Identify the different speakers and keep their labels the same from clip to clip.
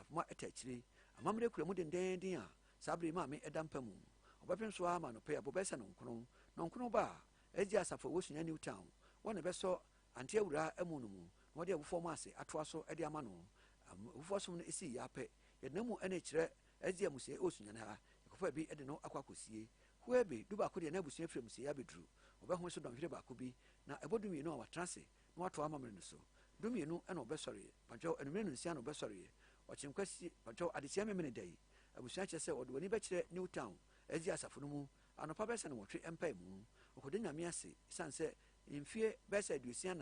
Speaker 1: Asafomma ɛta akyire. Amammerɛ kura mu dendeenden a saa bere yi maame ɛda mpa mu. Ɔbɛpem so ara ma anɔpa yi abɔ bɛyɛ sɛ nɔnkono. Nɔnkono ba a, SDA asafo a ɛwɔ Sunyani New Town, wɔn na ɛbɛsɔ Ante Awuraa amu no mu na wɔde awufoɔ mɔ ase atoa so de ama no. Awufoɔ som no sii yɛ ara pɛ, yɛde n'amu na ɛkyerɛ SDA amusiei ɛwɔ Sunyani ha. Yɛkɔfaa bi de no akɔ akɔsie. Huebe, dubaako deɛ na abusua firi amusiei abɛduru. Wɔbɛhome so dɔnhwere baako bi, na ɛbɔ dumienu a wɔatena ase na wɔatoa amammerɛ no so. Dumienu na wɔbɛsɔreɛ, pantwɛw, anwummere nnɔnsia na wɔbɛsɔreɛ. Ɔkyem Kwasi, pantwɛw, adekyeɛ Memene da yi, abusua kyerɛ sɛ wɔde wɔn ani bɛkyerɛ New Town SDA asafo no mu anɔpa bɛyɛ sɛ nnɔnwɔtwe mpaemu. Wɔkɔda Nyame ase esiane sɛ mfie bɛyɛ sɛ 64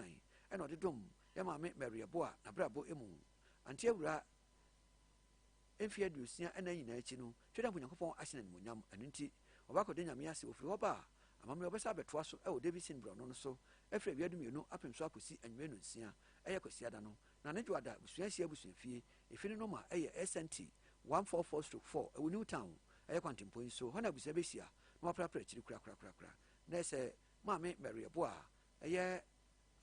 Speaker 1: na ɔde dom yɛn maame Mary Yeboah n'abrabɔ mu. Ante Awuraa mfeɛ 64 nyinaa akyi no, Tweramfo Nyankopɔn ahyɛ no animuonyam. Ɛno nti, wɔba akɔda Nyame ase. Wɔfiri hɔ ba a, amammerɛ wɔbɛsan abɛtoa so wɔ Davidson borɔno no so afiri awia dumienu apem so akɔsi anwummerɛ nnɔnsia, ɛyɛ Kwasiada no. Na ne Dwoada abusua ahyia abusuafie, efi no nɔma yɛ SNT 144/4 ɛwɔ New Town, ɛyɛ kwantempɔn yi so. Hɔ na abusua bɛhyia na wɔaprapra akyiri korakorakorakora. Na ɛsɛ Maame Mary Yeboah a ɛyɛ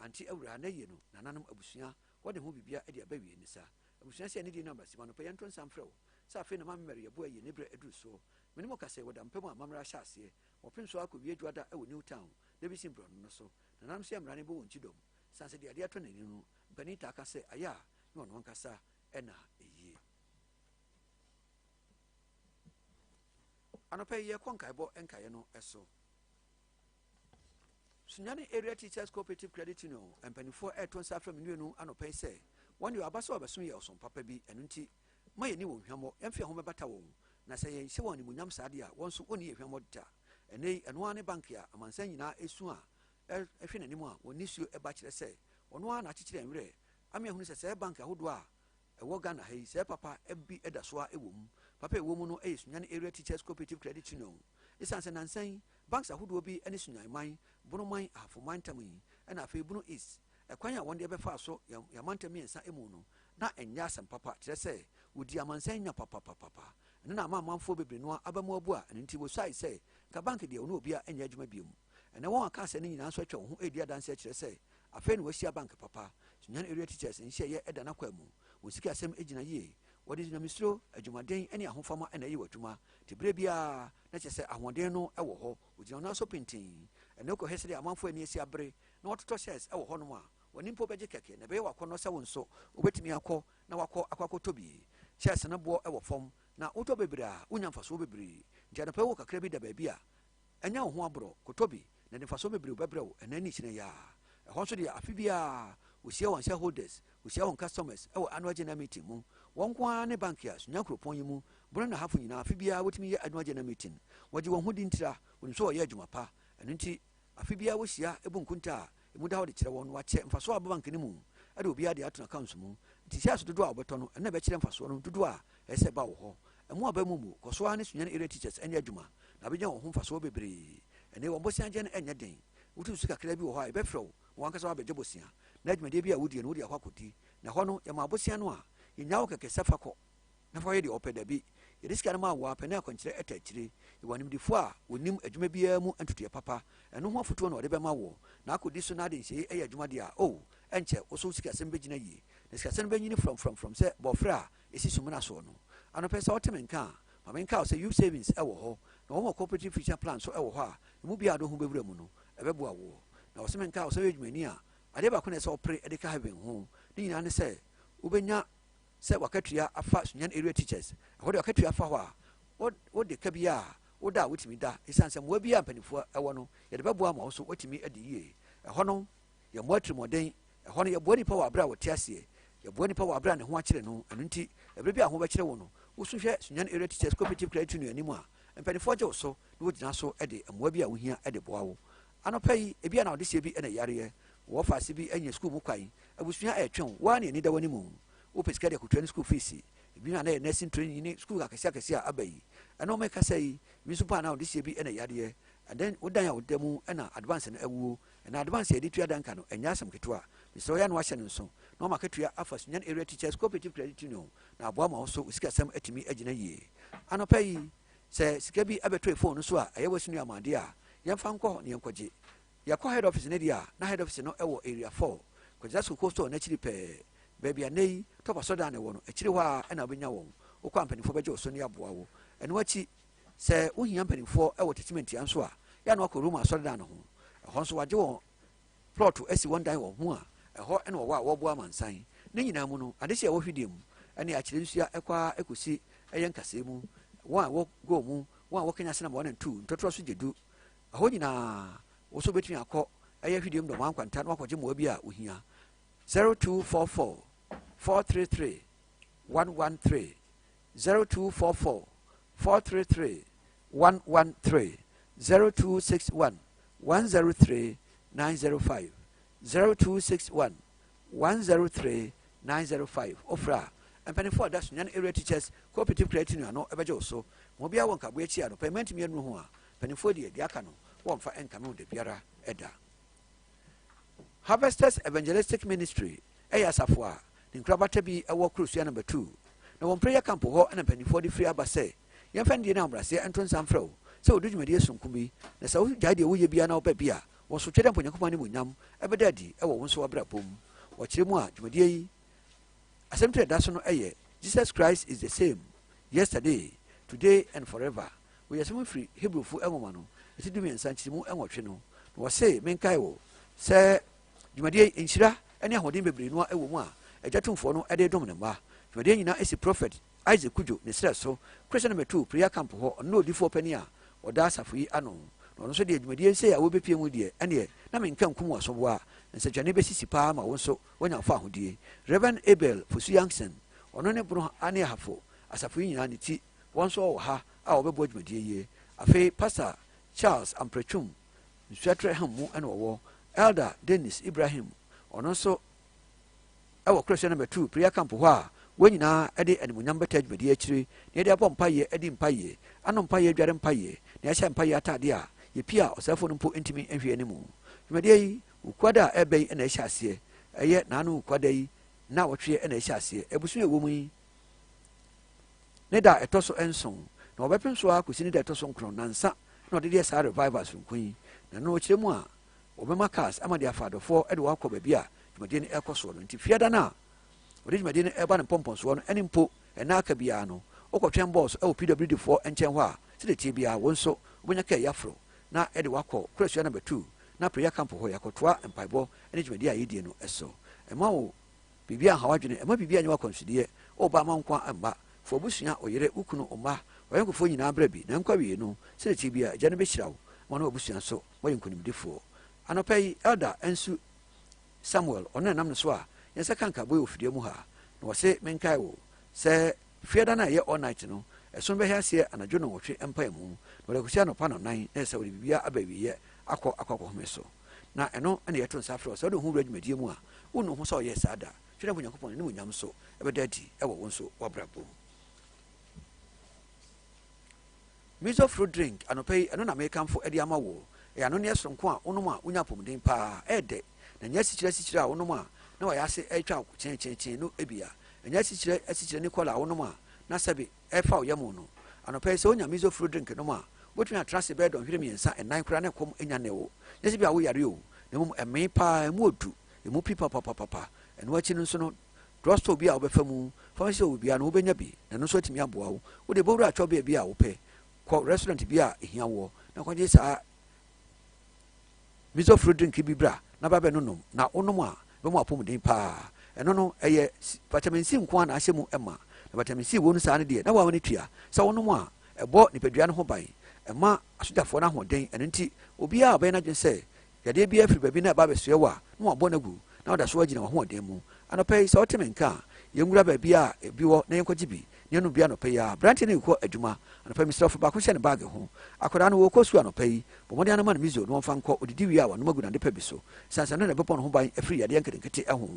Speaker 1: Ante Awuraa na yie no nananom abusua wɔde ho bibia de aba wie ne sa. Abusua sɛ anidie no aba sim anɔpa yɛnto nsa mfrɛ wo sɛ afei na Maame Mary Yeboah yie ne berɛ aduru soɔ. Me ne mo kasa yi wɔda mpa mu a amammerɛ ahyɛ aseɛ. Wɔpem so ara kɔwie Dwoada wɔ New Town, Davidson borɔno no so. Nananom sɛ mmara no bɔ wɔn kyidɔm. Sane sɛ deɛ adeɛ atɔ n'ani no mpanin taa ka sɛ ayɛ a ne ɔno ankasa na ɛyie. Anɔpa yi yɛkɔ nkaebɔ nkaeɛ no so. Sunyani Area Teachers Cooperative Credit Union mpanimfoɔ reto nsa afrɛ me nnuanu anɔpa yi sɛ wɔn deɛ wɔaba sɛ wɔabɛsom yɛ ɔsom papa bi, ɛno nti mma yɛnni wɔn hwammɔ, yɛmfa yɛn ho mmɛbata wɔn, na sɛ yɛnhyɛ wɔn animuonyam saa deɛ a, wɔn nso wɔnni yɛn hwammɔ da. Ɛnnɛ yi, ɛno ara ne bank a amansan nyinaa resu a ɛhwɛ n'anim a wɔn nisuo ba kyerɛ sɛ ɔno ara na akyekyere yɛn werɛ ama yɛahunu sɛ sɛɛ bank ahodoɔ a ɛwɔ Ghana ha yi, sɛɛ papa bi da so ara wɔ mu. Papa a ɛwɔ mu no yɛ Sunyani Area Teachers Cooperative Credit Union. Esiane sɛ nnansa yi, banks ahodoɔ bi ne Sunyani man, Bono man, Ahafo mantam yi, ɛna afei Bono East, ɛkwan a wɔn deɛ bɛfaa so yɛn yɛn amantam mmiɛnsa mu no, na ɛnyɛ asɛm papa, kyerɛ sɛ, wɔdii amansan nya papapapapa. Ɛno na ama amanfoɔ bebree no ara aba mu abu a ɛno nti wɔsuae sɛ nka bank deɛ wɔne obiara nyɛ adwuma bio. Ɛnnɛ wɔn a aka asɛm no nyinaa nso atwa wɔn ho redi adanse akyerɛ sɛ afei na wɔahyia bank papa. Sunyani Area Teachers nhyiaeɛ da n'akwaa mu. Wɔn sikasɛm gyina yie. Wɔde nyamesuro, adwumaden ne ahofama na ɛyɛ wɔn adwuma. Nti berɛ biara na kyerɛ sɛ ahoɔden no wɔ hɔ. Wɔgyina wɔn nan so pintinn. Ɛnnɛ wokɔhwɛ sɛdeɛ amanfoɔ ani asi abere na wɔtotɔ shares wɔ hɔnom a, w'ani mpo bɛgye kɛkɛ na ɛbɛyɛ wo akɔnnɔ sɛ wo nso wobɛtumi akɔ na woakɔ akɔ akɔtɔ bi. Shares no boɔ wɔ fam na wotɔ bebree a wonya mfasoɔ bebree. Nti anɔpa yi wowɔ kakra bi da baabi a, Ɛnyɛ wo ho aborɔ, kɔtɔ bi, na ɛde mfasoɔ bebree bɛbrɛ wo ɛnnɛ ne kyena yi ara. Ɛhɔ nso deɛ, afe biara, wɔhyia wɔn shareholders, wɔhyia wɔn customers wɔ annual general meeting mu. Wɔn nko ara ne bank a Sunya kuropɔn yi mu, Bono ne Ahafo nyinaa, afe biara wɔtumi yɛ annual general meeting. Wɔgye wɔn ho di ntira, wɔnim sɛ wɔyɛ adwuma pa. Ɛno nti, afe biara wɔhyia bu nkonta a emu da hɔ de kyerɛ wɔn, na wɔakyɛ mfasoɔ a aba bank no mu de obiara deɛ ato n'accounts mu. Nti shares dodoɔ a wobɛtɔ no, ɛno na ɛbɛkyerɛ mfasoɔ no dodoɔ a ɛsɛ sɛ ɛba wo hɔ. Ɛmo aba mu mmu, kɔ so ara ne Sunyani Area Teachers nyɛ adwuma, na wobɛnya wɔn ho mfasoɔ bebree. Ɛnnɛ yi, wɔn bosea gyeɛ no nyɛ den. Wotu so kakraa bi wɔ hɔ a, yɛbɛfrɛ wo ma w'ankasa woabɛgye bosea, na dwumadie bi a wodie no, wode akɔ akɔdi. Na ɛhɔ no, yɛma wo bosea no a, yɛnnyaa wo kɛkɛ sɛ fa kɔ na fa yɛ deɛ wopɛ. Dabi, yɛde sika no ma wo ara pɛ ne akwankyerɛ ta akyire. Yɛwɔ animdefoɔ a wɔnim adwuma biara mu ntotoeɛ papa. Ɛno ho afotuo na wɔde bɛma woɔ, na akɔdi so na ade nhyehyɛeɛ yɛ adwuma deɛ a, oh, ɛnkyɛ wo nso wo sikasɛm bɛgyina yie, na sikasɛm no bɛnyini frɔmfrɔmfrɔm sɛ bɔɔfrɛ a ɛsi sumina soɔ no. Anɔpa yi sɛ wote me nka a, ma menka wo sɛ Youth Savings wɔ hɔ, na wɔn wɔ Cooperative Future Plan nso wɔ hɔ a emu biara a wode wo ho bɛwura mu no, ɛbɛboa woɔ. Na wɔse menka wo sɛ woyɛ adwumayɛni a, adeɛ baako na ɛsɛ sɛ wopere de ka Heaven ho, ne nyinaa ne sɛ wobɛnya sɛ w'akatua afa Sunyani Area Teachers. Ɛhɔ deɛ w'akatua fa hɔ a, wode ka biara a woda a wotumi da, ɛsiane sɛ mmoa biara a mpanimfoɔ wɔ no, yɛde bɛboa ma wo nso woatumi adi yie. Ɛhɔ no, Yɛmmɔ atirimuɔden. Ɛhɔ no, yɛboa nnipa wɔ aberɛ a wɔte aseɛ. Yɛboa nnipa wɔ aberɛ a ne ho akyere no. Ɛno nti, ɛberɛ bi a ho bɛkyere wo no, wosu hwɛ Sunyani Area Teachers Cooperative Credit Union anim a, mpanimfoɔ gye wo so na wɔgyina so de mmoa bi a wohia de boa wo. Anɔpa yi, ebia na ɔdehyeɛ bi na ɛyareɛ, wo wɔfaase bi anya sukuu mu kwan, abusua retwe wo, wo ara na ani da w'anim. Wopɛ sika de akɔtua ne sukuu fees. Ebi na na ɛyɛ nursing training ne sukuu akɛseɛ akɛseɛ a aba yi. Ɛno mekasa yi, ebi nso mpo a na ɔdehyeɛ bi na ɛyareɛ. Ɛdɛn, wo dan a woda mu na advance no awuo. Ɛna advance a yɛde tua dan ka no, ɛnyɛ asɛm ketewa. Mesrɛ wo yɛ a na woahyɛ no nso, na woama akatua afa Sunyani Area Teachers Cooperative Credit Union na aboa ma wo nso wo sikasɛm atumi agyina yie. Anɔpa yi, sɛ sika bi abɛtɔ efon no so a ɛyɛ w'aseni ama adeɛ a, yɛmfa nkɔ hɔ na yɛnkɔgye. Yɛkɔ head office no deɛ a, na head office no wɔ Area 4, Kwagyina Sukuu Store no akyiri pɛɛ. Baabi a nnɛ yi Top Asɔrdan no wɔ no, akyiri hɔ ara na wobɛnya wɔn. Wokɔ a mpanimfoɔ bɛgye wo so ne aboa wo. Ɛno akyi, sɛ wohia mpanimfoɔ wɔ Techimantia nso a, yɛ a na wakɔ Roma Asɔredan no ho. Ɛhɔ nso wɔagye wɔn plɔto asi wɔn dan wɔ ho a ɛhɔ na wɔwɔ a wɔreboa amansan. Ne nyinaa mu no, adehye a ɛwɔ hwedeɛ mu ne akyerɛ nsua kɔ ara kɔsi ɛyɛ nkasɛɛ mu, wɔn a ɛwɔ Go mu, wɔn a ɛwɔ Kenya Senam 1 and 2, ntɔtorɔ so gye du, ɛhɔ nyinaa wo nso wobɛtumi akɔ ɛyɛ hwedeɛ mu dɔmaa nkwanta na wakɔgye mmoa bi a wohia. 0244 433 113 0244 433 113 0261 103 905 0261 103 905. Wofrɛ a, mpanimfoɔ a ɛda Sunyani Area Teachers Cooperative Credit Union ano bɛgye wo so. Ma obiara wɔ nkaboɛ akyi a anɔpa yi mantumi annuru ho a, mpanimfoɔ deɛ, deɛ aka no, wɔmfa nkame wo da biara da. Harvesters Evangelistic Ministry yɛ asafo a ne nkorabata bi wɔ Kurosua Number 2. Na wɔn prayer camp hɔ na mpanimfoɔ de firi aba sɛ yɛmfa nidie ne ahobrɛaseɛ nto nsa mfrɛ wo sɛ wɔdu dwumadie sononko bi, na sɛ wogyae deɛ woyɛ biara na woba bi a, wɔn so Twedeɛ Mpo Onyankopɔn animuonyam bɛda adi wɔ wo nso w'abrabɔ mu. Wɔkyerɛ mu a, dwumadie yi asɛmti a ɛda so no yɛ Jesus Christ is the same yesterday, today and forever. Wei asɛm firi Hebrifo nwoma no ti 13 nkyeremu 8 no. Na wɔse menkae wo sɛ dwumadie yi nhyira ne ahoɔden bebree noa wɔ mu a Agya Tumfoɔ no de redom ne mma. Dwumadie nyinaa si Prophet Isaac Kudjo ne serɛ so. Christian Metu Prayer Camp hɔ, ɔno ne odifoɔ panin a ɔda asafo yi ano. Na ɔno nso deɛ dwumadie sei a wobɛpie mu deɛ, ɛneɛ na menka nkum w'asoboa. Nsɛnkyerɛnne bɛsisi paa ma wo nso woanya wo fahodie. Rev. Abel Fosu Yankson, ɔno ne Bono ne Ahafo asafo yi nyinaa ne ti. Wɔn nso wɔ ha a wɔbɛboa dwumadie yi. Afei Pastor Charles Amprɛtwum, Nsuatrɛ Ham mu na ɔwɔ. Elder Dennis Ibrahim, ɔno nso wɔ Korɛhyɛ Number 2 Prayer Camp hɔ a wɔn nyinaa de animuonyam bɛtaa dwumadie akyire na yɛde abɔ mpaeɛ, adi mpaeɛ, anom mpaeɛ, adware mpaeɛ, na yɛahyɛ mpaeɛ ataadeɛ a yɛpie a ɔsɛefoɔ no mpo ntumi nhwɛ yɛn anim. Dwumadie yi, Wukuada a ɛreba yi na ɛhyɛ aseɛ. Ɛyɛ naano Wukuada yi nnawɔtweɛ na ɛhyɛ aseɛ. Abusua a ɛwɔ mu yi, ne da a ɛtɔ so nson, na wɔbɛpem so ara kɔsi ne da a ɛtɔ so nkron, nnansa na ɔde deɛ saa revival soronko yi, na ɛno ɔkyerɛ mu a wɔbɛma cars ama de afa adɔfoɔ de wɔn akɔ baabi a dwumadie no ɛrekɔ soɔ no. Nti fiada no a wɔde dwumadie no ɛreba no mpɔmpɔnsoɔ no ɛne mpo ɛna aka biara no, wokɔtwɛn bɔs ɛwɔ PWD foɔ nkyɛn hɔ a, sɛdeɛ ɛteɛ biara wo nso wobɛnya kaa yi aforo na ɛde wakɔ Kurasua number 2 na prayer camp hɔ yɛakɔtoa mpaebɔ ne dwumadie a yɛdie no so. Ɛma wo Biribiara nha w'adwene, mma biribiara nyɛ wo akwansideɛ. O ba, mma wo nko ara mma. Fa w'abusua, wo yere, wo kunu, wo mma, w'ayɔnkofoɔ nyinaa bra bi, na nkɔ awiei no, sɛdeɛ ɛteɛ biara, Agya no bɛhyira wo ma wo ne w'abusua nso moayɛ nkonimdifoɔ. Anɔpa yi, Elder Ansu Samuel, ɔno na ɛnam ne so a yɛn nsa ka nkaebɔ yi wɔ fidua mu ha, na ɔse menkae wo sɛ Fiada no a ɛyɛ all night no, ɛsono bɛhɛ aseɛ anadwo nnɔnwɔtwe mpaemu, na wɔde akɔsi anɔpa nnɔnnan, na ɛsɛ sɛ wɔde biribiara aba awieɛ akɔ akɔ akɔhome so. Na ɛno na yɛto nsa frɛ wo sɛ wode wo ho wura dwumadie mu a, wonnu wo ho sɛ ɔyɛɛ saa da. Twerɛ mpo Nyankopɔn n'animuonyam nso bɛda adi wɔ wo nso w'abrabɔ mu. Mizo fruit drink anɔpa yi, ɛno na mekamfo de ama woɔ. Ɛyɛ anonneɛ soronko a wonom a wonya apɔmuden paa. Ɛyɛ dɛ, na ɛnyɛ asikyire asikyire a wonom a na wayɛ ase retwa wo kyenkyenkyen no bi a. Ɛnyɛ asikyire asikyire ne kɔla a wonom a na sɛbe ɛrefa wo yam no. Anɔpa yi, sɛ wonya miso fruit drink nom a, wobɛtumi atena ase bɛyɛ dɔnhwere mmiɛnsa, nnan koraa na ɛkɔm nnya nnee wo. Nyɛ sɛ bi a woyare o, na mmom ɛmee paa, ɛmu ɔdu, ɛmu pi papapapapa. Ɛno akyi no nso no, drug store bi a wobɛfa mu, pharmacy store biara no wobɛnya bi, na ɛno nso atumi aboa wo. Wode bɔwura atwa baabi a wopɛ, kɔ restaurant bi a ɛhia woɔ na kɔgye saa Miso fruit drink bi bra na ba bɛnonom, na wonom a, ɛbɛma w'apɔmuden paa. Ɛno no, ɛyɛ vitamin C nko ara na ahyɛ mu ma. Na vitamin C wɔ mu saa no deɛ, na woa w'ani tua. Sɛ wonom a, ɛbɔ nipadua no ho ban, ɛma asogyafoɔ no ahoɔden. Ɛno nti, obiara a ɔbɛyɛ n'adwene sɛ yadeɛ biara firi baabi na ɛba abɛsoɛ wo a, na wɔabɔ no agu, na woda so ara gyina w'ahoɔden mu. Anɔpa yi, sɛ wote me nka a, yɛnwura baabi a ebi wɔ na yɛnkɔgye bi na yɛnnom bi anɔpa yi ara. Aberanteɛ no rekɔ adwuma anɔpa yi, mesrɛ wo fa baako hyɛ ne baage ho. Akwadaa no, ɔrekɔ sukuu anɔpa yi. Bɔ mmɔden ara ma no miso na ɔmfa nkɔ. Ɔdidi wie a, wanom agu n'adepa bi so. Esiane sɛ ɛno na ɛbɛbɔ ne ho ban afiri yadeɛ nketenkete ho.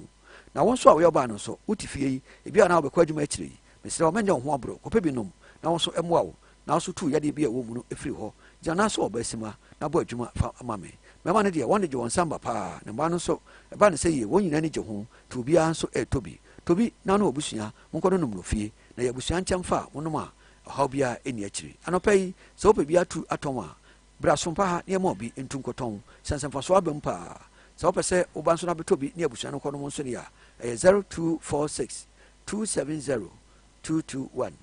Speaker 1: Na wo nso a woyɛ ɔbaa no nso, wote fie yi, ebia na wobɛkɔ adwuma akyire yi. Mesrɛ wo, mɛnyɛ wo ho aborɔ. Kɔpɛ bi nom na wo nso ɛmmoa wo. Na wo nso tu yadeɛ bi a ɛwɔ wo mu no firi hɔ. Gyina nan so wɔ ɔbaa na bɔ adwuma fa ma me. Mmarima no deɛ, wɔn de gye wɔn nsa mma paa. Na mmaa no nso, ɛba no sɛ yie, wɔn nyinaa ani gye ho, nti obiara nso retɔ bi. Tɔ bi na wo ne w'abusua monkɔnonom no fie. Na ɛyɛ abusua nkyɛmfa a monom a, ɔhaw biara nni akyiri. Anɔpa yi, sɛ wopɛ bi atu atɔn a, bra Sompa ha na yɛmma wo bi ntu nkɔtɔn. Sane sɛ mfasoɔ aba mu paa. Sɛ wopɛ sɛ woba nso na bɛtɔ bi ne abusua no kɔnom nso deɛ a, ɛyɛ 0246 270 221.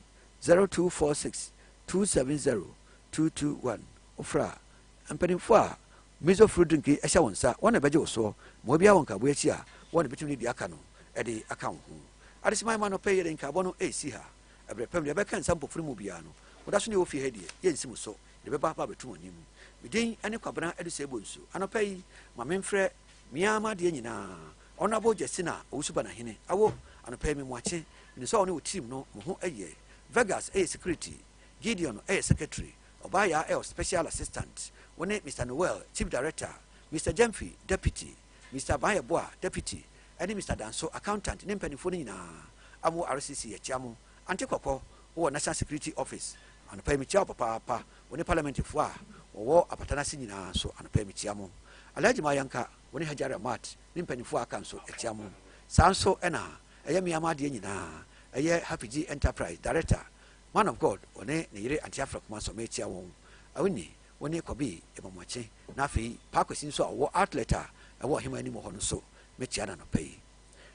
Speaker 1: 0246 270 221. Wofrɛ a, mpanimfoɔ a Mizo fruit drink yi hyɛ wo nsa, wɔn na ɛbɛgye wo soɔ. Ma obiara wɔ nkaebɔ akyi a, wɔn na ɛbɛtumi de deɛ aka no de aka wo ho. Adeseman ma anɔpa yi yɛde nkaebɔ no resi ha. Ɛberɛ pa mu, deɛ ɛbɛka nsa mpofiri mu biara no, moda so ne yɛwɔ fie ha yi deɛ, yɛnsi mo so. Yɛde bɛba aba abɛto mo anim. Me din ne Kwabena Adusei Bonsu. Anɔpa yi, ma memfrɛ me ara m'adeɛ nyinaa, Honourable Justina Owusu-Banahene. Awo, anɔpa yi me moakye. Menim sɛ wo ne wo team no mo ho yɛ. Vegas yɛ security, Gideon yɛ secretary, Ɔbaa Yaa yɛ special assistant, wo ne Mister Noel, chief director, Mister Gyamfi, deputy, Mister Aban-Yeboah, deputy, ne Mister Danso, accountant, ne mpanimfoɔ no nyinaa a mowɔ RCC, yɛkyea mo. Ante Kɔkɔ, wowɔ National Security Office, anɔpa yi mekyia wo papaapa, wo ne Parliamentfoɔ a wɔwɔ apata no ase nyinaa nso, anɔpa yi mekyia mo. Alhaji Mayanka, wo ne Hajji Ramat ne mpanimfoɔ a aka nso, yɛkyea mo. Saa nso na ɛyɛ me ara m'adeɛ nyinaa, ɛyɛ Happy-G Enterprise Director, Man of God, ɔne ne yere Auntie Afra Kuma nso, mekyea wɔn. Awini, wo ne Kɔbe Yɛmamoakye, na afei Paa Kwasi nso a ɔwɔ outlet a ɛwɔ Ɔhemaa anim hɔ no nso, mɛkyea no anɔpa yi.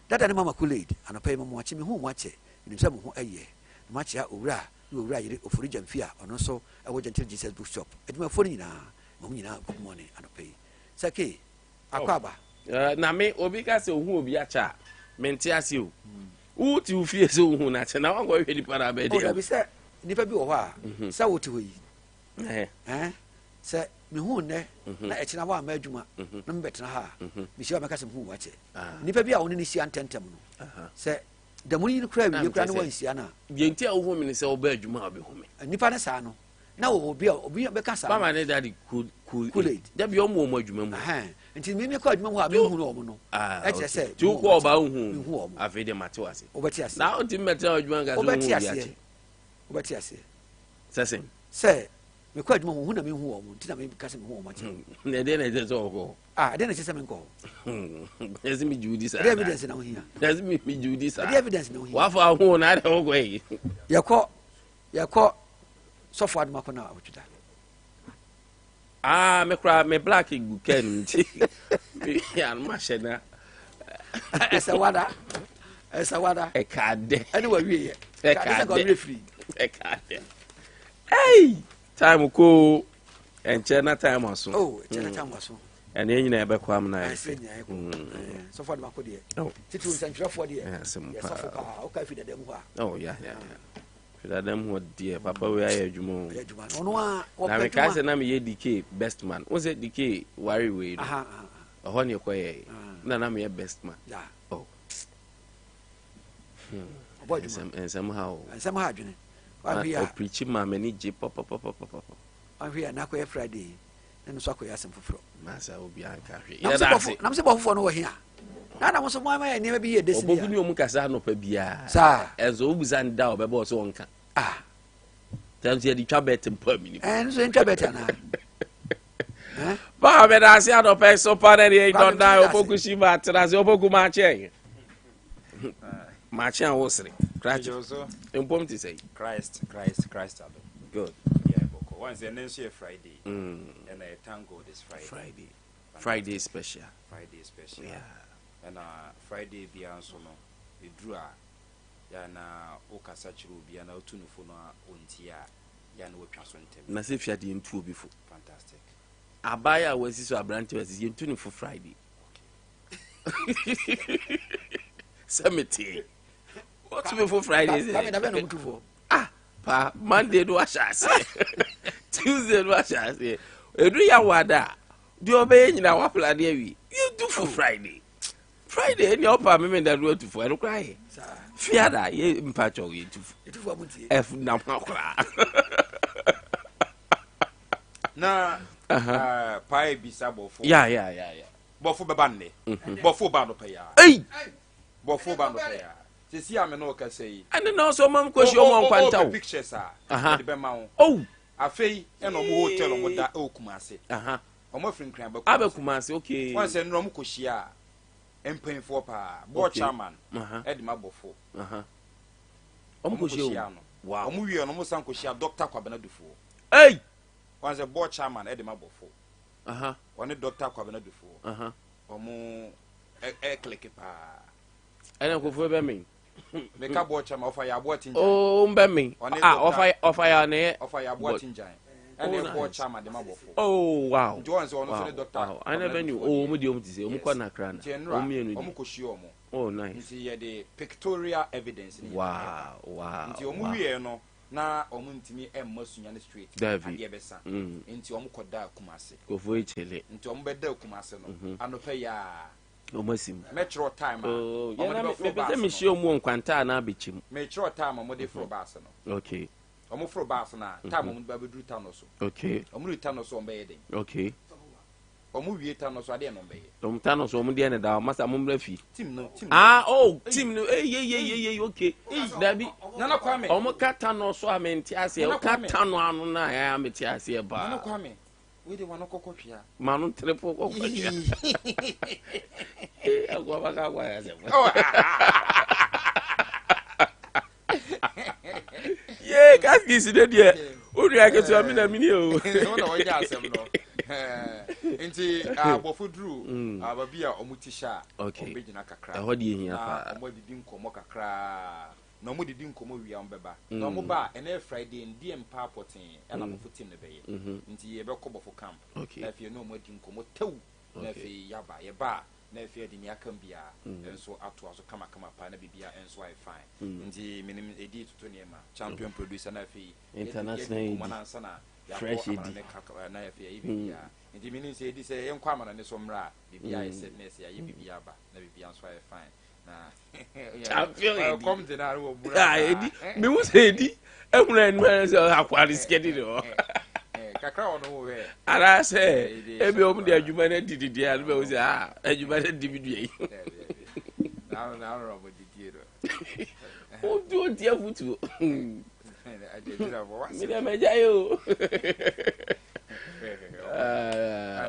Speaker 1: Dada ne Mama Kool-Aid, anɔpa yi Mamoakye, mehuu mo akyɛ, menim sɛ mo ho yɛ. Na makyea Owura ne Owura yere Ofori Gyamfi a ɔno nso wɔ Gentle Jesus Bookshop adwumayɛfoɔ no nyinaa, ma mo nyinaa good morning anɔpa yi. Sir Kay, Akwaaba.
Speaker 2: Oh, na me, obi ka sɛ ohu obi akyɛ a, mente ase o. Wo te wo fie sɛ wohu no akyɛ na woankɔhwɛ nipa no abɛɛ deɛ.
Speaker 1: Oh, dabi sɛ nipa bi wɔ hɔ a, mhm. sɛ wote hɔ yi, sɛ mehu nnɛ mhm. na ɛkyena woamma adwuma mhm. na mebɛtena ha a, mehyia wa mɛka sɛ mehu wakyɛ. Ah. Nipa bi a wo ne no hyia ntɛmntɛm no, sɛ da mu yi koraa wie koraa ne wanhyia no a.
Speaker 2: Deɛ nti a wohu me ne sɛ wobɛ adwuma a wobɛhu me.
Speaker 1: Nipa no saa no, na wɔ obi a obi bɛka saa.
Speaker 2: Mama ne daddy
Speaker 1: Kool-Aid.
Speaker 2: Dabi ɔmo wɔ ɔmo adwuma mu.
Speaker 1: Nti mi mi kɔ adwuma mu hɔ a mi nhunu wɔn no.
Speaker 2: Ah,
Speaker 1: Ɛkyerɛ sɛ.
Speaker 2: Ti wokɔ ɔba nhu
Speaker 1: wɔn.
Speaker 2: Afei deɛ mate wase.
Speaker 1: Wobɛte aseɛ.
Speaker 2: Na wontumi mɛtena adwuma nka sɛ wohu obi akyɛ.
Speaker 1: Wobɛte aseɛ.
Speaker 2: Sɛ sɛn.
Speaker 1: Sɛ mekɔ adwuma mu hu na mehu wɔn nti na meka sɛ mehu wɔn akyɛ.
Speaker 2: Hmm. Na ɛdeɛ na ɛkyɛ sɛ ɔkɔ hɔ.
Speaker 1: Ah, ɛdeɛ na ɛkyɛ sɛ menkɔ hɔ.
Speaker 2: Ɛsɛ mi gye di saa.
Speaker 1: Ɛdeɛ evidence na wohia.
Speaker 2: Ɛsɛ mi gye di saa.
Speaker 1: Ɛdeɛ evidence na wohia.
Speaker 2: Wafa ho na adɛ wokɔ yi.
Speaker 1: Yɛkɔ yɛkɔ sɔfo adomakɔ na awotweda.
Speaker 2: Ah, me kura me black gu kaa no nti ano ma hyɛ na.
Speaker 1: Ɛsɛ wada ɛsɛ wada.
Speaker 2: Ɛka dɛ.
Speaker 1: Ɛne wa wie yɛ.
Speaker 2: Ɛka dɛ ɛka dɛ. Ɛy time ko ɛnkyɛ na time aso.
Speaker 1: Oh ɛnkyɛ na time aso.
Speaker 2: Ɛne yɛn nyinaa yɛbɛkɔ amena yɛ
Speaker 1: fɛ. Sɔfo adomako deɛ. Titiri nsɛntwerɛfoɔ deɛ. Yɛ sɔfo paa ɔka fi dada mu hɔ
Speaker 2: a. Oh ya ya ya. Fidadam hɔ deɛ papa wei ayɛ adwuma o.
Speaker 1: Ayɛ adwuma ɔno a ɔpɛ adwuma.
Speaker 2: Na mekae sɛ na meyɛ DK best man. Wo sɛ DK ware wei no. Ɛhɔ ne ɛkɔ yɛ. Na na meyɛ best man. Oh.
Speaker 1: Hmm. Ɔbɔ adwuma.
Speaker 2: Nsɛm ha o.
Speaker 1: Nsɛm ha adwene. Wahwe a.
Speaker 2: Ɔpirikyi ma m'ani gye pɔpɔpɔpɔpɔ.
Speaker 1: Wahwe a na akɔyɛ Friday. Na no so akɔyɛ asɛm foforɔ.
Speaker 2: Masa obi anka hwee.
Speaker 1: Yɛda ase. Na mo sɛ bɔfofoɔ no wɔ he a? Na na mo nso mo ama yɛ nneɛma bi yɛ desi
Speaker 2: bi a. Ɔbɔfo ne ɔmu kasa anɔpa biara.
Speaker 1: Saa.
Speaker 2: Ɛnso wobusa ne da a ɔbɛbɔ ɔsɛ ɔnka.
Speaker 1: Ah.
Speaker 2: Sɛ nso yɛde twa bɛt mpo a menim.
Speaker 1: Ɛn nso yɛntwa bɛt anaa?
Speaker 2: Paa bɛda ase anɔpa yi so pa na deɛ dɔnda opoku shiva atena ase opoku maakye maakye a wosere krakye mpom te sɛ
Speaker 3: Christ Christ Christ ado.
Speaker 2: Good.
Speaker 3: Yeah, bɔkɔ. Once ɛnɛ nso yɛ Friday. Ɛna yɛ thank God it's Friday.
Speaker 2: Friday. Friday special.
Speaker 3: Friday special.
Speaker 2: Yeah.
Speaker 3: Ɛna Friday bia nso no, eduru a, ya na wokasa kyerɛ obi na wotu no fo no a ontie a, ya na watwa so ntɛm.
Speaker 2: Na sɛ fia deɛ ntu obi fo.
Speaker 3: Fantastic.
Speaker 2: Abaayewa a wasi so aberante wasi yɛntu no fo Friday.
Speaker 3: Okay.
Speaker 2: Sɛ metee. Wotu me fo Friday sɛ.
Speaker 1: Kwame dabɛ na ɔmo tu fo.
Speaker 2: Ah, pa Monday no wahyɛ aseɛ. Tuesday no wahyɛ aseɛ. Edu yɛ awada a, deɛ ɔbɛyɛ nyinaa wapla de awie. Yɛtu fo Friday. Friday ɛni ɔpa mímí da do atu fo ɛno koraa yɛ. Fiada yɛ mpatsɔ yɛ tu fo. Ɛf nam akora.
Speaker 3: Na uh, paa ebisa bɔfo.
Speaker 2: Ya ya ya ya.
Speaker 3: Bɔfo bɛba nnɛ. Mhm. Bɔfo ba anɔpa yi ara.
Speaker 2: Ei!
Speaker 3: Bɔfo ba anɔpa yi ara. Sisi a me ne wo kasa yi.
Speaker 2: Ɛne na ɔsɛ ɔma nkɔhyia ɔmo nkwanta o.
Speaker 3: Pictures a. Wɔde bɛma wo.
Speaker 2: Oh!
Speaker 3: Afei ɛna ɔmo hotel ɔmo da ɛwɔ Kumase. Ɔmo afiri Nkran ba Kumase.
Speaker 2: Aba Kumase okay.
Speaker 3: Wɔn sɛ nnora ɔmo kɔ hyia a mpanyinfoɔ paa. Board chairman ɛde ma bɔfo.
Speaker 2: Ɔmo kɔ hyia
Speaker 3: no. Wow. Ɔmo wie no ɔmo san kɔ hyia Doctor Kwabena Dufoɔ.
Speaker 2: Ei!
Speaker 3: Wɔn sɛ board chairman ɛde ma bɔfo. Ɔne Doctor Kwabena Dufoɔ. Ɔmo ɛ click paa.
Speaker 2: Ɛna nkurɔfoɔ bɛ me.
Speaker 3: Meka board chairman, ɔfa yɛ aboa tingyan.
Speaker 2: Oo, mbɛ me.
Speaker 3: Ɔne
Speaker 2: Ah,
Speaker 3: doctor-
Speaker 2: ɔfa ɔfa yɛ anayɛ.
Speaker 3: Ɔfa yɛ aboa tingyan. Ɛna
Speaker 2: Oh,
Speaker 3: board
Speaker 2: nice.
Speaker 3: chairman de ma bɔfo.
Speaker 2: Oh, wow.
Speaker 3: Nti wɔn sɛ ɔno nso ne doctor.
Speaker 2: Wow. I never knew. Oh, ɔmo di, ɔmo ti sɛ ɔmo kɔ nakra na
Speaker 3: Nti
Speaker 2: ɔmo
Speaker 3: ɛnura
Speaker 2: mmienu
Speaker 3: ɔmo
Speaker 2: di.
Speaker 3: kɔ hyia ɔmo.
Speaker 2: Oh, nice.
Speaker 3: Nti yɛde pictorial evidence ni. Nti ɔmo wie no na ɔmo ntumi ɛmma Sunyani straight.
Speaker 2: Davi.
Speaker 3: Adeɛ bɛsa. Nti ɔmo kɔ da Kumase.
Speaker 2: Nkurɔfoɔ yi kyele.
Speaker 3: Nti ɔmo bɛ da Kumase no anɔpɛ yaa.
Speaker 2: Ɔmo asi mu.
Speaker 3: Mɛkyerɛ time a
Speaker 2: Oh,
Speaker 3: ɔmo de
Speaker 2: yɛn na
Speaker 3: bɛforo
Speaker 2: mepɛ sɛ
Speaker 3: bus no.
Speaker 2: mehyia ɔmo wɔ Nkwanta anaa abɛkyim.
Speaker 3: Mɛkyerɛ time a ɔmo de foro bus no. Ɔmo foro bus no a, time a ɔmo de ba bɛduru Tano so. Ɔmo de Tano so, ɔmo bɛyɛ den? Ɔmo wie Tano so, adeɛ na ɔmo bɛyɛ?
Speaker 2: Ɔmo Tano so, ɔmo deɛ ne da ɔmo asa, ɔmo mmra fi.
Speaker 3: Team no, team no.
Speaker 2: Ah, oh, team no, eh, ye ye ye ye, okay, dabi.
Speaker 3: Nana Kwame.
Speaker 2: Ɔmo ka Tano so a, mente aseɛ.
Speaker 3: Nana
Speaker 2: Ɔka
Speaker 3: Kwame.
Speaker 2: Tano ano na ɛyɛ a, mete aseɛ
Speaker 3: Nana
Speaker 2: paa.
Speaker 3: Kwame, wei de wano kɔkɔ twea.
Speaker 2: Ma no tere po kɔkɔ twea. Eh, akɔ baka akɔ ayɛ asɛm. Ye kaskisi de deɛ, o nua ketewa mi na mi ni o.
Speaker 3: Wɔn na wɔnyɛ asɛm no. Nti abɔfo duru baabi a ɔmo ti hyɛ a, ɔmo bɛgyina kakra.
Speaker 2: Ɛhɔ deɛ hia
Speaker 3: na
Speaker 2: paa.
Speaker 3: Ɔmo adidi nkɔmɔ kakraa na ɔmo didi nkɔmɔ wie a, ɔmo bɛba na ɔmo ba a, ɛnɛ yɛ Friday ndiɛ mpa pɔtee ɛna bɔfo team no bɛyɛ. Nti yɛbɛkɔ bɔfo camp na afei na ɔmo adi nkɔmɔ tew na afei yaba, yɛba a, na afei ɛde nea aka biara nso atoa so kamakama paa na biribiara nso ayɛ fine. Nti menim edi toto nneɛma, champion producer, na afei
Speaker 2: International
Speaker 3: yɛdi nkɔmɔ
Speaker 2: edi.
Speaker 3: na ansa na yɛakɔ
Speaker 2: Fresh edi.
Speaker 3: amanane kaka na afei yɛayɛ biribiara. Nti menim sɛ edi sɛ yɛnkɔ amanane so mmerɛ a, biribiara yɛ sɛ na ɛsɛ yɛayɛ biribiara aba na biribiara nso ayɛ fine na
Speaker 2: Champion edi.
Speaker 3: Kɔm de na wɔ mu.
Speaker 2: Ah, edi mehu sɛ edi ehunu anim ayɛ sɛ akwari sikɛdi de hɔ.
Speaker 3: Kakra wɔ no wɔ hɛ.
Speaker 2: Anaasɛ ebi ɔmo de adwuma no di didi a, no bɛ sɛ, ah, adwuma no di bi dua yi.
Speaker 3: Na na ɔmo didie no.
Speaker 2: O ti o ti afutuo.
Speaker 3: Agyinagyinafo
Speaker 2: mi dɛ mɛ gya yi o.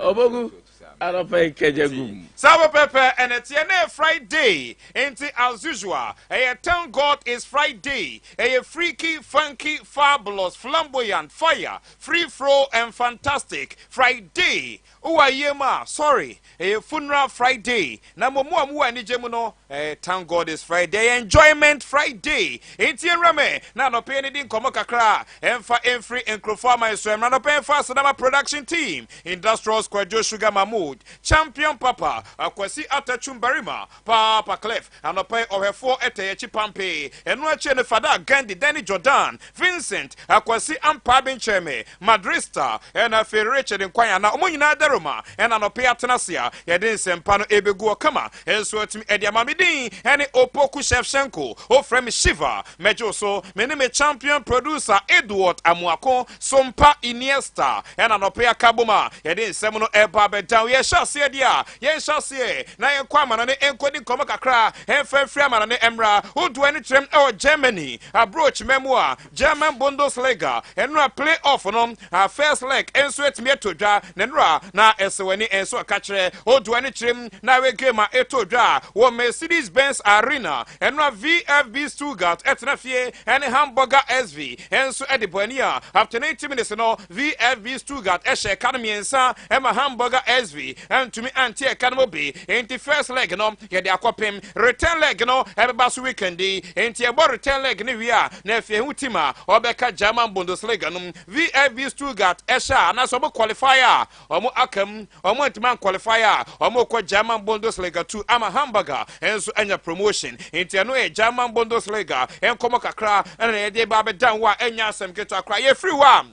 Speaker 2: Ɔbɔgu anɔpɛ yi kɛgya gum.
Speaker 3: Saa pɛpɛpɛ ɛna teɛ ne Friday. Nti as usual, ɛyɛ thank God is Friday. Ɛyɛ freaky, funky, fabulous, flamboyant, fire, free flow and fantastic Friday. Wowɔ ayie mu a, sorry, ɛyɛ funeral Friday. Na mmom a mowɔ anigye mu no, ɛyɛ thank God is Friday, ɛyɛ enjoyment Friday. Nti nwura na anɔpɛ ne di nkɔmmɔ kakra a ɛmfa ɛmfiri nkurɔfoɔ aman so. Ɛmra nɔpɛ mfa Asadama production team, Industrial Kwadwo, Sugar Mahmood, Champion Papa Akwasi Atachum Barima Papa Clef, anɔpɛ ɔhwɛfoɔ ɛtɛ yɛkyi pampee. Ɛno akyi no, Fada Gandhi, Danny Jordan, Vincent Akwasi Ampa Benkyɛme Madrista, ɛna afei Richard Nkwan ana ɔmo nyinaa daroma. Ɛna anɔpɛ atena ase a yɛde nsɛmpa no ɛbɛgu ɔkama ɛnso atumi ɛde ama me din ɛne Opoku Shevchenko. Ofrɛ me Shiva, mɛgye wo so. Me ne me champion producer Edward Amuako Sompa Iniesta, ɛna anɔpɛ aka bom a yɛde nsɛm no ɛba abɛdan. Yɛhyɛ aseɛ deɛ a, yɛnhyɛ aseɛ na yɛnkɔ amanane nkɔdi nkɔmmɔ kakra. Ɛmfa mfiri amanane mmra wodoa no kyerɛm ɛwɔ Germany aburokyima mu a, German Bundesliga, ɛnora play off no a first leg nso atumi ato dwa. Na nnora na ɛsɛ w'ani nso ɔka kyerɛ wodoa no kyerɛm na awɛ game a ɛtɔ dwa wɔ Mercedes Benz Arena. Ɛnora VfB Stuttgart ɛtena fie ɛne Hamburger SV ɛnso ɛde bɔ ani a, after 90 minutes no, VfB Stuttgart ɛhyɛ ɛka no 3 ɛma Hamburger SV ɛntumi ante ɛka no mu bi. Enti first leg no yɛde akɔpem, return leg no ɛbɛba so weekend yi. Enti ɛbɔ return leg no wie a, na afei ehu team a ɔbɛka German Bundesliga no. VfB Stuttgart ɛhyɛ a, anaasɛ ɔmo qualify a, ɔmo aka mu. Ɔmo ntoma qualify a, ɔmo kɔ German Bundesliga 2 ama Hamburger nso anya promotion. Nti ɛno yɛ German Bundesliga nkɔmɔ kakra ɛna yɛde ba abɛdan wo a, ɛnya asɛm ketewa koraa. Yɛfiri hɔ a,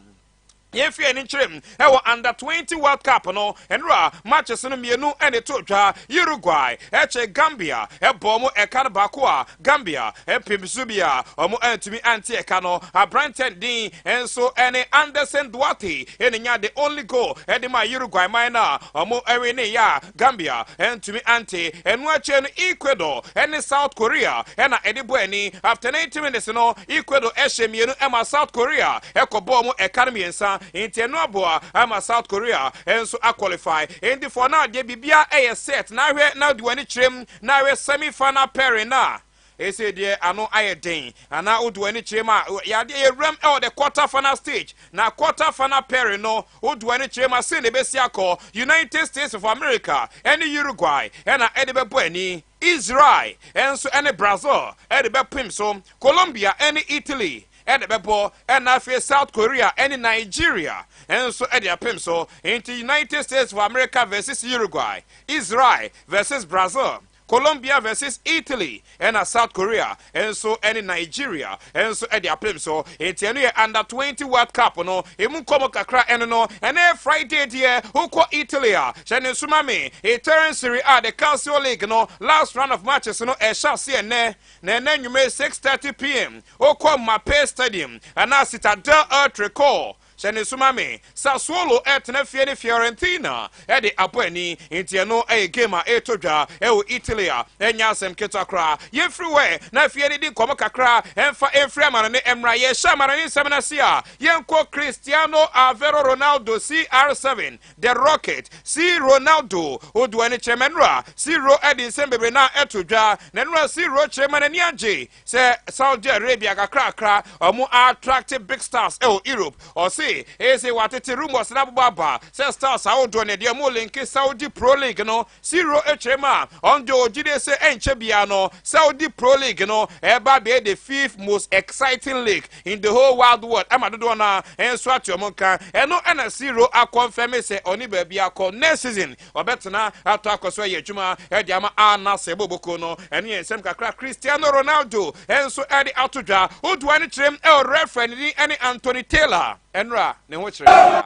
Speaker 3: yɛmfi ani nkyerɛ ɛwɔ Under 20 World Cup no. Ɛnora matches no mmienu ɛne to dwa. Uruguay ɛkyɛ Gambia, ɛbɔ mo ɛka no baako a, Gambia ɛpem so bi a, ɔmo ɛntumi ante ɛka no. Aberanteɛ din nso ɛne Anderson Duarte ɛne nya the only goal ɛde ma Uruguay man no a ɔmo ɛwe ne yɛ a, Gambia ɛntumi ante. Ɛno akyɛ no, Ecuador ɛne South Korea ɛna ɛde bɔ ani. After 90 minutes no, Ecuador ɛhyɛ mmienu ɛma South Korea ɛkɔ bɔɔl mu ɛka no 3. Nti ɛno aboa ama South Korea ɛnso aqualify. Nti for now deɛ, biribia ɛyɛ set. Na ahwɛ na de w'ani kyerɛ mu na ahwɛ semi final pairing na Ɛsɛ deɛ ano ayɛ den anaa wode w'ani kyerɛ mu a, yɛadeɛ yɛwuram ɛwɔ the quarter final stage, na quarter final pairing no, wode w'ani kyerɛ mu a, sei na ɛbɛsi akɔ: United States of America ɛne Uruguay ɛna ɛde bɛbɔ ani, Israel ɛnso ɛne Brazil ɛde bɛpem so, Colombia ɛne Italy ɛde bɛbɔ, ɛna afei South Korea ɛne Nigeria ɛnso ɛde apem so. Nti United States of America versus Uruguay, Israel versus Brazil, Colombia versus Italy, ɛna South Korea ɛnso ɛne Nigeria ɛnso ɛde apem so. Nti ɛno yɛ Under 20 World Cup no emu nkɔmɔ kakra. Ɛno no ɛnɛ Friday deɛ, wokɔ Italy a, hyɛ ne nsoma me, Italian Serie A, the Calcio League no, last round of matches no ɛhyɛ ase ɛnɛ, na ɛnɛ nwumere 6:30 p.m. wokɔ Mapei Stadium anaa Città del Tricolore, hyɛ ne soma me, Sassuolo ɛtena fie ne Fiorentina ɛde abɔ ani. Nti ɛno ɛyɛ game a ɛretɔ dwa ɛwɔ Italy a ɛnyɛ asɛm ketewa koraa. Yɛmfiri wɛ na afie no di nkɔmmɔ kakra, ɛmfa ɛmfiri amano ne mmra. Yɛhyɛ amano ne nsɛm no ase a, yɛnkɔ Cristiano Avero Ronaldo, CR7, the Rocket C Ronaldo. Odu ani kyerɛ mɛnura C Ro ɛde nsɛm bebree na ɛto dwa, na nnura C Ro kyerɛ ma n'ani agye sɛ Saudi Arabia kakrakra ɔmo attract big stars ɛwɔ Europe. Ɔse ɛsɛ watete rumours na abobɔ aba sɛ stars ahodoɔ ne deɛ mo link Saudi Pro League no. Ciro kyerɛ mu a, ɔno deɛ ɔgyide sɛ ɛnkyɛ bia no Saudi Pro League no ɛba bɛyɛ the fifth most exciting league in the whole wide world, ɛma dodoɔ no a ɛnso ate ɔmo nka. Ɛno ɛna Ciro akɔnfɛmi sɛ ɔne baabi akɔ next season ɔbɛtena atɔ akɔ so ɛyɛ adwuma ɛde ama Al Nassr boboko no. Ɛne yɛn nsɛm kakra Cristiano Ronaldo ɛnso ɛde ato dwa. Odua no kyerɛm ɛwɔ referee ne din ɛne Anthony Taylor. Ɛnora ne ho kyerɛ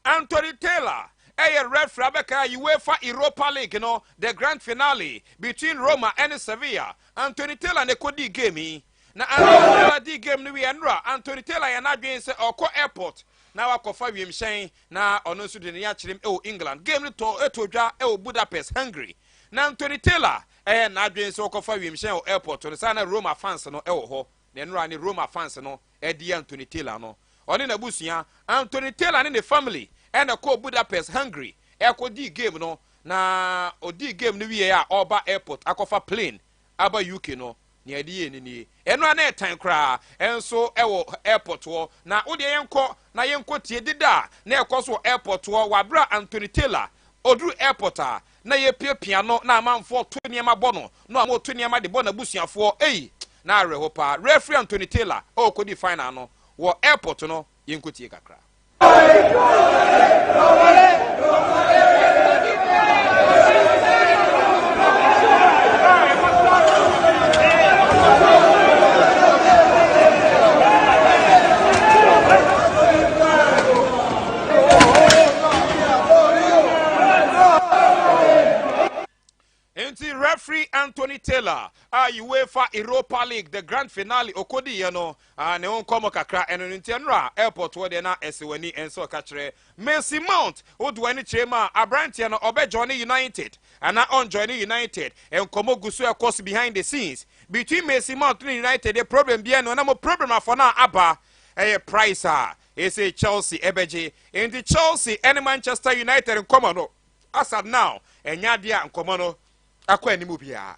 Speaker 3: Anthony Taylor, ɛyɛ referee abɛka UEFA Europa League no, the grand finale between Roma ɛne Sevilla. Anthony Taylor ne kɔdi game yi, na Anthony Taylor di game no wie ɛnora, Anthony Taylor yɛ n'adwene sɛ ɔkɔ airport na wakɔfa wiemhyɛn na ɔno nso de ne akyerɛm ɛwɔ England. Game no tɔ ɛtɔ dwa ɛwɔ Budapest, Hungary, na Anthony Taylor ɛyɛ n'adwene sɛ ɔkɔfa wiemhyɛn wɔ airport no saa na Roma fans no ɛwɔ hɔ, na ɛnora ne Roma fans no ɛdi Anthony Taylor no, ɔne n'abusua, Anthony Taylor ne ne family, ɛna kɔɔ Budapest, Hungary, ɛkɔ di game no. Na ɔdi game no wie a, ɔreba airport akɔfa plane aba UK no, nea ɛde yɛ nie, ɛno a na ɛtan koraa ɛnso ɛwɔ airport hɔ. Na wodeɛ yɛnkɔ na yɛnkɔ tie deda a na ɛkɔ so wɔ airport hɔ wabere Anthony Taylor ɔduru airport a na yɛpiapia no na amanfoɔ to nneɛma bɔ no na ɔmo to nneɛma de bɔ n'abusuafoɔ. Eyi na awerɛho paa. Referee Anthony Taylor ɔrekɔdi final no wɔ airport no, yɛnkɔ tie kakra. Nti referee Anthony Taylor a UEFA Europa League, the grand finale, okodiiɛ no, ne ho nkɔmmɔ kakra ɛno no. Nti ɛnora airport hɔ deɛ na ɛsɛ w'ani ɛnso ɔka kyerɛ Mason Mount. Wode w'ani kyerɛ mu a, aberanteɛ no ɔbɛjoin United anaa ɔnjoin United, nkɔmmɔ gu so ɛkɔ so behind the scenes between Mason Mount ne United. De problem biara no na mo problem afɔ no a aba ɛyɛ price a ɛsɛ Chelsea ɛbɛgye. Nti Chelsea ɛne Manchester United nkɔmmɔ no, as at now, ɛnyɛ adeɛ a nkɔmmɔ no akɔ anim biara.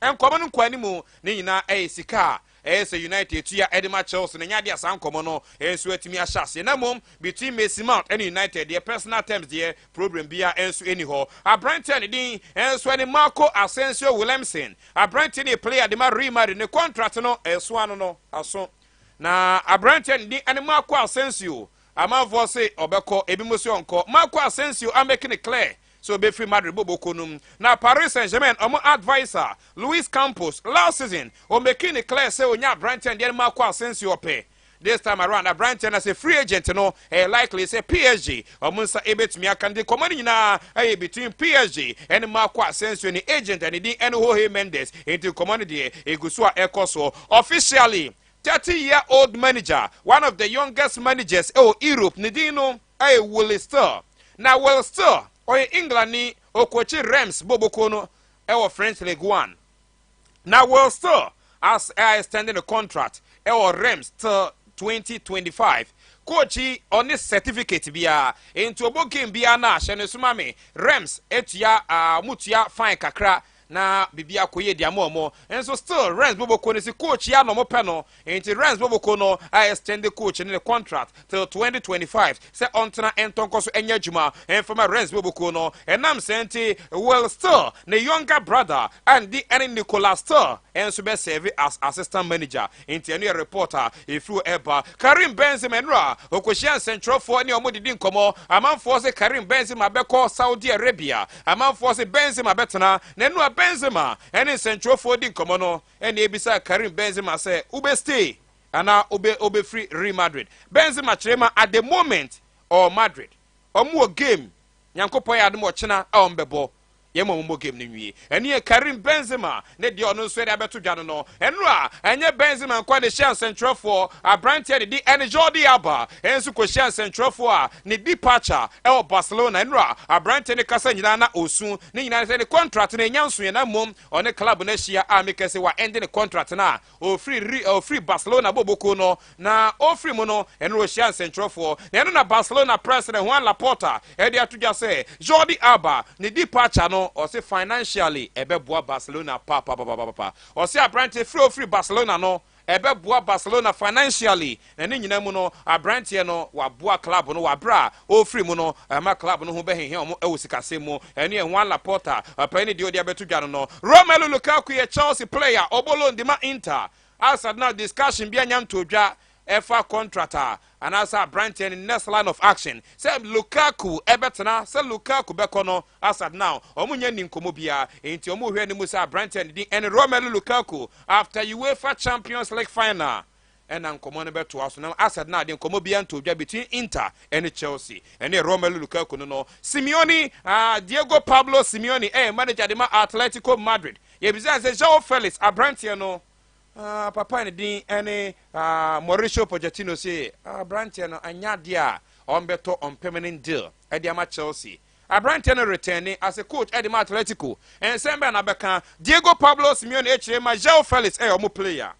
Speaker 3: Nkɔmmɔ no nkɔ anim ne nyinaa ɛyɛ sika a ɛyɛ sɛ United tua ɛde ma Chelsea na ɛnyɛ adeɛ a saa nkɔmmɔ no ɛnso atumi ahyɛ aseɛ. Na mmom between Mason Mount ɛne United deɛ, personal terms deɛ, problem biara ɛnso ɛni hɔ. Aberanteɛ ne din ɛnso ɛne Marco Asensio Williamson. Aberanteɛ ne player de ma Real Madrid, ne contract no ɛso ano no aso, na aberanteɛ ne din ɛne Marco Asensio. Amanfoɔ se ɔbɛkɔ, ebi mo se ɔnkɔ. Marco Asensio amake ne clear so obɛfiri Madrid boboko no mu. Na Paris Saint Germain ɔmo adviser Luis Campos, last season ɔmake ne clear sɛ onya aberanteɛ deɛ no Marco Asensio ɔpɛ. This time around, aberanteɛ no sɛ free agent no, ɛyɛ likely sɛ PSG ɔmo nsa ebɛtumi aka. Ne kɔmɔ no nyinaa ɛyɛ between PSG ɛne Marco Asensio ne agent ɛne din ɛne Jorge Mendes. Nti kɔmɔ no deɛ egu so a ɛkɔ so. Officially, 30-year-old manager, one of the youngest managers ɛwɔ Europe, ne din no ɛyɛ Willie Still. Na Will Still ɔyɛ England ni, okɔkyi Reims boboko no ɛwɔ French League One. Na Will Still as extending the contract ɛwɔ Reims till 2025. Coach yi ɔne certificate biara, nti ɔbɔ game biara na ahyɛ ne soma me Reims etua mutua fine kakra. Na biribi akɔyɛ di ama ɔmo nso. Still Rennes boboko no si coach ya na ɔmo pɛ no, nti Rennes boboko no a extend coach ne ne contract till 2025 sɛ ɔntena ntɔnkɔ so ɛnyɛ adwuma ɛnfama Rennes boboko no. Ɛnam sɛ nti Will Still, ne younger brother, and the ɛne Nicolas Still ɛnso bɛ serve as assistant manager. Nti ɛno yɛ report a efiri ɛba. Karim Benzema, ɛnura okohyia nsɛntwerɛfoɔ ne ɔmo didi nkɔmɔ. Amanfoɔ sɛ Karim Benzema bɛkɔ Saudi Arabia, amanfoɔ sɛ Benzema bɛtena. Na ɛnura Benzema ɛne nsɛntwerɛfoɔ di nkɔmɔ no, ɛna ebisa Karim Benzema sɛ wobɛ stay anaa wobɛfiri Real Madrid. Benzema kyerɛ ma at the moment ɔwɔ Madrid. Ɔmo wɔ game, Nyankopɔn yɛ adom, ɔkyena a ɔmo bɛbɔ yɛn mo ɔmo game no nwie. Ɛne yɛ Karim Benzema ne deɛ ɔno nso yɛde abɛto dwa no. Ɛno a ɛnyɛ Benzema nkwa ne hyia nsɛntwerɛfoɔ. Aberanteɛ de di ɛne Jordi Alba ɛnso kɔhyia nsɛntwerɛfoɔ a ne departure ɛwɔ Barcelona. Ɛno a aberanteɛ ne kasa nyinaa na osu ne nyinaa sɛ ne contract no ɛnya nso yɛ, na mmom ɔne club no ahyia a mekɛ sɛ wa ɛnde ne contract no a ofiri Barcelona bɔbɔkuo no na ofiri mu no. Ɛno ɔhyia nsɛntwerɛfoɔ na ɛno na Barcelona president Juan Laporta ɛde ato dwa sɛ Jordi Alba ne departure no, ɔse financially ɛbɛboa Barcelona papapapapa. Ɔse aberanteɛ firi ofiri Barcelona no, ɛbɛboa Barcelona financially, na ne nyinaa mu no, aberanteɛ no waboa club no. Wabere a ɔfiri mu no, ɛma club no ho bɛhehia ɔmo ɛwɔ sikasɛm mu. Ɛne ɛho Laporta ɔpɛn ne deɛ ɔde abɛto dwa no. Romelu Lukaku yɛ Chelsea player, ɔbɔ loan de ma Inter. As at now, discussion bi anya nto dwa ɛfa contract a anaasɛ aberanteɛ no next line of action, sɛ Lukaku ɛbɛtena, sɛ Lukaku bɛkɔ no. As at now, ɔmo nyɛ ni nkɔmɔ biara, nti ɔmo hwɛ ne mu sɛ aberanteɛ no din ɛne Romelu Lukaku after UEFA Champions League final ɛna nkɔmɔ no bɛtoa so. Na as at now de, nkɔmɔ biara nto dwa between Inter ɛne Chelsea ɛne Romelu Lukaku no. Simeone, Diego Pablo Simeone, ɛyɛ manager de ma Atletico Madrid. Yɛbisa sɛ Joao Felix aberanteɛ no, papa ne din ɛne Mauricio Pochettino se aberanteɛ no anya adeɛ a ɔmbɛtɔ on permanent deal ɛde ama Chelsea. Aberanteɛ no return as a coach ɛde ma Atletico. Ɛnsɛm bɛn na bɛka? Diego Pablo Simeone ekyirɛ ma Joao Felix ɛyɛ ɔmo player,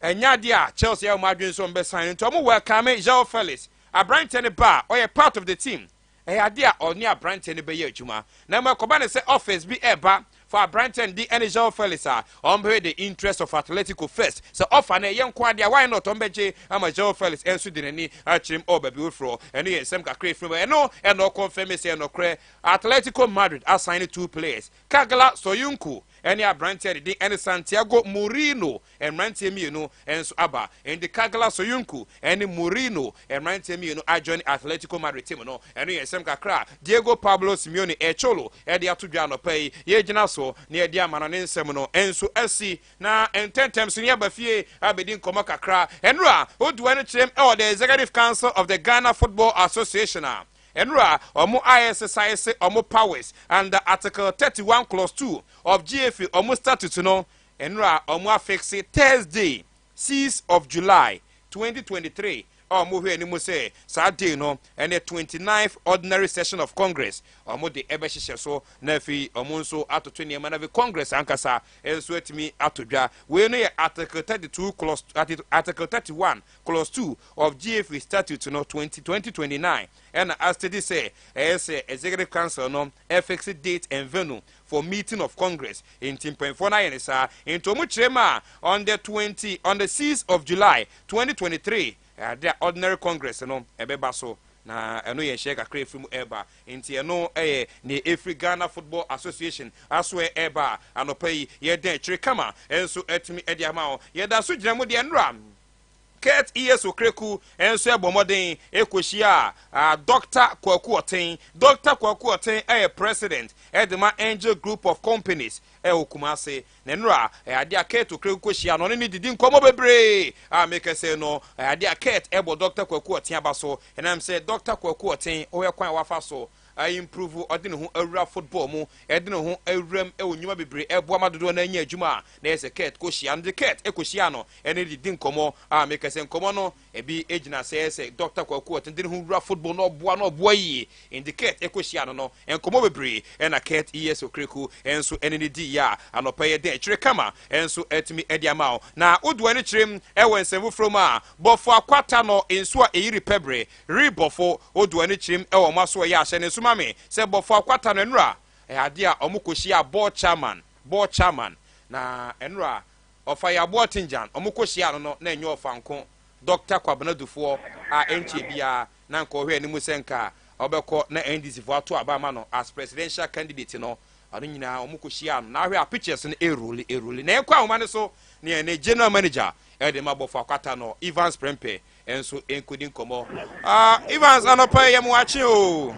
Speaker 3: ɛnya adeɛ a Chelsea ɛyɛ ɔmo adwene so ɔmo bɛsan, nti ɔmo welcome Joao Felix. Aberanteɛ no ba a ɔyɛ part of the team, ɛyɛ adeɛ a ɔne aberanteɛ no bɛyɛ adwuma. Na mmɔ ɛkɔba ne sɛ offers bi ɛɛba for aberanteɛ no di ɛne Joao Felix a, ɔmbɛhwɛ the interest of Atletico first. Sɛ offer no ɛyɛ nko adeɛ a, why not? Ɔmbɛgye ama Joao Felix ɛnso de n'ani akyerɛ mu ɔwɔ baabi foforɔ. Ɛno yɛ nsɛm kakra efiri mu. Ɛno ɛna ɔconfirm sɛ ɛnɔkorɛ Atletico Madrid asign two players, Caglar Soyuncu ɛne aberanteɛ de din ɛne Santiago Moreno. Mmeranteɛ mmienu nso aba, nti Caglar Soyuncu ɛne Moreno, mmeranteɛ mmienu ajoin Atletico Madrid team no. Ɛno yɛ nsɛm kakra Diego Pablo Simeone Echolo ɛde ato dwa anɔpa yi. Yɛgyina so na yɛde ama no ne nsɛm no nso asi na ntɛntɛm so ne yɛaba fie abɛdi nkɔmmɔ kakra. Ɛnura oduwa no kyerɛm ɛwɔ the Executive Council of the Ghana Football Association a ɛnura ɔmo exercise ɔmo powers under Article 31 clause 2 of GFA ɔmo statute no. Ɛnura ɔmo afix Thursday, 6 of July 2023 a ɔmo hwɛ anim sɛ saa day no ɛne 29th ordinary session of Congress ɔmo de ɛbɛhyehyɛ so, na afei ɔmo nso atoto nneɛma na afei Congress ankasa nso atumi ato dwa. Wei no yɛ Article 32 clause, Article 31 clause 2 of GFA statute no 20 2029 ɛna astate sɛ ɛyɛ sɛ Executive Council no ɛfix date and venue for meeting of Congress. Nti mpanyinfoɔ no ayɛ ne saa, nti ɔmo kyerɛ mu a on the 6th of July 2023 ade a ordinary Congress no ɛbɛba so. Na ɛno yɛ nhyɛ kakra efiri mu ɛɛba, nti ɛno ɛyɛ nea efiri Ghana Football Association aso ɛɛba. Anɔpa yi yɛdɛn akyire kama ɛnso ɛtumi ɛde ama wo. Yɛda so gyina mu deɛ. Nnura Kurt E.S. Okraku nso ɛbɔ mmɔden ɛkɔhyia a Dr. Kwaku Ɔten. Dr. Kwaku Ɔten ɛyɛ president ɛde ma Angel Group of Companies ɛwɔ Kumase. Na nnura ɛyɛ adeɛ a Kurt Okraku kɔhyia no, ɔne ne didi nkɔmmɔ bebree a mekɛsɛ no, ɛyɛ adeɛ a Kurt ɛbɔ Dr. Kwaku Ɔten aba so, ɛnam sɛ Dr. Kwaku Ɔten ɔyɛ kwan a wafa so improve, ɔde ne ho awura football mu, ɛde ne ho awuram ɛwɔ nnwuma bebree, ɛboa ma dodoɔ no anya adwuma a na yɛ sɛ Kurt kɔhyia no de Kurt ɛkɔhyia no ɛne didi nkɔmmɔ a mekɛsɛ nkɔmmɔ no ebi gyina sɛ Dr. Kwaku Ɔten de ne ho wura football na ɔboa na ɔboa yie, nti Kurt ɛkɔhyia no, nkɔmmɔ bebree ɛna Kurt E.S. Okraku ɛnso ɛne ne di yie a anɔpɛ yɛ den akyire kama ɛnso ɛtumi ɛde ama wo. Na wodoa no kyerɛ mu ɛwɔ nsɛm foforɔ mu a bɔfo akwata no nso a ɛyiri pɛbrɛ rebɔfo wodoa no kyerɛ mu ɛwɔ ɔmo aso ɛyɛ ahyɛ ne nso ma me sɛ bɔfo akwata no nnura ɛyɛ adeɛ a ɔmo kɔhyia board chairman. Board chairman. Na ɛnora ɔfa yɛ aboɔ tingyan ɔmo kɔ hyia no na ɛnyɛ ɔfa nko, Dr Kwabena Dufoɔ a ɛnkyɛ biara na nka ɔhwɛ anim sɛ nka ɔbɛkɔ na NDC foɔ ato aba ama no as presidential candidate no, ɔno nyinaa ɔmo kɔ hyia no. Na ahwɛ a pictures no ɛroll ɛroll na ɛkɔ ahoma no so ne ɛne general manager ɛde ma Bɔfo Akwata no, Evans Prempeh, ɛnso nkɔdi nkɔmmɔ. Ah, Evans, anɔpa yɛ mo akye o.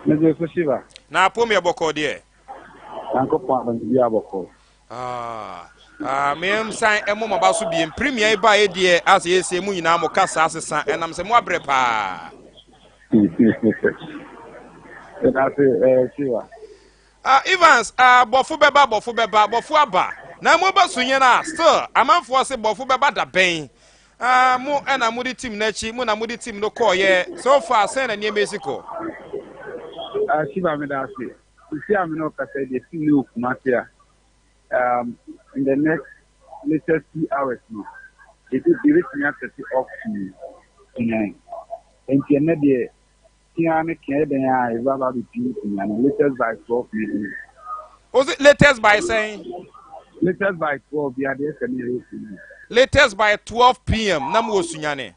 Speaker 4: Mede so, Shiva.
Speaker 3: Na apom yɛ bɔkɔɔ deɛ?
Speaker 4: Nyankopɔn abɛn bi abɔkɔ.
Speaker 3: Ah, ah, mem san ɛmo maba so biem. Premier yi baeɛ deɛ, asɛ yɛsɛ mu nyinaa mo kasa asesa, ɛnam sɛ mo abrɛ paa.
Speaker 4: Ɛdase, Shiva.
Speaker 3: Ah, Evans, ah, Bɔfo bɛba, Bɔfo bɛba, Bɔfo aba. Na mo ba so nyɛ no a, still amanfoɔ se Bɔfo bɛba da bɛn? Ah, mo ɛna mode team n'akyi, mo na mode team no kɔɔyɛ. So far, sɛn na nneɛma esi kɔ?
Speaker 4: Ah, Shiva, meda ase. Sisi a me ne ɔkasa deɛ, team ne wɔ Kumase a in the next latest 2 hours no, yɛbɛtumi aset off to Sunyani. Nti ɛnɛ deɛ, kia ne kia yɛ dɛn a yɛbɛba aba abɛpie Sunyani latest by 12 midnight.
Speaker 3: O se latest by sɛn?
Speaker 4: Latest by 12 bi adeɛ sɛ ne yɛwɔ Sunyani.
Speaker 3: Latest by 12 p.m. na mo wɔ Sunyani.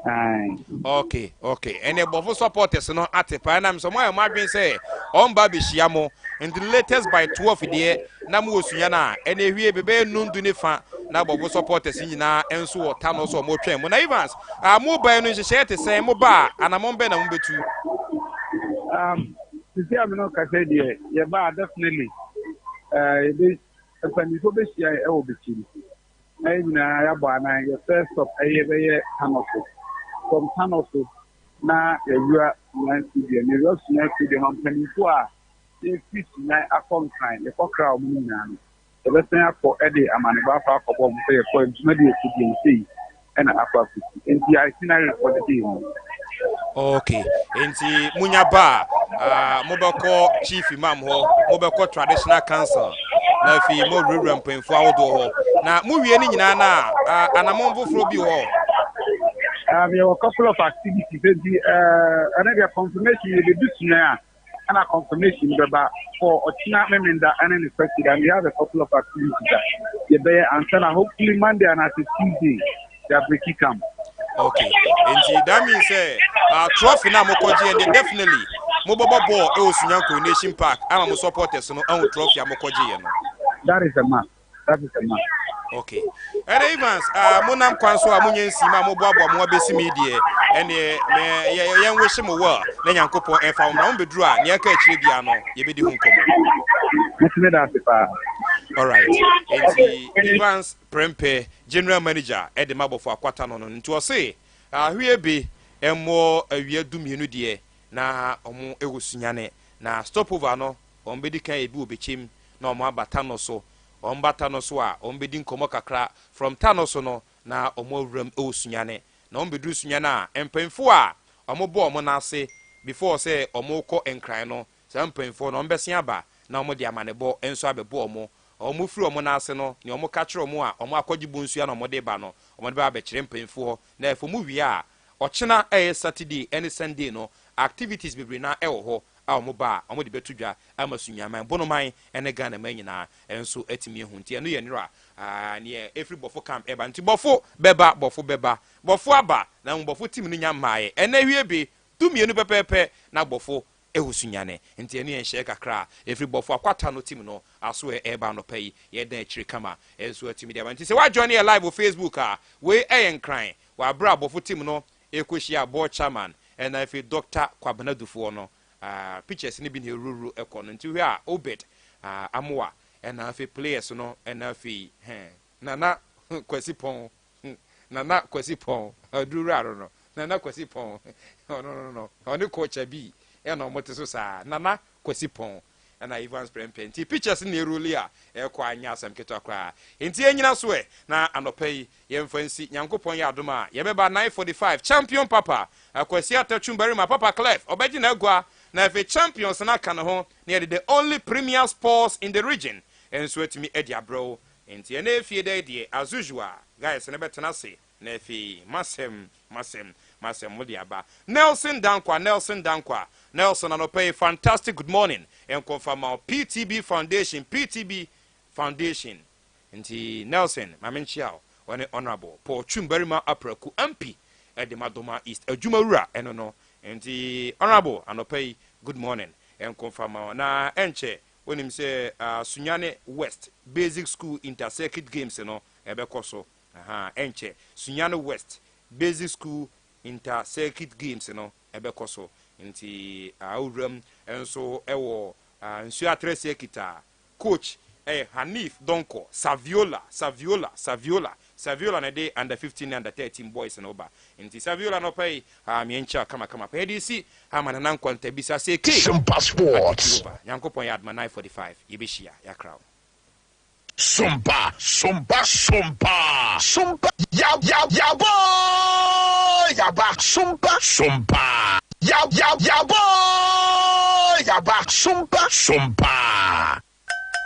Speaker 4: Aye.
Speaker 3: Okay, ɛnɛ Bɔfo supporters no ate paa nam sɛ mo ayɛ mo adwene sɛ ɔmba abɛhyia mo, nti latest by 12 deɛ na mo wɔ Sunya no a, ɛnɛ ehwie bɛbɛyɛ nundu ne fa na Bɔfo supporters nyinaa nso wɔ ta no so ɔmo twɛn mo. Na Evans, a mo ba no, nhyehyɛeɛ te sɛn? Mo ba a, anammɔn bɛn na mo bɛtu?
Speaker 4: Sisi a me ne ɔkasa deɛ, yɛba a, definitely yɛbɛ mpanyinfoɔ bɛhyia yɛ ɛwɔ Bɛkyiri na yɛn nyinaa yɛabɔ anan. Yɛ first stop ɛyɛ bɛyɛ Tanoso. From Tanoso na yɛwura Sunyani Stadium. Yɛwura Sunyani Stadium a, mpanyinfoɔ a yɛfiri Sunyani akɔ Nkran, yɛkɔkra wɔn nyinaa no, yɛbɛsan akɔ ɛde amanebɔ akɔ akɔbɔ wɔn sɛ yɛkɔ ntoma de yɛkɔ deɛ nsei ɛna akɔ akɔsi. Nti itinerary for the day no.
Speaker 3: Okay, nti munya ba a, mobɛkɔ chief imam hɔ, mobɛkɔ traditional council, na afei mowurawura mpanyinfoɔ ahodoɔ hɔ, na mowie no nyinaa no a, anammɔn foforɔ bi wɔ hɔ?
Speaker 4: Yɛwɔ couple of activities, nti ɛno deɛ, confirmation yɛbɛdu Sunyani a ɛna confirmation bɛba for ɔkyena Memenda ɛne ne Saturday, and we have a couple of activities a yɛbɛyɛ ansa na hopefully Monday anaasɛ Tuesday yɛabreak camp.
Speaker 3: Okay, nti that means sɛ trophy na mokɔgye yɛn deɛ, definitely mobɛbɔ bɔɔl ɛwɔ Sunyani Coronation Park ama mo supporters no ahu trophy a mokɔgye yɛn no.
Speaker 4: That is a must, that is a must.
Speaker 3: Okay, ɛnɛ Evans, monam kwan so a monyɛ nsim a moboaboa mo abɛsi mi deɛ, ɛneɛ yɛn wish mo well na Nyankopɔn ɛmfa wo na mombɛduru a, nea ɛka akyire bia no yɛbɛdi ho nkɔmmɔ.
Speaker 4: Mɛtumi da ase paa.
Speaker 3: Alright, nti Evans Prempeh, general manager ɛde ma Bɔfo Akwata no, nti ɔse ahwie bi ɛmmɔ awia 12 deɛ na ɔmo ɛwɔ Sunyane, na stopover no, wɔn bɛdi kan ebi wɔ Bɛkyɛm na ɔmo aba Tano so. Wɔn ba Tano so a, wɔn bɛdi nkɔmɔ kakra. From Tano so no na wɔn awuram ɛwɔ Sunyane, na wɔn bɛduru Sunyane a, mpanyinfoɔ a wɔn bɔ wɔn n'ase before sɛ wɔn kɔ Nkran no, saa mpanyinfoɔ no wɔn bɛsen aba na wɔn de amanebɔ nso abɛbɔ wɔn. Wɔn firi wɔn n'ase no, nea wɔn ka kyerɛ wɔn a wɔn akɔgye bonsua na wɔn de ba no, wɔn de ba abɛkyerɛ mpanyinfoɔ. Na ɛfɔ mu wie a, ɔkyena ɛyɛ Saturday ɛne Sunday no, activities bebree na ɛwɔ hɔ a wɔn ba a wɔn de bɛto dwa ama Sunyaman, Bonoman ɛne Ghana man nyinaa ɛnso atumi ehu. Nti ɛno yɛ nnora neɛ efiri Bɔfo camp ɛba. Nti Bɔfo bɛba, Bɔfo bɛba, Bɔfo aba, na Bɔfo team no nya mmaayɛ. Ɛnɛ hwie bi 12 pɛpɛɛpɛ na Bɔfo ɛwɔ Sunyane. Nti ɛno yɛ nhyɛ kakra a ɛfiri Bɔfo Akwata no team no aso ɛreba anɔpa yi. Yɛdan akyire kama ɛnso atumi de aba. Nti sɛ woajoin yɛ live wɔ Facebook a, wei ɛyɛ Nkran wɔaberɛ a Bɔfo team no ɛkɔhyia board chairman ɛna afei Dr Kwabena Dufoɔ no. Pictures no bi na ɛwurawura ɛkɔ no. Nti hwɛ a, Obed Amoa ɛna afei players no ɛna afei Nana Kwasi Pɔn, Nana Kwasi Pɔn adurura no, Nana Kwasi Pɔn ɔno no, ɔne coach bi ɛna ɔmo te so saa. Nana Kwasi Pɔn ɛna Evans Prempeh. Nti pictures na ɛroll a ɛkɔ anya asɛm ketewa koraa. Nti yɛnyina so ɛ na anɔpa yi yɛmfa nsi. Nyankopɔn yɛ adom a, yɛbɛba 9:45. Champion Papa Akwasi Atatwum Barima, Papa Clef, ɔbɛgye n'agua na afei champions no aka ne ho na yɛde the only premier sports in the region nso atumi adi abrɛw. Nti ɛna efie dɛ deɛ, as usual, guys no bɛtena ase na afei masɛm masɛm masɛm mo de aba. Nelson Dankwa, Nelson Dankwa, Nelson, anɔpa yi, fantastic good morning nkɔmfa ma PTB Foundation, PTB. Foundation. Nti Nelson, ma menkyea wo, ɔne Honourable Paul Twumbarima Apraku MP de ma Doma East adwuma wura ɛno no. Nti Honourable, anɔpa yi good morning nko mfa ma wo. Na ɛnkyɛ wonim sɛ Sunyani West Basic School Inter-Circuit Games no ɛbɛkɔ so. Ahaa, ɛnkyɛ Sunyani West Basic School Inter-Circuit Games no ɛbɛkɔ so. Nti wowuram nso wɔ Nsuatrɛ Circuit a, Coach yɛ Hanif Donkor, Saviola, Saviola, Saviola, Saviola na ɛde under 15 ne under 13 boys no ba. Nti Saviola anɔpa yi, ah, me nkyia kama kama pa. Yɛde si ama Nana Nkwantabisa sɛ K.
Speaker 5: Simpa Sports.
Speaker 3: Ati Over. Nyankopɔn yɛ adoma 9:45 yɛbɛhyia, yɛakra wo.
Speaker 5: Sumpa, sumpa, sumpa, sumpa, ya ya yaboo, yaba, sumpa, sumpa, ya ya yaboo, yaba, sumpa, sumpa.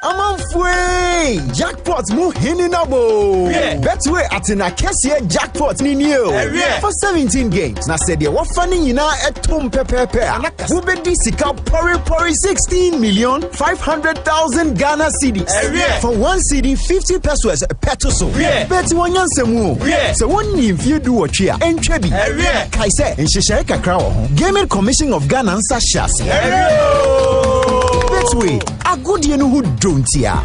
Speaker 6: Amanfoe! Jackpot mu hene na bo! Betway atena kɛseɛ jackpot ni nie o. For 17 games, na sɛ deɛ wɔfa ne nyinaa ɛtom pɛpɛɛpɛ a, wobɛdi sika pɔrepɔre 16 million 500,000 Ghana cedis. For one cedi 50 pesos pɛto so. Bɛti wɔn nyansa mu o. Sɛ wonni mfie 18 a, ɛntwa bi. Kae sɛ nhyehyɛe kakra wɔ ho. Gaming Commission of Ghana nsa hyɛ aseɛ. Betway, agodie no ho dɔ ntia.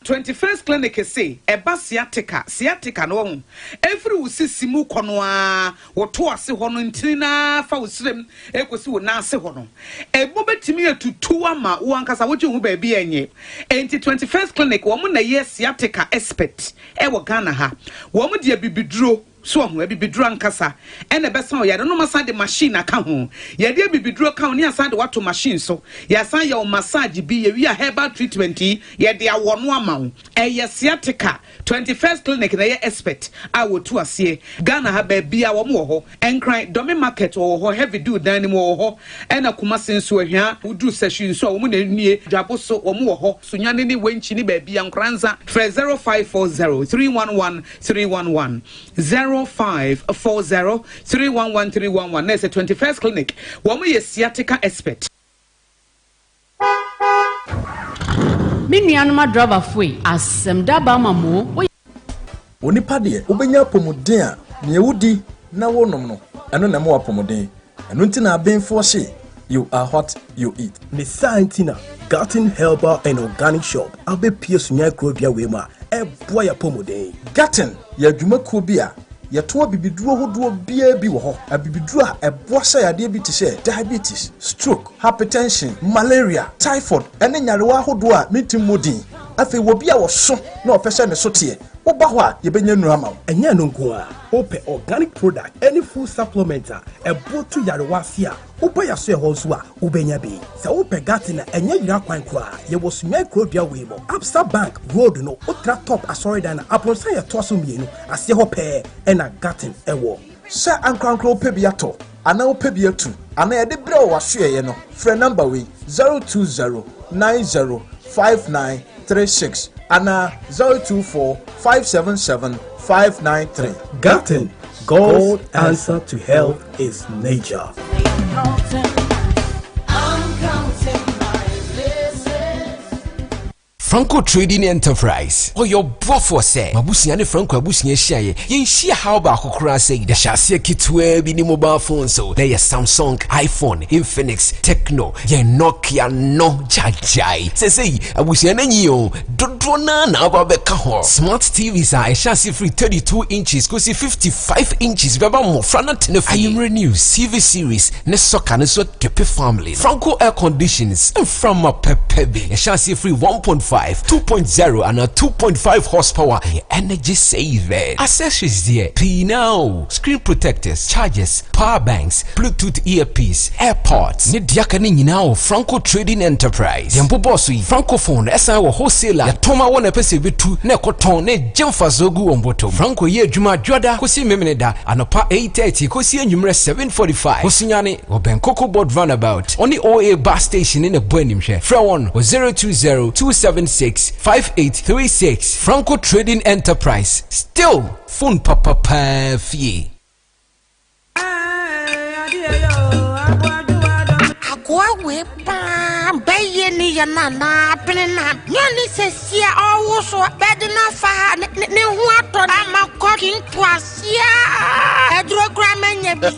Speaker 7: 21st Clinic se ɛba sciatica, sciatica no wahu, ɛfiri wo sisi mu kɔ no ara, wo to ase hɔ no ntini no ara fa wo srem ɛkɔsi wo nan ase hɔ no, ɛmu bɛtumi atutu ama wo ankasa wogye wo ho baabi a ɛnyɛ. Enti 21st Clinic wɔn na ɛyɛ sciatica expert ɛwɔ Ghana ha. Wɔn de abibiduro. So wahu? Abibiduro ankasa na ɛbɛsa wo yare no. Wɔasan de machine aka ho. Yɛde abibiduro ka ho ne yɛasan de wo ato machine so. Yɛasan yɛ wo massage bi. Yɛwie a herbal treatment yi, yɛde awɔ no ama wo. Ɛyɛ sciatica. 21st Clinic na ɛyɛ expert a wɔtu aseɛ. Ghana ha baabiara wɔn wɔ hɔ. Nkran, Dome Market wɔwɔ hɔ, Heavy Dew dan no mu wɔwɔ hɔ. Ɛna Kumasi nso, Ahwia, woduru Sahwi nso a wɔn na ɛnie. Dwabo so wɔn wɔ hɔ. Sunyani ne Wenchi ne baabiara, Nkoranza. Frɛ 0540 311 311 0540 311 311 na ɛsɛ 21st Clinic, wɔn yɛ sciatica expert.
Speaker 8: Me nuanom adrɔbafo ei, asɛm da aba ama mo o, woyɛ.
Speaker 9: Onipa deɛ, wobɛnya apɔmuden a, nea wodi na wonom no, ɛno na ɛma wo apɔmuden. Ɛno nti na abenfoɔ se, You are what you eat.
Speaker 10: Ne saa nti na Garden Herbal and Organic Shop abɛpue Sunyani kurodua wei mu a ɛboa yɛn apɔmuden.
Speaker 9: Garden yɛ adwumakuo bi a yɛto abibiduro hodoɔ biara bi wɔ hɔ. Abibiduro a ɛboa sa yadeɛ bi te sɛ diabetes, stroke, hypertension, malaria, typhoid ne nyarewa ahodoɔ a mentumi mmɔ din. Afei wɔ bi a ɔso na ɔpɛ sɛ ne so teɛ, woba hɔ a yɛbɛnya nnuro ama wo.
Speaker 10: Ɛnyɛ ɛno nko ara, wopɛ organic product ne food supplement a ɛboa tu nyarewa ase a, woba yɛn asoɛe hɔ nso a, wobɛnya bi. Sɛ wopɛ garden a, ɛnyɛ yera kwan koraa. Yɛwɔ Sunyani kurodua wei mu, Absa Bank road no, wotra Top asɔredan no a, abronsan a ɛtoa so mmienu, aseɛ hɔ pɛɛ na garden wɔ.
Speaker 9: Sɛ ankorankoro wopɛ bi atɔ anaa wopɛ bi atu anaa yɛde brɛ wo wɔ w'asoɛeɛ no, frɛ nɔmba wei, 020 90 59 36 anaa 024 577 593.
Speaker 10: Garden, God's answer to health is nature.
Speaker 11: Franco Trading Enterprise, Ɔyɛ ɔboafoɔ sɛ m'abusua ne Franco abusua hyiaeɛ. Yɛnhyia haw baako koraa sɛ yɛhyɛ aseɛ ketewaa bi ne mobile phone so na ɛyɛ Samsung, iPhone, Infinix, Tecno, yɛn Nokia no gyagyae. Seesei abusua no anyin o, dodoɔ no ara na aba abɛka ho. Smart TVs a ɛhyɛ aseɛ firi 32 inches kɔsi 55 inches bɛba mmɔfra no atena fie. Anwummerɛ news, TV series, ne soccer no nso akepe family no. Franco Air Conditions, mframa pɛpɛ bi. Ɛhyɛ aseɛ firi 1.5, 2.0 anaa 2.5 horsepower. Ɛyɛ energy saving. Accessories deɛ, pii no ara o. Screen protectors, chargers, power banks, Bluetooth earpiece, airpods, ne deɛ aka no nyinaa wɔ Franco Trading Enterprise. Deɛ mbobɔɔ so yi, Francophone ɛsan wɔ wholesale a yɛtɔn ma wɔn a ɛpɛ sɛ ɛbɛtu na ɛkɔtɔn na ɛgye mfasoɔ gu wɔn bɔtɔ mu. Franco yɛ adwuma Dwoada kɔsi Memeneda anɔpa 8:30 kɔsi anwummerɛ 7:45. Osunyane wɔ bɛn Cocoa Board Runabout, ɔne OA Bus Station ne na ɛbɔ animhwɛ. Frɛ wɔn wɔ 020 276 5836. Franco Trading Enterprise, still phone papa paa fie.
Speaker 12: Akoa wei paa bɛyɛ. adeɛ ne yɛ no anaa abene no a nyɛ ne sɛsi a ɔwo so bɛde no afa ha ne ne- ne ho atɔ no ama kɔ kinto aseɛ aduro koraa manya bi.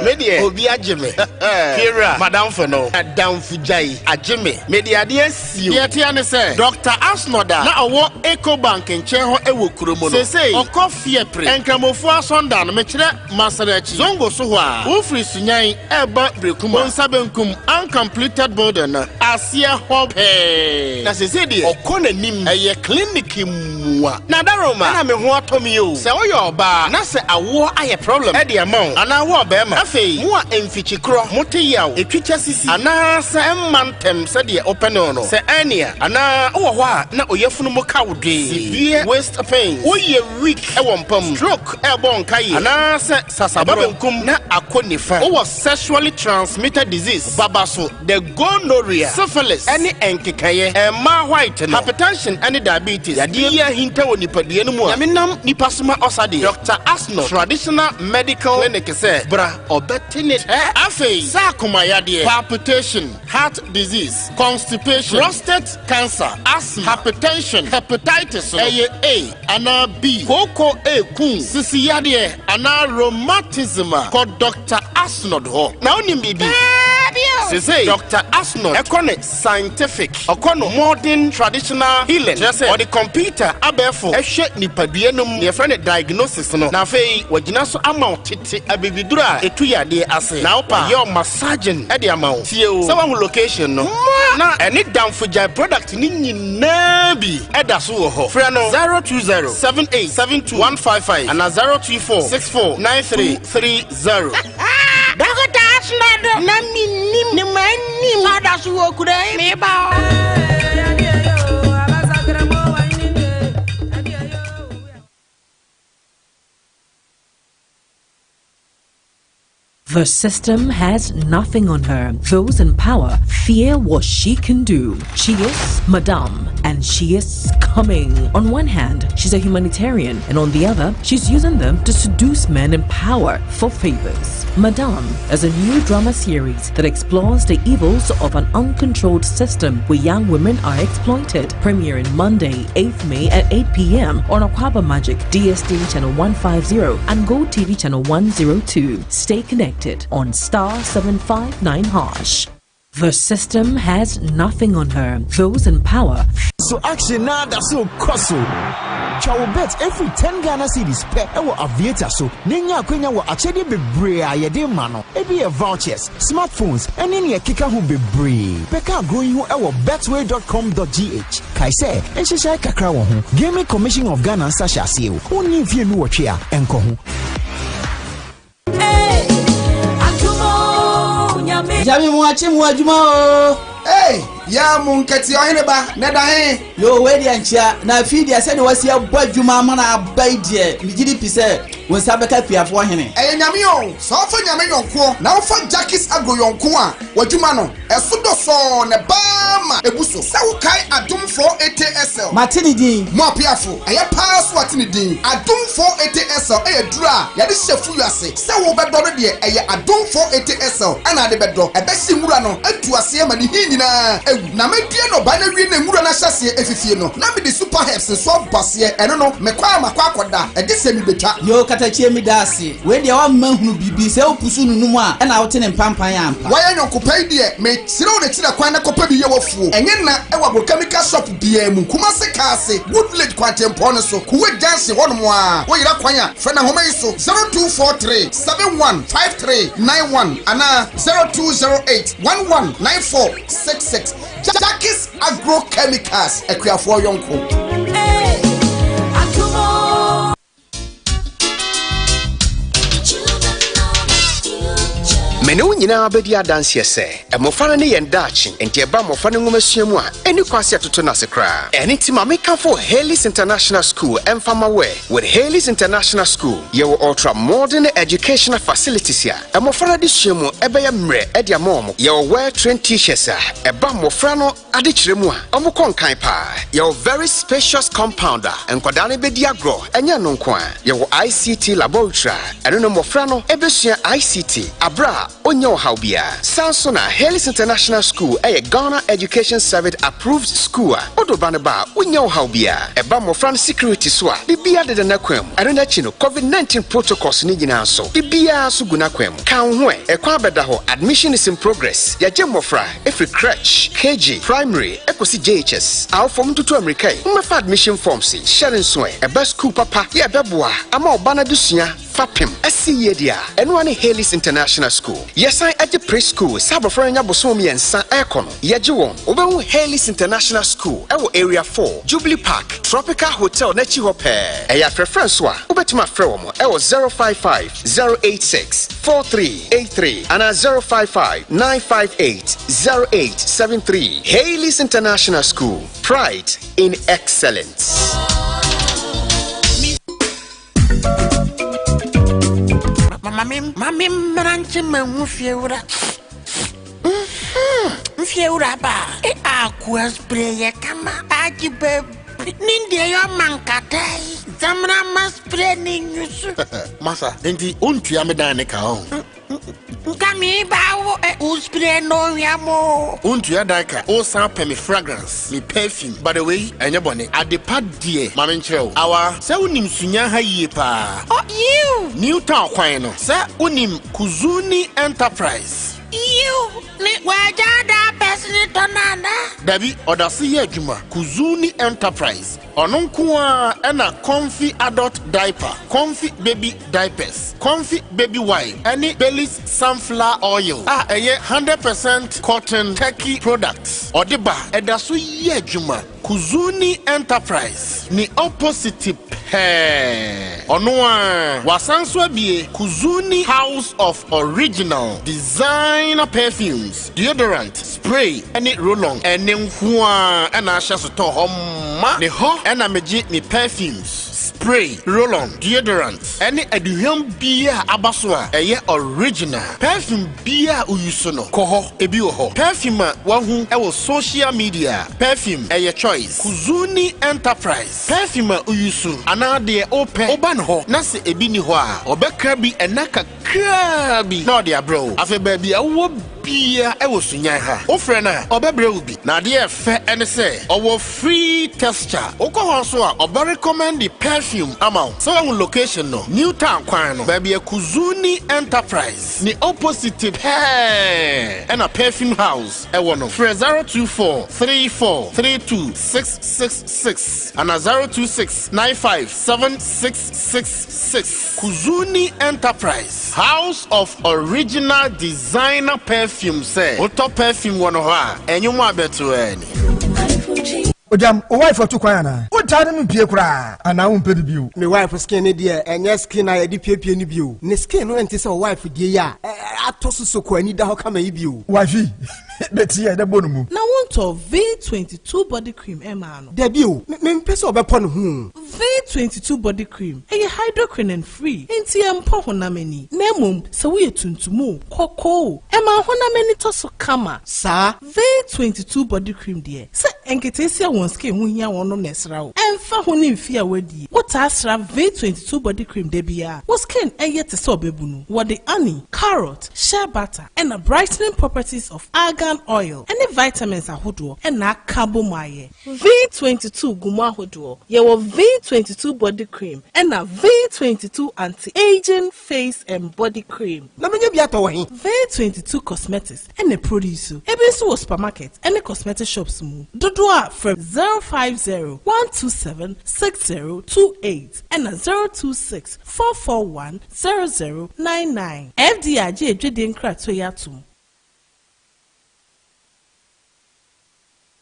Speaker 13: Me deɛ obi agye me. Fiewura, madamfo no, adamfo gyae agye me. Mede adeɛ asi o. Deɛ ɛteɛ ne sɛ, Dɔkta Asnod a na ɔwɔ Ecobank nkyɛn hɔ wɔ kuro mu no, seesei ɔkɔ Fiepre, Nkramofoɔ asɔndan no, mekyerɛ Masarachi, Zongo so hɔ a, wofiri Sunyani reba Berekum a, wo nsa benkum, uncompleted building no aseɛ hɔ pɛɛ. Na seesei deɛ ɔkɔ n'anim, ɛyɛ clinic mua. Na Daroma, ɛna me ho atɔ me o. Sɛ woyɛ ɔbaa na sɛ awoɔ ayɛ problem de ama wo anaa wo ɔbarima, afei mo a mfikyi korɔ mote yaw, ɛtwitwa sisi anaa sɛ ɛmma ntɛm sɛdeɛ wopɛ no no, sɛ hernia anaa wowɔ hɔ a na oyafunu mu ka wo dwee, severe waist pains, woyɛ weak wɔ mpa mu, stroke ɛrebɔ wo nkaeɛ anaa sɛ sasaborɔ, ɛba benkum na akɔ nifa, wowɔ sexually transmitted disease, babaso, The gonorrhea, syphilis, ne nkekaeɛ, mmaa white no, hypertension ne diabetes, yadeɛ bi ahinta wɔ nipadua no mu a Nyame nam nipa so ma ɔsa deɛ, Doctor Asno, Traditional Medical Clinic sɛ bra ɔbɛte ne tɛ. Afei sɛ akoma yadeɛ, palpitation, heart disease, constipation, prostate cancer, asthma, hypertension, hepatitis no, ɛyɛ A anaa B, kooko ɛɛku, sisi yadeɛ anaa rheumatism a, kɔ Doctor Asnod hɔ. Na wonim biribi? Seesei Doctor Asnod kɔ ne scientific, ɔkɔ no modern traditional healing, kyerɛ sɛ ɔde kɔmputa abɛɛfo hwɛ nipadua no mu, nea yɛfrɛ no diagnosis no, na afei wagyina so ama wo tete abibiduro a ɛtu yadeɛ ase, na wopɛ a ɔyɛ wo massaging de ama wo. Tie o, sɛ woahu location no, na ɛne Damfo Gyae product no nyinaa bi da so wɔ hɔ. Frɛ no 020 78 72 155 anaa 024 64 93 30.
Speaker 12: Dɔkota asena do na minnim ne m'anim sɛ ɔda so wɔ kura yi meba hɔ.
Speaker 14: The system has nothing on her. Those in power fear what she can do. She is Madame, and she is coming. On one hand, she's a humanitarian, and on the other, she's using them to seduce men in power for favors. Madame is a new drama series that explores the evils of an uncontrolled system where young women are exploited. Premiering Monday, 8th May at 8 p.m. on Akwaaba Magic, DSTV Channel 150 and Go TV Channel 102. Stay connected on star 759 hash. The system has nothing on her. Those in power.
Speaker 6: So action na da so kɔ so. Twa wo bet every 10 Ghana cedis pɛ ɛwɔ Aviator so na nya akwanya wɔ akyɛdeɛ bebree a yɛde ma no. Ebi yɛ vouchers, smartphones ɛne nea ɛkeka ho bebree. Bɛka agorɔ yi ho ɛwɔ betway.com.gh. Kae sɛ, nhyehyɛe kakra wɔ ho. Gaming Commission of Ghana nsa hyɛ aseɛ o. Wonni mfeɛ 18 a, ɛnkɔ ho.
Speaker 15: Nyame mu akye mu adwuma o.
Speaker 16: Hey, ya mu nkɛte ɔhene ba na da he.
Speaker 15: Yo, wei deɛ nkyea na afei deɛ sɛdeɛ wasi abɔ adwuma ama no aba yi deɛ megye di pi sɛ wo nsa bɛka akuafoɔ hene.
Speaker 16: Ɛyɛ Nyame o, sɛ wofa Nyame yɔnkoɔ na wofa Jackis Agro yɔnko a, w'adwuma no, ɛso dɔ sɔɔ na ɛbaa ma ebu so. Sɛ wokae Adom 480 SL.
Speaker 15: Mate ne din.
Speaker 16: Mo apeafo, ɛyɛ paa so wate ne din. Adom 480 SL yɛ duru a yɛde hyɛ fuel ase. Sɛ wobɛdɔ no deɛ, ɛyɛ Adom 480 SL na ade bɛdɔ. Ɛbɛhye nwura no, atu aseɛ ma ne hi nyinaa awu. Na mɛdua nnɔbae no awie na nwura no ahyɛaseɛ afifie no, na mede super herbs nso abɔ aseɛ. Ɛno no, mekɔ a makɔ akɔda, ɛgye sɛ mebɛtwa.
Speaker 15: Yoo katakyie meda ase. Wei deɛ wamma hunu biribi, sɛ wopusu no num a ɛna wote ne mpampan ampa.
Speaker 16: Wayɛ nyɔnko pa yi deɛ, mekyerɛ wo n'akyiri kwan na kɔpɛ bi yɛ w'afuo. Ɛnyɛ nna ɛwɔ agrochemical shop biara mu. Kumasi Kaase, Wood Village kwantempɔn no so, Kuwait Junction hɔnom ara. Woyera kwan a, frɛ no ahoma yi so, 0243 71 5391 anaa 0208 11 9466. Jackis Agrochemicals, akuafoɔ yɔnko.
Speaker 17: Me ne wo nyinaa bɛdi adanseɛ sɛ mmɔfra no ne yɛn daakye, enti ɛba mmɔfra no nwomasua mu a, ɛnni kwan sɛ yɛtoto no ase koraa. Ɛno nti ma menkamfo Haley's International School mfa mma wo ɛ. With Haley's International School, yɛwɔ ultra modern educational facilities a mmɔfra no adesua mu bɛyɛ mmerɛ de ama wɔn. Yɛwɔ well trained teachers a ɛba mmɔfra no adekyerɛ mu a, wɔkɔ nkan paa. Yɛwɔ very spacious compound a nkwadaa no bɛdi agorɔ, ɛnyɛ ɛno nko ara, yɛwɔ ICT laboratory a ɛno no mmɔfra no bɛsua ICT aberɛ a. ɔnnya ɔhaw biara. Saa nso na Hales International School yɛ Ghana Education Service approved school a wode wo ba no ba a wonnya ɔhaw biara. Ɛba mmɔfra no security so a, biribiara deda n'akwan mu. Ɛno no akyi no, Covid 19 protocols no nyinaa nso, biribiara nso gu n'akwan mu. Ka wo ho ɛ, ɛkwan abɛda hɔ, admission is in progress. Yɛagye mmɔfra firi crèche, KG, primary kɔsi JHS. Awofoɔ montutu ammirika yi, mommɛfa admission forms yi. Hyɛ no nso ɛ, ɛba sukuu papa yɛ ɛbɛboa ama wo ba no adesua fapem asi yie deɛ a, ɛno ara ne Haley's International School. Yɛsan gye pre-school sɛ abɔfra no anya bosome mmiɛnsa rekɔ no, yɛgye wɔn. Wobɛhu Haley's International School wɔ Area 4, Jubilee Park, Tropical Hotel no akyi hɔ pɛɛ. Ɛyɛ afrɛfrɛ nso a, wobɛtumi afrɛ wɔn wɔ 055 086 4383 anaa 055 958 0873. Haley's International School, pride in excellence.
Speaker 12: Mame mmra nkye mahu fiewura. Mfiewura ba. E akua spray yɛ kama. Agye baabi. Ne deɛ yɛ ɔma nkata yi. Zamra ma spray ne nyusu.
Speaker 13: Masa, enti wontua me dan ne ka ɔho?
Speaker 12: Nka mi ba wo eh, wo spray no hwɛ mo.
Speaker 13: Wontua dan ka, wosan pɛ me fragrance, me perfume. By the way, ɛnyɛ bɔne. Adepa deɛ, ma menkyerɛ wo. Awa, sɛ wonim Sunya ha yie paa.
Speaker 12: Oh, yiw.
Speaker 13: New Town kwan no, sɛ wonim Kuzuni Enterprise.
Speaker 12: Yiw, ne wagya da pɛsene tɔ no ana?
Speaker 13: Dabi, ɔda so yɛ adwuma. Kuzuni Enterprise. Ɔno nko ara na Comfy Adult Diaper, Comfy Baby Diapers, Comfy Baby Wipe ne Bellis Sunflower Oil a ɛyɛ 100 percent cotton turkey products ɔde ba. Ɛda so yɛ adwuma. Kuzuni Enterprise ne opposite pɛɛ. Ɔno ara wasan so abue Kuzuni House of Original Designer Perfumes, Deodorant, Spray ne Roll-on. Ɛne nko ara na ahyɛ so tɔ hɔ ma. Ne hɔ na megye me perfumes, spray, roll-on, deodorant ne aduhwam biara a aba so a ɛyɛ original. Perfume biara a woyi so no, kɔ hɔ, ebi wɔ hɔ. Perfume a woahu wɔ social media, perfume ɛyɛ choice. Kuzuni Enterprise, perfume a woyi so anaa deɛ wopɛ, woba ne hɔ na sɛ ebi nni hɔ a, ɔbɛkra bi ɛna kakraa bi na ɔde abrɛ wo. Afei baabi a wowɔ biara wɔ Sunyani ha, wofrɛ no a, ɔbɛbrɛ wo bi. Na adeɛ a ɛfɛ ne sɛ, ɔwɔ free texture. Wokɔ hɔ nso a, ɔbɛ recommend perfume ama wo. Sɛ woahu location no, New Town kwan no, baabi a Kuzuni Enterprise ne opposite pɛɛ ɛna Perfume House ɛwɔ no. Frɛ 024 34 32 666 anaa 026 95 7666. Kuzuni Enterprise, House of Original Designer Perfume sɛ wotɔ perfume wɔ no hɔ a, ɛnwom abɛto ani.
Speaker 18: Ogyam, wo wife atu kwan anaa? Wontaa ne no mpie koraa anaa wompɛ no bio?
Speaker 19: Me wife skin no deɛ ɛnyɛ skin a yɛde piepie no bio. Ne skin no nte sɛ wo wife deɛ yi a atɔ so soko ani da hɔ kama yi bio.
Speaker 18: Wifey, bɛti yɛ dɛ bɔ no mu.
Speaker 20: Na wontɔ V22 body cream mmaa no?
Speaker 19: Dabi o, me mempɛ sɛ ɔbɛpɔ ne ho o.
Speaker 20: V22 body cream, ɛyɛ hydroquinone free, enti ɛmpɔ honam ani. Na mmom, sɛ woyɛ tuntum o, kɔkɔɔ o, ɛma honam ani tɔ so kama.
Speaker 19: Saa.
Speaker 20: V22 body cream deɛ, sɛ nketeesia wɔn skin ho hia wɔn no na ɛsra wo. Ɛmfa ho ne mfe a woadie, wotaa sra V22 body cream da biara, wo skin ɛyɛ te sɛ ɔbɛbunu. Wɔde honey, carrot, shea butter, ɛna brightening properties of argan oil ɛne vitamins ahodoɔ ɛna aka bɔ mu ayɛ. V22 gu mu ahodoɔ. Yɛwɔ V22 body cream ɛna V22 anti-aging face and body cream.
Speaker 19: Na menya bi atɔ wɔ he?
Speaker 20: V22 Cosmetics ɛna produce. Ebi nso wɔ supermarket ɛne cosmetic shops mu. Dodoɔ a frɛ 050 127 6028 ɛna 026 441 0099. FDA agye edwadie nkratoɔ yi atom.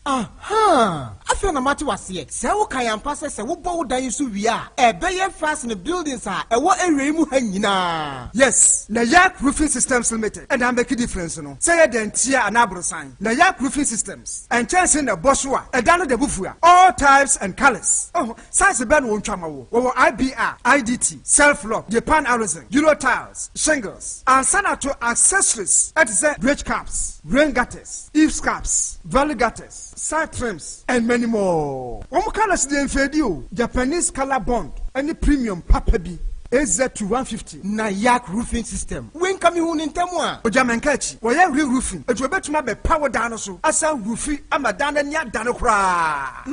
Speaker 19: Aha! Afei na mate waseɛ. Sɛ woka yɛn ampa sɛ sɛ wobɔ wo dan yi so wie a, ɛbɛyɛ fast ne buildings a ɛwɔ area yi mu ha nyinaa.
Speaker 18: Yes, na Yak Roofing Systems Limited ɛna make difference no. Sɛ yɛ dantia anaa aborosan, na Yak Roofing Systems nkyɛnse na ɛbɔ so a, ɛda no da bufua. All types and colours. Oh, size bɛn na wɔntwa ma wo? Wɔwɔ IBR, IDT, Self Lock, Japan Arizon, Euro Tiles, Shingles. Ansa na to accessories ɛte sɛ bridge caps, rain gutters, eaves caps, valley gutters, side trims, and many more. Wɔn colours deɛ mfeedi o, Japanese colour bond ɛne premium papa bi. AZ2 150.
Speaker 19: Na Yak Roofing System, wei nka mehu no ntɛm a.
Speaker 18: Ogya mɛnka akyi, wɔyɛ re-roofing, enti wɔbɛtumi abɛpa wo dan no so asan rufi ama dan no ani adane koraa.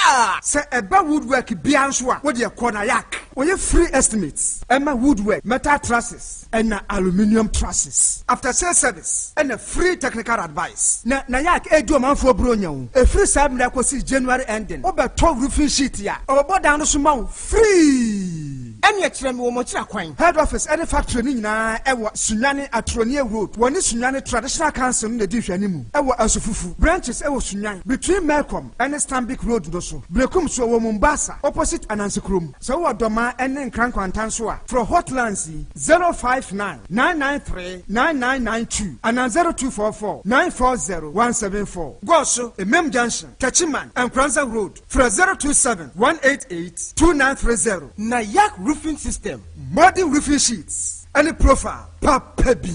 Speaker 18: Ah! Sɛ ɛba woodwork biara nso a, wo deɛ kɔ na Yak. Wɔyɛ free estimates ɛma woodwork, metal trusses ɛna aluminium trusses, after sales service ɛna free technical advice. Na Nayak ɛredi ɔmanfoɔ buronya o, ɛfiri saa mmerɛ kɔsi January ending, wobɛtɔ roofing sheet a, ɔbɛbɔ dan no so ma wo free.
Speaker 19: Ɛneɛ kyerɛ me wɔn akyira kwan.
Speaker 18: Head office ɛne factory no nyinaa ɛwɔ Sunyani Atronie Road, wɔne Sunyani Traditional Council no na ɛdi nhwɛanimu, ɛwɔ Asufufu. Branches ɛwɔ Sunyan, between Melcom ɛne Stanbic Road no so, Berekum nso ɛwɔ Mombasa, opposite Ananse Kurom. Sɛ wowɔ Dɔmaa ɛne Nkran Nkwanta nso a, frɛ hotlines yi, 059 993 9992 anaa 0244 940 174. Goaso, Emem Junction, Techiman, Nkoranza Road, frɛ 027 188 2930.
Speaker 19: Na Yak Roofing System.
Speaker 18: Modern roofing sheets ɛne profile papa bi.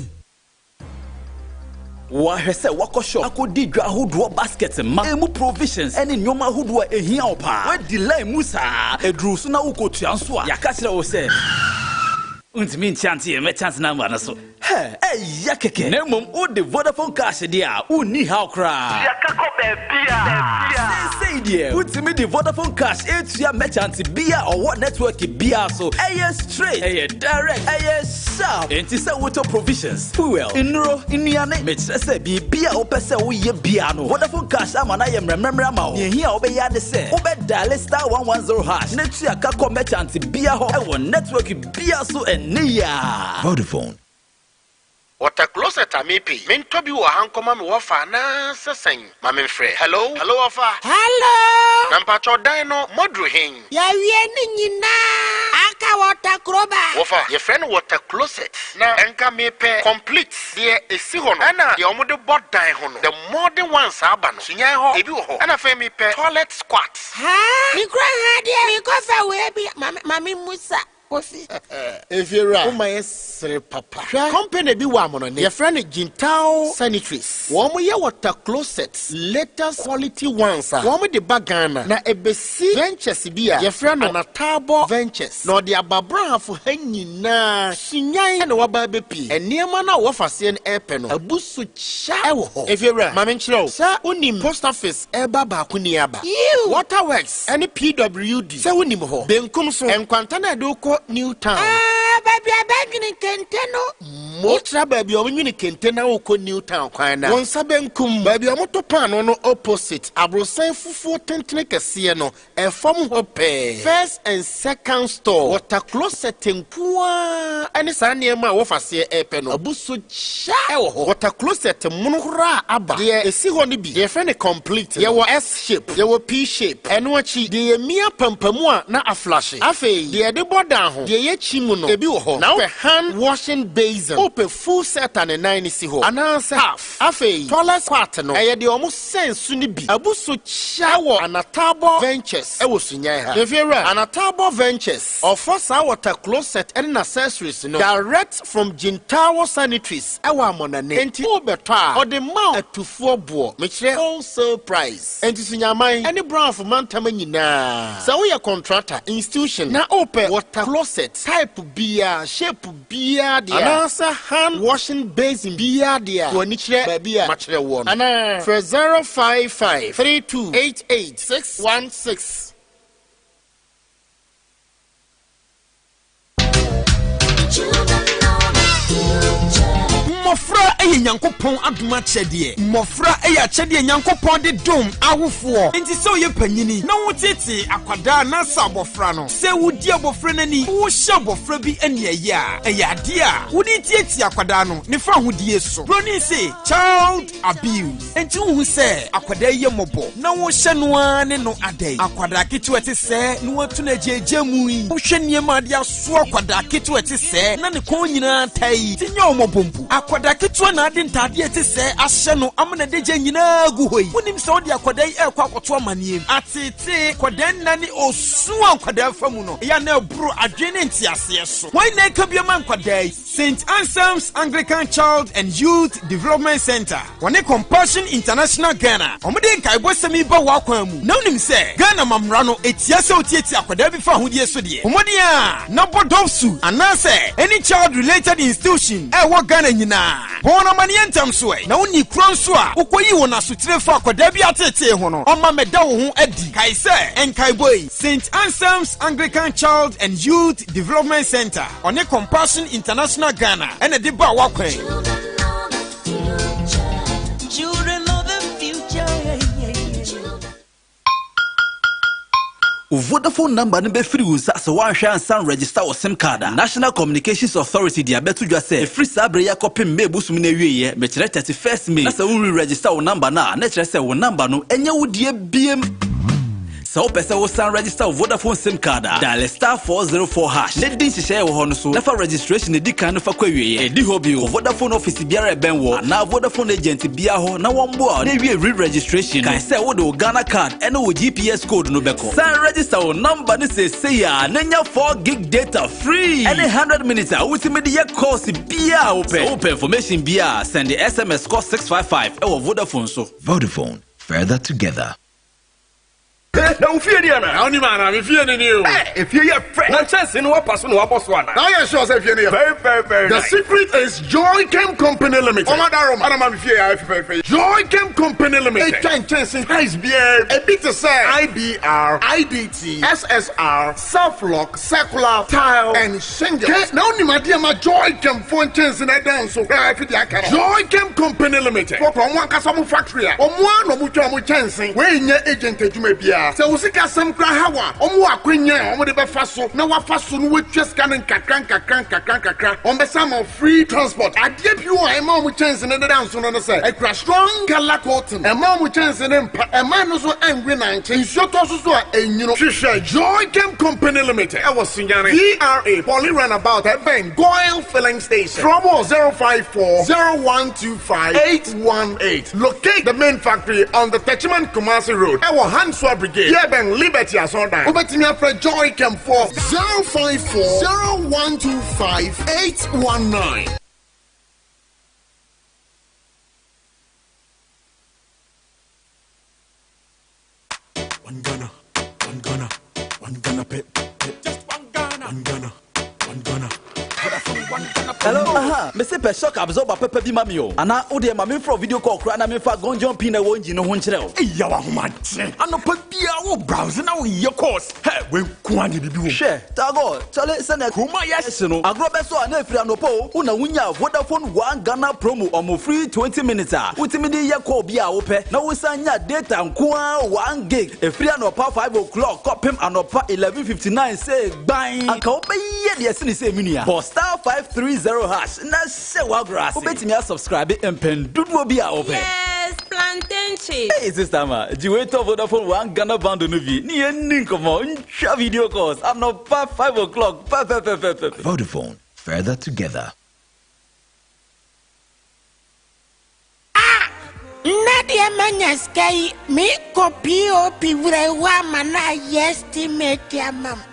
Speaker 21: Woahwɛ sɛ woakɔ shop akɔdi dwa ahodoɔ basket ma emu provisions ne nnoɔma ahodoɔ a ɛhia wo paa. Woadi line mu saa, ɛduru so na worekɔtua nso a, yɛaka kyerɛ wo sɛ wontumi nkyea nte yɛn merchant number no so. Hɛ, ɛyɛ kɛkɛ! Na mmom wode Vodafone Cash deɛ a, wonni haw koraa.
Speaker 22: Tua ka kɔ baabiara.
Speaker 21: Seesei deɛ, wotumi de Vodafone Cash tua merchant biara a ɔwɔ network biara so. Ɛyɛ straight, ɛyɛ direct, ɛyɛ sharp. Enti sɛ wotɔ provisions, fuel, nnuro, nnuane, mekyerɛ sɛ biribi a wopɛ sɛ woyɛ biara no, Vodafone Cash ama no ayɛ mmerɛmmerɛmmerɛ ama wo. Nea ehia a wobɛyɛ ara ne sɛ wobɛ diale star 110 hash na tua ka kɔ merchant biara hɔ wɔ network biara so ɛnnɛ yi ara.
Speaker 5: Vodafone.
Speaker 13: Water closet a mepɛ yi, mentɔ bi wɔ ha nkɔma me wɔfa anaa sɛ sɛn? Ma memfrɛ. Hello? Hello wɔfa?
Speaker 12: Hello?
Speaker 13: Na mpakyɛw dan no moaduru hen?
Speaker 12: Yɛawie ne nyinaa, aka water kroba.
Speaker 13: Wɔfa, yɛfrɛ no water closet. Na nka mepɛ complete, deɛ ɛsi hɔ no ɛna deɛ wɔde bɔ dan ho no, the modern ones a aba no, Sunyan hɔ, ebi wɔ hɔ. Ɛna afei mepɛ toilet squat.
Speaker 12: Haa, me kura ha deɛ, mekɔfa wei bi, ma me mmusa. Kofi.
Speaker 13: Efiewura, wo ma yɛ sere papa. Hwɛ, company bi wɔ amonɔne, yɛfrɛ no Jintao Sanitaries. Wɔn yɛ water closets, latest quality ones a wɔn de ba Ghana. Na ɛbɛsi ventures bi a yɛfrɛ no Anataabɔ Ventures. Na ɔde aba Brahafo ha nyinaa. Sunnyan na waba abɛpie. Nneɛma no a wɔfaseɛ no ɛrepɛ no, abu so kya ɛwɔ hɔ. Efiewura, ma menkyerɛ wo, sɛ wonim post office ɛreba baako ni aba.
Speaker 12: Yiw!
Speaker 13: Water works ɛne PWD. Sɛ wonim hɔ. Benkum so, nkwanta no a ɛde wo kɔ New Town.
Speaker 12: Ah, baabi a bɛnwene kente no.
Speaker 13: Mo. Wotra baabi a wɔnwene kente na wokɔ New Town kwan no a, wo nsa benkum. Baabi a wɔto paanoo no opposite, aborosan fufuo tentene kɛseɛ no, ɛfam hɔ pɛɛ. First and second store, water closet nko ara ne saa nneɛma a wɔfa seɛ repɛ no abu so kya wɔ hɔ. Water closet mono koraa aba. Deɛ ɛsi hɔ no bi, deɛ yɛfrɛ no complete no, yɛwɔ S shape, yɛwɔ P shape. Ɛno akyi, deɛ yɛmia pampamu a na aflashe. Afei, deɛ yɛde bɔ dan ho, deɛ yɛkyi mu no, ebi wɔ hɔ. Na wopɛ hand washing basin, wopɛ full set a ne nan no si hɔ, anaasɛ half. Afei, toilet squat no, ɛyɛ deɛ wɔsɛn so no bi. Abu so kya wɔ Anatabɔ Ventures wɔ Sunyani ha. Efiewura, Anatabɔ Ventures, ɔfa saa water closet ne n'accessories no direct from Jintawo Sanitaries wɔ Amɔnane. Enti worebɛtɔ a, ɔde ma wo atufoɔ boɔ, mekyerɛ wholesale price. Enti Sunyaman ne Browfo mantam nyinaa, sɛ woyɛ kɔntrata, institution, na wopɛ water closet type biara, shape biara deɛ a, anaasɛ hand washing basin biara deɛ a, fa w'ani kyerɛ baabi a makyerɛ woɔ no, anaa frɛ 055 3288 616.
Speaker 23: Mmɔfra yɛ Nyankopɔn adom akyɛdeɛ. Mmɔfra yɛ akyɛdeɛ Nyankopɔn de dom awofoɔ. Enti sɛ woyɛ panyini na wotetee akwadaa anaasɛ abɔfra no, sɛ wodi abɔfra no ani, wohyɛ abɔfra bi aniɛyɛ a, ɛyɛ adeɛ a wode tiatia akwadaa no ne fahodie so. Broni se child abuse. Enti wunhu sɛ akwadaa yi yɛ mmɔbɔ na wohyɛ no ara ne no adɛn? Akwadaa ketewa te sɛɛ na wɔatu no agyaagyaa mu yi. Wohwɛ nneɛma a de aso akwadaa ketewa te sɛɛ na ne kɔn nyinaa taa yi, ti nyɛ wo mmɔbɔ mpo. Akwadaa ketewa na ade. de ntaadeɛ ɛte sɛɛ ahyɛ no ama n'adagya nyinaa agu hɔ yi? Wonim sɛ wode akwadaa yi rekɔ akɔto amanneɛ mu? Ateetee, nkwadaa nna ne osu a nkwadaa fa mu no, ɛyɛ a na ɛboro adwene ne nteaseɛ so. Hwan na ɛka bi ama nkwadaa yi? St. Anselm's Anglican Child and Youth Development Centre, wɔne Compassion International Ghana, wɔde nkaebɔsɛm yi ba w'akwan mu. Na wonim sɛ Ghana ma mmara no tia sɛ wotiatia akwadaa bi fahodie so deɛ? Bɔ mmɔden ara na bɔ DOVVSU anaasɛ any child related institution a ɛwɔ Ghana nyinaa. Bɔ wɔn amaneɛ ntɛm so ɛ. Na wonni kuro nso a wokɔyii wɔn asotire fa akwadaa bi ateetee ho no, ɔmma mmɛda wo ho adi. Kae sɛ nkaebɔ yi, St. Anselm's Anglican Child and Youth Development Centre, ɔne Compassion International Ghana na ɛde baa w'akwan mu.
Speaker 21: Wo Vodafone number no bɛfiri wo nsa sɛ woanhwɛ ansan register wo sim card a. National Communications Authority de abɛto dwa sɛ ɛfiri saa berɛ yi akɔpem May bosom no awieɛ, mekyerɛ 31st May, na sɛ wo re-register wo number no a, na ɛkyerɛ sɛ wo number no ɛnyɛ wo deɛ biem. Sɛ wopɛ sɛ wosan register wo Vodafone sim card a, dial *404 hash na di nhyehyɛe a ɛwɔ hɔ no so na fa registration a edi kan no fa kɔ awieɛ. Ɛdi hɔ bio, kɔ Vodafone office biara a ɛbɛn wo anaa Vodafone agent biara hɔ na wɔmmoa wo na wie re-registration no. Kae sɛ wode wo Ghana card ne wo GPS code no bɛkɔ. San register wo number no seesei ara na nya 4 gig data free ne 100 minutes a wotumi de yɛ calls biara a wopɛ. Sɛ wopɛ information biara a, sɛnde SMS kɔ 655 wɔ Vodafone so.
Speaker 1: Vodafone, further together.
Speaker 2: Na wo fie ni ana?
Speaker 4: Na wonim ana? Me fie ni ni o.
Speaker 2: Ɛ efie yɛ fɛ. Na nkyɛnse no wapa so na wabɔ so ana?
Speaker 4: Na woyɛ sure sɛ fie no yɛ
Speaker 2: very very very
Speaker 4: The
Speaker 2: nice.
Speaker 4: secret is Joy Chem Company Limited.
Speaker 2: Wɔn adaroma ana ma me fie ayɛ fɛfɛɛfɛ yi.
Speaker 4: Joy Chem Company Limited.
Speaker 2: Etwa nkyɛnse heights biara bi.
Speaker 4: Ebi te sɛ IBR, IDT, SSR, Self-Lock, Circular, Tile, and Shingles. Ke na wonim adeɛ ma Joy Chem foɔ nkyɛnse no ɛda nso koraa fi deɛ aka no. Joy Chem Company Limited.
Speaker 2: Foɔ koraa wɔn ankasa wɔn factory a wɔn ara na wɔn twa wɔn nkyɛnse.
Speaker 4: Wei nyɛ agent adwuma biara. Sɛ wo sika sɛm koraa ha wo a, wɔn wɔ akwanya a wɔn de bɛfa so na wafa so na watua sika no nkakra nkakra nkakra nkakra. Wɔn bɛsan ama wo free transport. Adeɛ bio a ɛma wɔn kyɛnse no deda nso no ne sɛ, ɛkura strong colour coating. Ɛmma wɔn kyɛnse no mpa. Ɛmma ɛno nso ɛnwe nankye. Nsuo tɔ so so a, ɛnwunu.
Speaker 2: Hwehwɛ Joychem Company Limited ɛwɔ Sunyani, GRA, Poly Runabout ɛbɛn Goil Filling Station. Frɛ wɔn wɔ 054 0125 818. Locate the main factory on the Techiman Kumasi Road ɛwɔ Hansua Brigade, yɛ bɛn Liberty Asɔrdan.
Speaker 4: Wobɛtumi afrɛ Joychem foɔ 054 0125 819.
Speaker 24: One Ghana, one Ghana, one Ghana pep. Just one Ghana. One Ghana, one Ghana.
Speaker 21: Hello, aha, mese pɛ shock absorber pɛpɛ bi ma me o. Anaa wo deɛ ma memfrɛ wo video call koraa na memfa gɔngyɔn pin na ɛwɔ engine no ho nkyerɛ wo.
Speaker 24: Eyi yaw ahomakye. Anɔpa biara wo browse na woyɛ calls. Hɛ, wei nko ara deɛ biribi wɔ mu.
Speaker 21: Hwɛ, Tagore, kyale sɛnea kurom ayɛ hye no, agorɔ bɛsɔ a na ɛfiri anɔpa o, wo na wonyaa Vodafone One Ghana promo, ɔmo free 20 minutes a wotumi de yɛ call biara a wopɛ, na wosan nya data nko ara 1 gig, ɛfiri anɔpa 5 o'clock kɔpem anɔpa 11:59 sei gban! Anka wobɛyɛ deɛ ɛsene sei me nua. Bɔ star 530 hash na hyɛ w'agorɔ ase. Wobɛtumi asubscribe mpɛn dodoɔ bi a wopɛ.
Speaker 25: Yes, plantain chips.
Speaker 21: Hey sister ma, gye wei tɔ Vodafone One Ghana bundle no bi ne yɛn nni nkɔmmɔ ntwa video calls anɔpa 5 o'clock pɛpɛpɛpɛpɛ.
Speaker 1: Vodafone, further together.
Speaker 12: Ah! Nnɛ deɛ manya sika yi, meekɔ POP wura hɔ ama no ayɛ estimate ama m.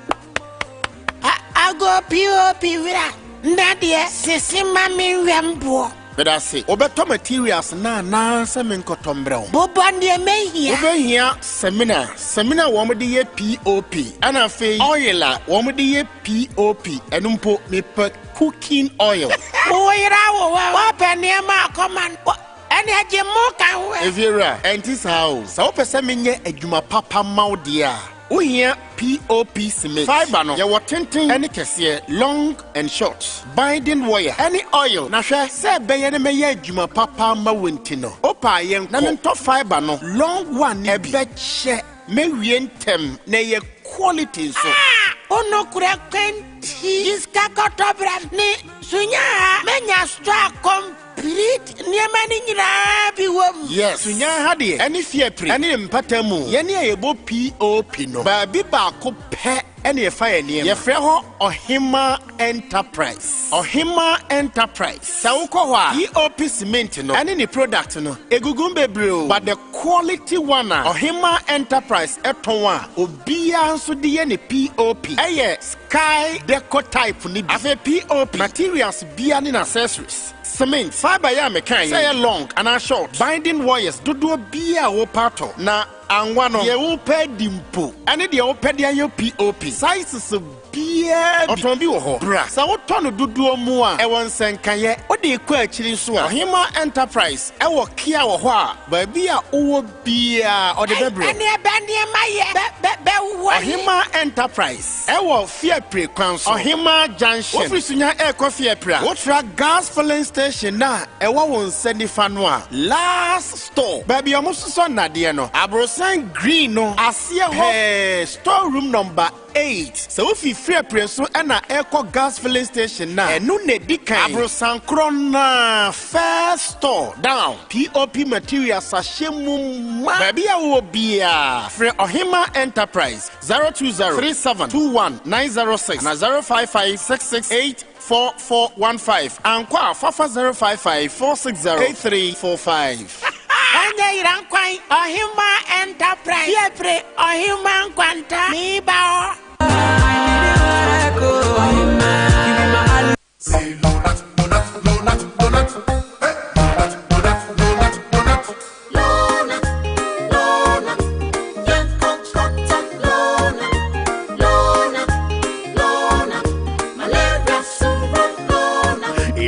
Speaker 12: Ago POP wura, nnɛ deɛ sese ma me nwɛm boɔ.
Speaker 13: Medase. Wobɛtɔ materials no anaa sɛ menkɔtɔ mbrɛ wo?
Speaker 12: Bobɔ nea mehia.
Speaker 13: Wobɛhia samina, samina a wɔde yɛ POP, ɛna afei oil a wɔde yɛ POP, ɛno mpo mepɛ cooking oil.
Speaker 12: Wo yere awo wo a, woapɛ nneɛma akɔma no, ɛnneɛ gye mo ka ho ɛ.
Speaker 13: Efiewura, ɛnte saa o. Sɛ wopɛ sɛ menyɛ adwuma papa ma wo deɛ a, Wohia POP cement, fibre no yɛwɔ tenten ne kɛseɛ, long and short, binding wire ne oil. Na hwɛ, sɛ ɛbɛyɛ na mɛyɛ adwuma papa ama wo nti no, wopɛ a yɛnkɔ na mentɔ fibre no long one no bi. Ɛbɛkyɛ, mɛwie ntɛm na ɛyɛ quality nso.
Speaker 12: Ah! Wo nokorɛ kwanti, gye sika kɔtɔ bra ne sunya ha mɛnya store kɔm. Pirit nneɛma no nyinaa bi wɔ mu.
Speaker 13: Yes, Sunyani ha deɛ, ɛne Fiapre, ɛne ne mpata mu, yɛne a yɛbɔ POP no, baabi baako pɛ ɛna yɛfa yɛn nneɛma. Yɛfrɛ hɔ Ɔhemmaa Enterprise. Ɔhemmaa Enterprise. Sɛ wokɔ hɔ a, POP cement no ɛne ne product no, ɛgugu mu bebree o, but the quality one a Ɔhemmaa Enterprise tɔn a obiara nso de yɛ ne POP ɛyɛ Sky Deco type no bi. Afei POP materials biara ne n'accessories, cement, fibre yi a mekaeɛ yi, sɛ ɛyɛ long anaa short, binding wires dodoɔ biara a wopɛ atɔ, na Anwa no, deɛ wopɛ adi mpo ne deɛ wopɛ de ayɛ POP, sizes biara bi, ɔtɔn bi wɔ hɔ. Bra! Sɛ wotɔ no dodoɔ mu a, ɛwɔ nsɛnkaeɛ. Wode rekɔ akyiri nso a, Ɔhemmaa Enterprise wɔ kia wɔ hɔ a, baabi a wowɔ biara, ɔde bɛbrɛ wo.
Speaker 12: Ɛneɛ bɛ nneɛma yɛ bɛ bɛ bɛ wɔ he?
Speaker 13: Ɔhemmaa Enterprise wɔ Fiapre kwan so, Ɔhemmaa Junction. Wofiri Sunya rekɔ Fiapre a, wotra gas filling station no a ɛwɔ wo nsa nifa no a, last Store, baabi a wɔsosɔ nnadeɛ no, aborosan green no aseɛ hɔ pɛɛ, store room number 8. Sɛ wofi Fiapre nso na ɛrekɔ gas filling station no a, ɛno na ɛdi kan, aborosan korɔ no ara, first store down. POP materials ahyɛ mu ma. Baabi a wowɔ biara, frɛ Ɔhemmaa Enterprise, 020 37 21 906 anaa 055 668 4415 ankɔ a fafa 055 460 8345.
Speaker 12: Ɔnyɛ yera nkwan Ɔhemmaa Enterprise Fiapre Ɔhemmaa Nkwanta Meba hɔ.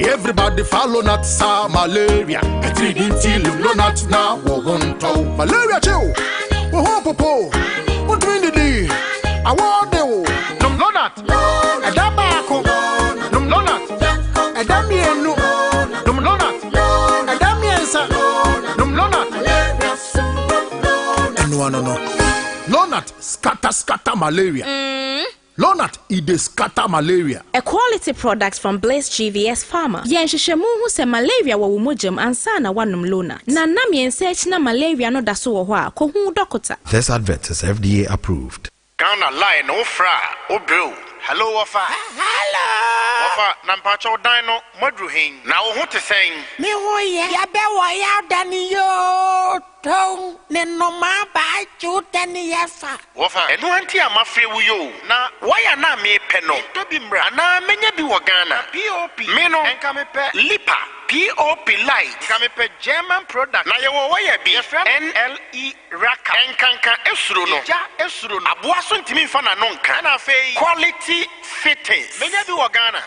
Speaker 2: Everybody follow not sa malaria. Lonat na wo wonto. Malaria chill. Wo ho popo. Wontumi didi. Awɔ de wo. Nom Lonat. Ɛda baako. Nom Lonat. Ɛda mmienu. Nom Lonat. Ɛda mmiɛnsa. Nom Lonat. Ɛno ano no. Lonat scatter scatter malaria. Lonat e dey scatter malaria.
Speaker 3: A quality product from Bliss GVS Pharma. Yɛ nhwehwɛmu hu sɛ malaria wɔ wo mogyam ansa na woanom Lonat. Na nna mmiɛnsa akyi na malaria no da so wɔ hɔ a, kɔhu wo dɔkota.
Speaker 7: This advert is FDA approved.
Speaker 13: Ghana line no wo frɛ a wo brɛ o. Hello wɔfa.
Speaker 12: Hello.
Speaker 13: Wɔfa na mpakyɛw dan no moaduru hen? Na wo ho te sɛn?
Speaker 12: Me ho yɛ. Yɛbɛ wɔ yaw da ne yoo tow ne nnomaa baa kyew tɛ ne yɛ fa.
Speaker 13: Wɔfa, ɛno ara nti a mafrɛ wo yi o. Na wire no a mepɛ no, mentɔ bi mmra anaa mɛnya bi wɔ Ghana? Na POP, me no, nka mepɛ LIPA, POP light, nka mepɛ German product. Na yɛwɔ wire bi, yɛfrɛ no NLE Raka. Nkanka esuro no, egya esuro no, aboa so ntumi nfa n'ano nka. Ɛna afei quality fittings, mɛnya bi wɔ Ghana?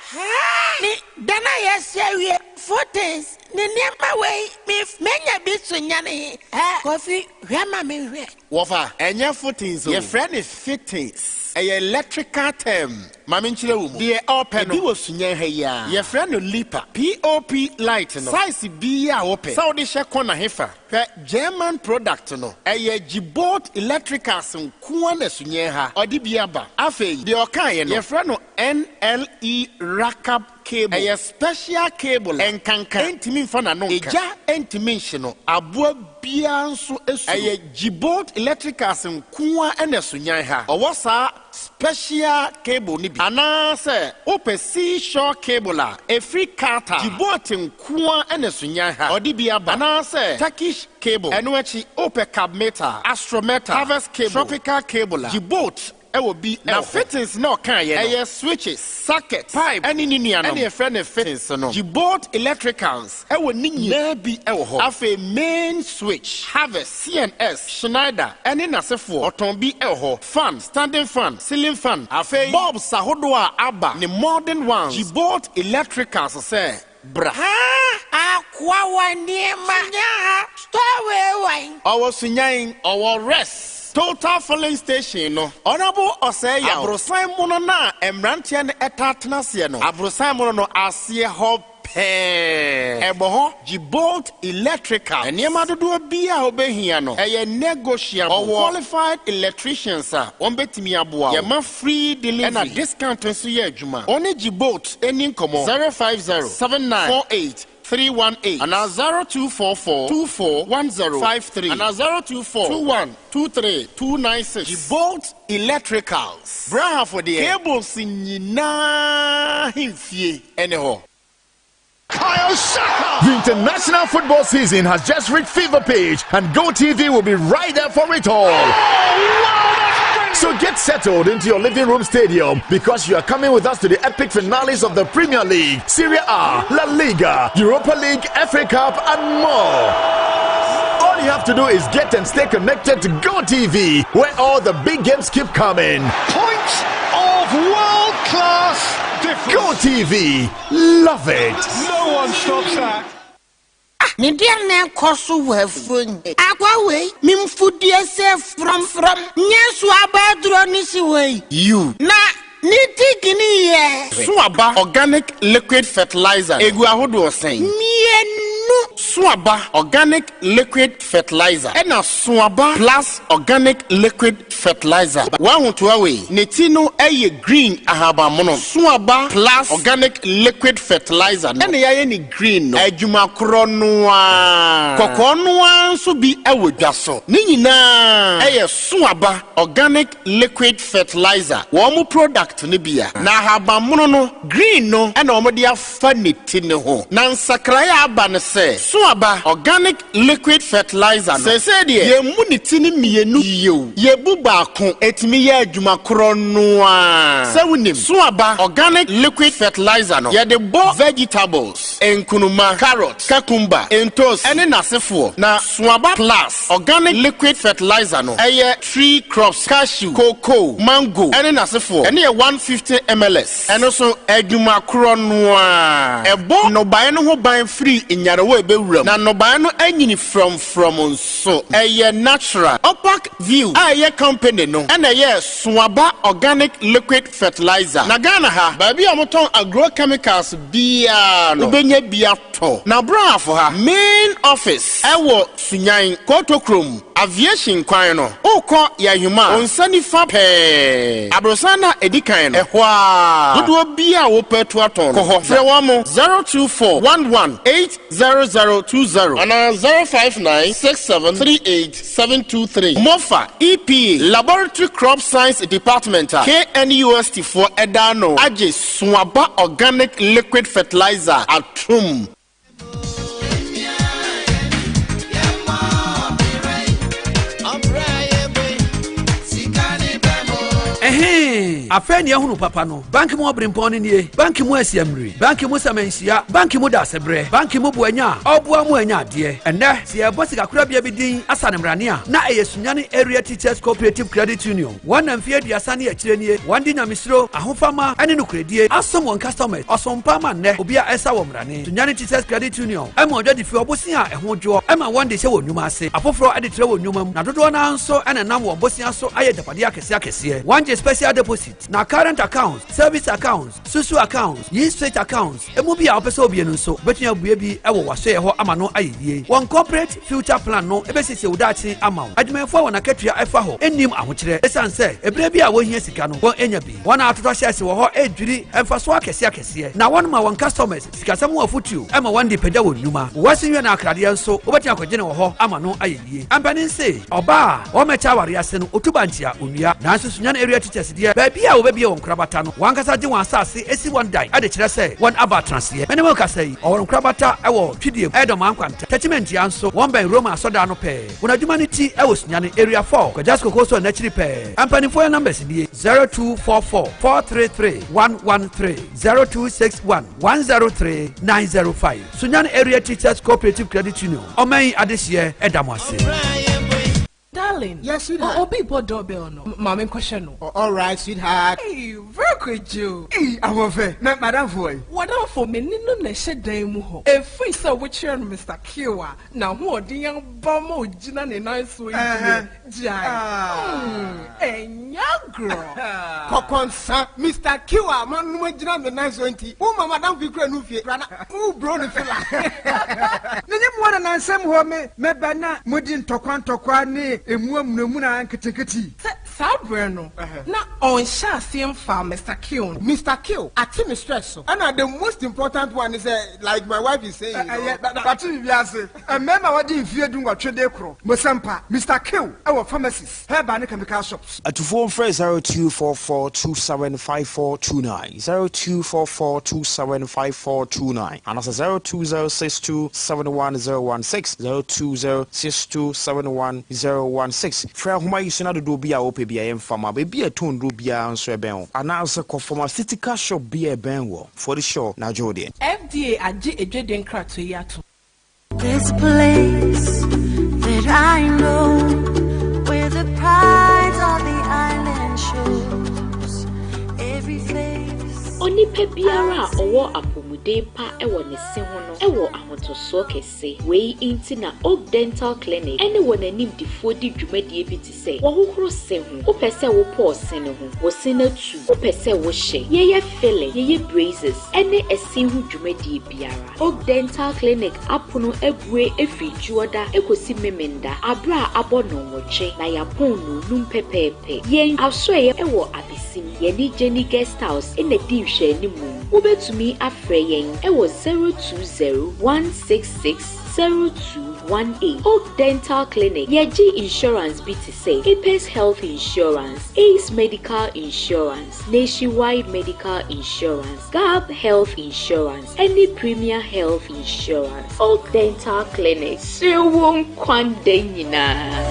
Speaker 12: Ne dan a yɛasi awie, footings, ne nneɛma wei, me mɛnya bi so nyane he? Ɛ, Kofi, hwɛ ma menhwɛ.
Speaker 13: Wɔfa, ɛnyɛ footings o, yɛfrɛ no fittings. Ɛyɛ electrical term. Ma menkyerɛ wo mu. Deɛ ɔɔpɛ no, ebi wɔ Sunyani ha yi ara. Yɛfrɛ no lipa. POP light no, size biara a wopɛ, sɛ wode hyɛ corner hefa. Hwɛ German product no, ɛyɛ Gibolt Electricals nko ara na Sunyani ha ɔde bi aba. Afei, deɛ ɔkaeɛ no, yɛfrɛ no NLE Rakab cable. Ɛyɛ special cable a nkanka ntumi mfa n'ano nka, egya ntumi nhye no, aboa biara nso suro. Ɛyɛ Gibolt Electricals nko ara na Sunyani ha ɔwɔ saa special cable no bi. Anaasɛ wopɛ Seashore cable a ɛfiri Qatar, Gibolt nko ara na Sunyani ha ɔde bi aba. Anaasɛ Turkish cable. Ɛno akyi wopɛ Cabmetal, Astrometal, Harvest cable, Tropical cable a, Gibolt wɔ bi wɔ hɔ. Na fittings na ɔkaeɛ no, ɛyɛ switches, sockets, pipe ɛne ne nuanom ɛna yɛfrɛ no fittings no. Gibolt Electricals wɔ ne nyinaa bi wɔ hɔ. Afei main switch, Harvest, C&S, Schneider ɛne n'asefoɔ, ɔtɔn bi wɔ hɔ. Fan, standing fan, ceiling fan, afei bulbs ahodoɔ a aba ne modern ones, Gibolt Electricals sɛ bra.
Speaker 12: Haa akoa wɔ nneɛma. Sunya ha store wei wɛn.
Speaker 13: Ɔwɔ Sunyan, ɔwɔ Rest Total filling station no. Honourable Osei Yaw, aborosan mono no a mmeranteɛ no taa tena aseɛ no, aborosan mono no aseɛ hɔ pɛɛ. Ɛbɔ hɔ, Gibolt Electrical, nneɛma dodoɔ biara a wobɛhia no, ɛyɛ negotiable. Ɔwɔ qualified electricians a wɔbɛtumi aboa wo. Yɛma free delivery ɛna discount nso yɛ adwuma. Ɔne Gibolt nni nkɔmmɔ, 050 79 48. 318 anaa 0244 24 10 53 anaa 024 21 23 296. Gibolt Electricals, Brahafo deɛ, cables nyinaa ahemfie ne hɔ.
Speaker 5: The international football season has just reached fever pitch, and GoTV will be right there for it all. So get settled into your living room stadium because you are coming with us to the epic finales of the Premier League, Serie A, La Liga, Europa League, FA Cup, and more. All you have to do is get and stay connected to GoTV, where all the big games keep coming.
Speaker 8: Point of world class difference.
Speaker 5: GoTV, love it.
Speaker 8: No one stops that.
Speaker 12: Ah, ne deɛ na ɛkɔ so wɔ afuo yi. Akwa wei, me mfudie sɛ frɔmfrɔm, nyɛ so aba aduro ne si hɔ yi.
Speaker 13: You.
Speaker 12: Na ne ti gini yɛ.
Speaker 13: So aba organic liquid fertilizer egu ahodoɔ sɛn?
Speaker 12: Mmienu.
Speaker 13: So aba organic liquid fertilizer ɛna so aba plus organic liquid fertilizer. W'ahotoa wei, ne ti no yɛ green ahabanmono. So aba plus organic liquid fertilizer no ɛna yɛayɛ ne green no. Adwuma korɔ no ara. Kɔkɔɔ no ara nso bi wɔ dwa so. Ne nyinaa yɛ so aba organic liquid fertilizer. Wɔn product no bi a. Na ahabanmono no, green no na wɔde afa ne ti no ho. Na nsakraeɛ a aba ne sɛ, so aba organic liquid fertilizer no, seesei deɛ yɛmmu ne ti no mmienu bio, yɛbu baako, ɛtumi yɛ adwuma korɔ no ara. Sɛ wonim, so aba organic liquid fertilizer no, yɛde bɔ vegetables, nkunuma, carrot, cucumber, ntoosi, ne n'asefoɔ. Na so aba plus organic liquid fertilizer no, ɛyɛ tree crops, cashew, cocoa, mango, ne n'asefoɔ. Ɛno yɛ 150 mls. Ɛno nso, adwuma korɔ no ara. Ɛbɔ nnɔbaeɛ no ho ban firi nyarewa a ɛbɛwura mu, na nnɔbaeɛ no anyini frɔmfrɔm nso. Ɛyɛ natural. Opak View a ɛyɛ company no na ɛyɛɛ Soaba Organic Liquid Fertilizer. Na Ghana ha, baabi a wɔtɔn agrochemicals biara no, wobɛnya bi atɔ. Na Brafo ha, main office ɛwɔ Sunyan, Kotokrom, Aviation kwan no, wokɔ Yahima a, wo nsa nifa pɛɛ, aborosan no a ɛdi kan no, ɛhɔ ara. Dodoɔ biara a wopɛ atu atɔn no, kɔ hɔ. Frɛ wɔn 024 11 80020 anaa 059 67 38 723. Mofa, EPA, Laboratory Crop Science Department a KNUST foɔ da ano agye Soaba Organic Liquid Fertilizer atom.
Speaker 21: Ɛhee! Afei nea ahunu papa no. Bank mu ɔberempɔn no nie. Bank mu asiamire. Bank mu sɛmɛnhyia. Bank mu dasebrɛ. Bank mu boanya a ɔboa mu anya adeɛ. Ɛnnɛ, sɛ yɛrebɔ sikakorabea bi din asa no mmrane a, na ɛyɛ Sunyani Area Teachers Cooperative Credit Union. Wɔn na mfeɛ aduasa ne akyire nie, wɔn de nyamesuro, ahofama ne nokorɛdie asom wɔn customers ɔsom pa ama nnɛ obi a ɛsa wɔ mmrane. Sunyani Teachers Credit Union ma ɔdwa de fi ɔbosea a ɛho dwoɔ ma wɔn de hyɛ wɔn nnwuma ase, afoforɔ de trɛ wɔn nnwuma mu, na dodoɔ no ara nso na ɛnam wɔn bosea so ayɛ agyapadeɛ akɛseɛ akɛseɛ. Wɔn gye special deposit, na current accounts, service accounts, susu accounts, yi straight accounts, emu bi a wopɛ sɛ obue no nso, wobɛtumi abue bi wɔ w'asoɛeɛ hɔ ama no ayɛ yie. Wɔn Corporate Future Plan no bɛsiesie wo daakye ama wo. Adwumayɛfoɔ a wɔn akatua ɛfa hɔ nnim ahokyerɛ ɛsiane sɛ ɛberɛ bi a wɔhia sika no wɔn nya bi. Wɔn a atotɔ shares wɔ hɔ redwiri mfasoɔ akɛseɛ akɛseɛ na wɔn ma wɔn customers sikasɛm ho afotuo ma wɔn de pagya wɔn nnwuma. Wɔasi nwɛn akradeɛ nso wobɛtumi akɔgye no wɔ hɔ ama no ayɛ yie. Mpanin se ɔbaa a ɔmmɛkyɛ awareɛ ase no ɔtu bankye a ɔnnua. Nanso Sunyani Area Teachers deɛ baabi a wɔbɛbue wɔn nkorabata no wɔn ankasa gye wɔn asase si wɔn dan de kyerɛ sɛ wɔn aba atenaseɛ. Me ne mo rekasa yi wɔwɔ nkorabata wɔ Twidie mu, Ɛdɔm Ankwanta, Techimantia nso wɔn bɛn Roma asɔrdan no pɛɛ. Wɔn adwuma no ti wɔ Sunyani, Area 4, Kwajasco Coastal no akyiri pɛɛ. Mpanimfoɔ yɛn numbers nie, 0244 433 113, 0261 103 905. Sunyani Area Teachers Cooperative Credit Union, ɔman yi adehyeɛ ɛda mo ase.
Speaker 20: Darling,
Speaker 19: yes, sweetheart.
Speaker 20: Obi bɔ doorbell no. Maame nkɔhwɛ no.
Speaker 19: All right, sweetheart.
Speaker 20: Hey, very kwejo.
Speaker 18: Hey, ahoɔfɛ. Na madam fo yi.
Speaker 20: Wadamfo me ne no na ɛhyɛ dan mu hɔ. Efiri sɛ wokyerɛ no Mr. Q a, n'ahoɔden aba ma ogyina ne nan so yi deɛ, gyae. Ɛnyɛ agorɔ.
Speaker 19: Kɔkɔnsa, Mr. Q a manom agyina me nan so nti, wo ma madam fi kura no fie. Kura na wo bro ne fila.
Speaker 18: Menye mo wɔ nansɛm hɔ me mɛba na modi ntɔkwa ntɔkwa ne emu amunamuna nketenkete.
Speaker 20: Sɛ. Saa berɛ no, na ɔnhyɛɛ aseɛ mfaa Mister Kill no.
Speaker 19: Mister Kill ate me stress so.
Speaker 6: Ɛna the most important one ne sɛ like my wife is saying no.
Speaker 18: Ɛyɛ, wate biribi ase. Mmarima a wɔadi mfeɛ dunwɔtwe de rekorɔ, Mosampa, Mister Kill wɔ pharmacies, herbal ne chemical shops.
Speaker 9: Atufoɔ mfrɛ 0244275429, 0244275429 anaasɛ 0206271016, 0206271016. Frɛ ahoma yi so na dodoɔ bi a wopɛ biara yɛmfa ma. Baabi a ɛtɔn nnuro biara nso ɛbɛn wo. Anaasɛ kɔ pharmaceutical shop bi a ɛbɛn woɔ. Fɔde hyɛ na gye wo deɛ.
Speaker 20: FDA agye adwadie nkratoɔ yi atom.
Speaker 10: There's a place that I know where the pride of the island shows every face.
Speaker 11: Onipa biara a ɔwɔ apɔmuden pa wɔ ne se ho no wɔ ahotosoɔ kɛse. Wei nti na Oak Dental Clinic ne wɔn animdefoɔ di dwumadie bi te sɛ wɔhohoro se ho, wopɛ sɛ wopɔɔ se no ho, wo se no atu, wopɛ sɛ wohyɛ, yɛyɛ filling, yɛyɛ braces, ne ɛse ho dwumadie biara. Oak Dental Clinic apono abue firi Dwoɔda kɔsi Memenda aberɛ a abɔ nnɔnwɔtwe na yɛapɔn nnɔnnum pɛpɛɛpɛ. Yɛn asoɛeɛ wɔ Abesim, yɛne Jenny Guest House na di nhwɛanimu. Wobɛtumi afrɛ yɛn wɔ 020 166 0218. Oak Dental Clinic, yɛgye insurance bi te sɛ Apex Health Insurance, Ace Medical Insurance, Nationwide Medical Insurance, Gab Health Insurance, ɛne Premier Health Insurance. Oak Dental Clinic, sere wo nkwa nda nyinaa.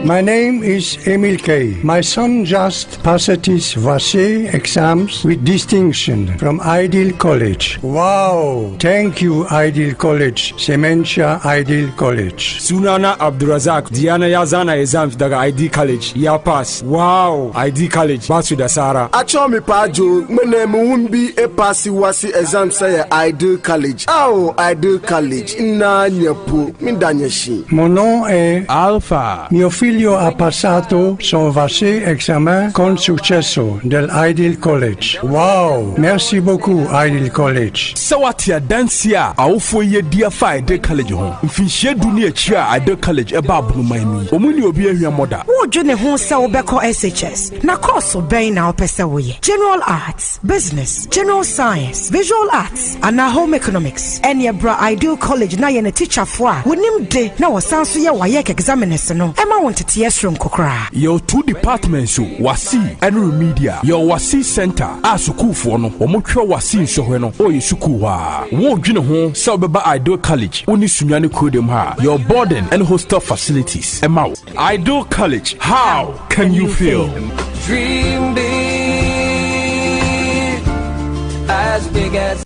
Speaker 14: My name is Emil Kay. My son just passed his WASSCE exams with distinction from Ideal College. Wow! Thank you, Ideal College. Sementia Ideal College.
Speaker 26: Sunana Abdulrazak Diana ya zana exams daga ID College ya pass. Wow! ID College ba su da sara.
Speaker 27: Akyɛw me paa Joe, me na me wun bi e pass WASSCE exams sɛ yɛ Ideal College. Ao, Ideal College, nna nyɛ po, me da nyɛ shi.
Speaker 14: Mon nom est
Speaker 26: Alpha.
Speaker 14: Mio figlio ha passato son WASSCE examen con successo del Ideal College. Wow! Merci beaucoup, Ideal College.
Speaker 26: Sɛ woate adanseɛ a awofoɔ yi adi afa Ideal College ho mfinhyia du ne akyire a Ideal College baa Bonoman mu yi, wɔn nni obi ahwammɔ da.
Speaker 28: Woredwene ho sɛ wobɛkɔ SHS? Na kɔɔso bɛn na wopɛ sɛ woyɛ? General Arts, Business, General Science, Visual Arts, anaa Home Economics? Ɛneɛ bra Ideal College na yɛn atikyafoɔ a wɔnim de na wɔsan nso yɛ WAEC examiners no ma wo nteteɛ soronko koraa.
Speaker 26: Yɛwɔ two departments o, WASSCE ɛne Remedial. Yɛwɔ WASSCE Centre a sukuufoɔ no wɔn twerɛ WASSCE nsɔhwɛ no wɔ yɛ sukuu hɔ ara. Woredwene ho sɛ wobɛba Ideal College wo ne Sunyani kurodem ha a, yɛwɔ boarding ɛne hostel facilities ɛma wo. Ideal College, how can you feel?
Speaker 29: Dream big, as big as.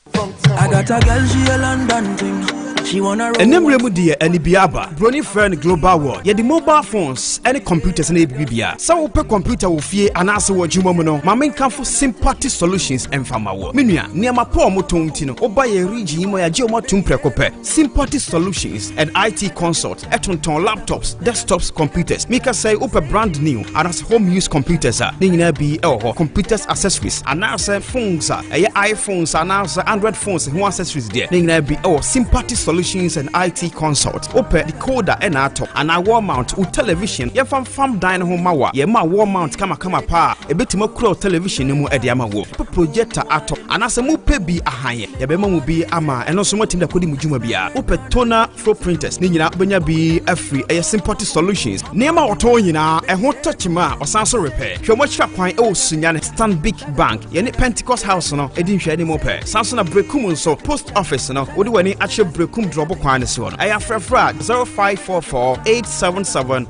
Speaker 29: I got a girl, she a London thing. She wanna roll.
Speaker 9: Ɛnɛ mmerɛ mu deɛ anibia aba. Broni frɛ no global world. Yɛde mobile phones ne computers na ɛyɛ biribiara. Sɛ wopɛ computer wɔ fie anaasɛ wɔ adwuma mu no, ma menkamfo Sympathy Solutions mfa ma wo. Me nua, nneɛma pa a wɔtɔn nti no, woba yɛn region yi mu a yɛagye wɔn atom prɛko pɛ. Sympathy Solutions and IT Consult tontɔn laptops, desktops, computers. Mika sɛ wopɛ brand new anaasɛ home use computers a, ne nyinaa bi wɔ hɔ. Computers accessories anaasɛ phones a ɛyɛ iPhones anaasɛ Android phones ho accessories deɛ, ne nyinaa bi wɔ Sympathy Solutions and IT Consult. Wopɛ decoder ɛna atɔ anaa wall mount wo television, yɛmfa mfam dan no ho ma wo a, yɛma wall mount kamakama paa a ɛbɛtumi akura wo television no mu de ama wo. Wopɛ projector atɔ anaasɛ mopɛ bi ahan, yɛbɛma mo bi ama ɛno nso moatumi de akɔdi mo dwuma biara. Wopɛ toner Fro printers ne nyinaa wobɛnya bi afiri ɛyɛ Sympathy Solutions. Nneɛma a wɔtɔn nyinaa ɛho tɔ kyima a ɔsan so repɛ. Hwɛ wɔn akyira kwan ɛwɔ Sunyani Stanbic Bank yɛne Pentecost House no ɛdi nhwɛanim pɛ. San so na Brekum nso Post Office no wode w'ani akyerɛ Brekum drɔbo kwan no soɔ no ɛyɛ afrɛfrɛ a 0544 877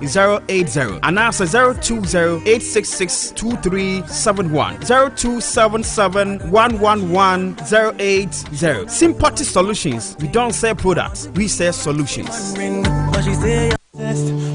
Speaker 9: 080 anaasɛ 020 866 2371 0277 111 080. Sympathy Solutions. We don't sell products, we sell solutions.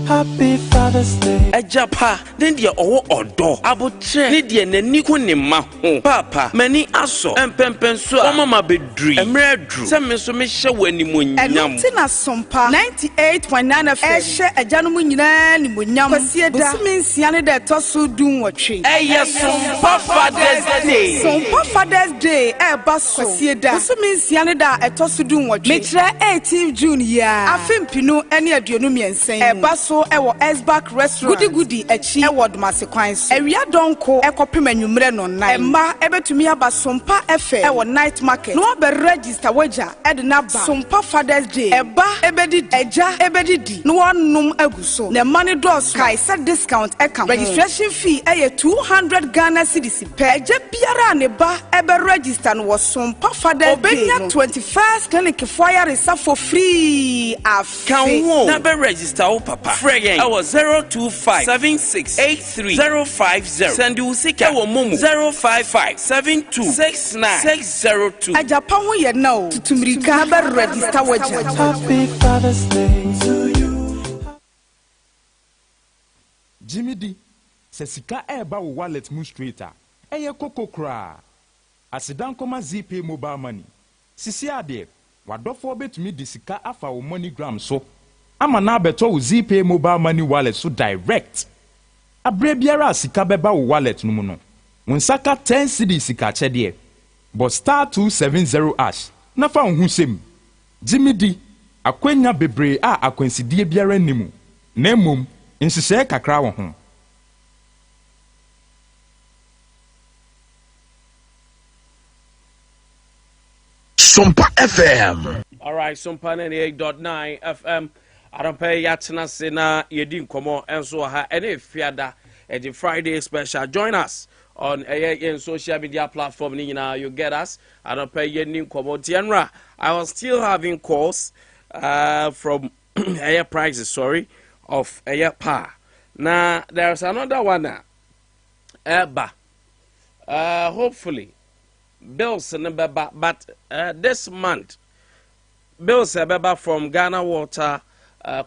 Speaker 30: Happy Father's Day.
Speaker 31: Agya pa ne deɛ ɔwɔ ɔdɔ, aboterɛ ne deɛ n'ani ku ne mma ho. Paapa, m'ani asɔ mpɛnpɛnsoɔ a woama mabɛduru yi. Mmerɛ aduru sɛ me nso mehyɛ wo animuonyam.
Speaker 32: Ɛno nti na Sompa 98.9 FM rehyɛ agyanom nyinaa animuonyam Kwasieda, bosome nsia ne da ɛtɔ so dunwɔtwe.
Speaker 31: Ɛyɛ Sompa Father's Day.
Speaker 32: Sompa Father's Day ɛreba so Kwasieda, bosome nsia ne da a ɛtɔ so dunwɔtwe, mekyerɛ 18 June yi ara, afe mpenu ne aduonu mmiɛnsa. nnansa yi mu. Ɛba so wɔ Esback Restaurant, Goody Goody akyi wɔ Domase kwan so. Awia dɔnko kɔpem anwummerɛ nnɔnnan. Mma bɛtumi aba Sompa FM wɔ Night Market na wɔabɛ register w'agya de no aba Sompa Father's Day. Ɛba bɛdidi, agya bɛdidi na wɔanom agu so. Na mma no dɔɔso a, kae sɛ discount ka ho. Registration fee yɛ 200 Ghana cedis pɛ. Agya biara a ne ba bɛ register no wɔ Sompa Father's Day no, ɔbɛnya 21st Clinic foɔ ayaresafo free afe.
Speaker 31: Ka wo ho na bɛ register wo papa. Frɛ yɛn ɛwɔ 025 76 83 050. Sɛnde wo sika ɛwɔ momo 055 72 69 602.
Speaker 32: Agya pa ho yɛ na o, tutu mirika na bɛ register w'agya.
Speaker 30: Happy Father's Day to you.
Speaker 1: Gye me di, sɛ sika ɛreba wo wallet mu straight a, ɛyɛ koko koraa. Aseda nkɔma Zeepay Mobile Money. Sisi adeɛ, w'adɔfoɔ bɛtumi de sika afa wo MoneyGram so ama no abɛtɔ wo Zeepay Mobile Money wallet so direct. Aberɛ biara a sika bɛba wo wallet no mu no, wo nsa ka 10 cedis sikakyɛdeɛ. Bɔ *270# na fa wo ho hyɛ mu. Gye me di, akwannya bebree a akwansideɛ biara nni mu, na mmom nhyehyɛe kakra wɔ ho.
Speaker 5: Sompa FM.
Speaker 31: Alright, Sompa 98.9 FM. Anɔpa yi yɛatena ase na yɛdi nkɔmmɔ nso wɔ ha ɛne Fiada ɛde Friday special. Join us on ɛyɛ yɛn social media platform ne nyinaa you get us. Anɔpa yi yɛni nkɔmmɔ nti ɛnora I was still having calls from ɛyɛ prices sorry of ɛyɛ pa. Na there is another one a ɛba. Hopefully bills no bɛba but this month bills ɛbɛba from Ghana Water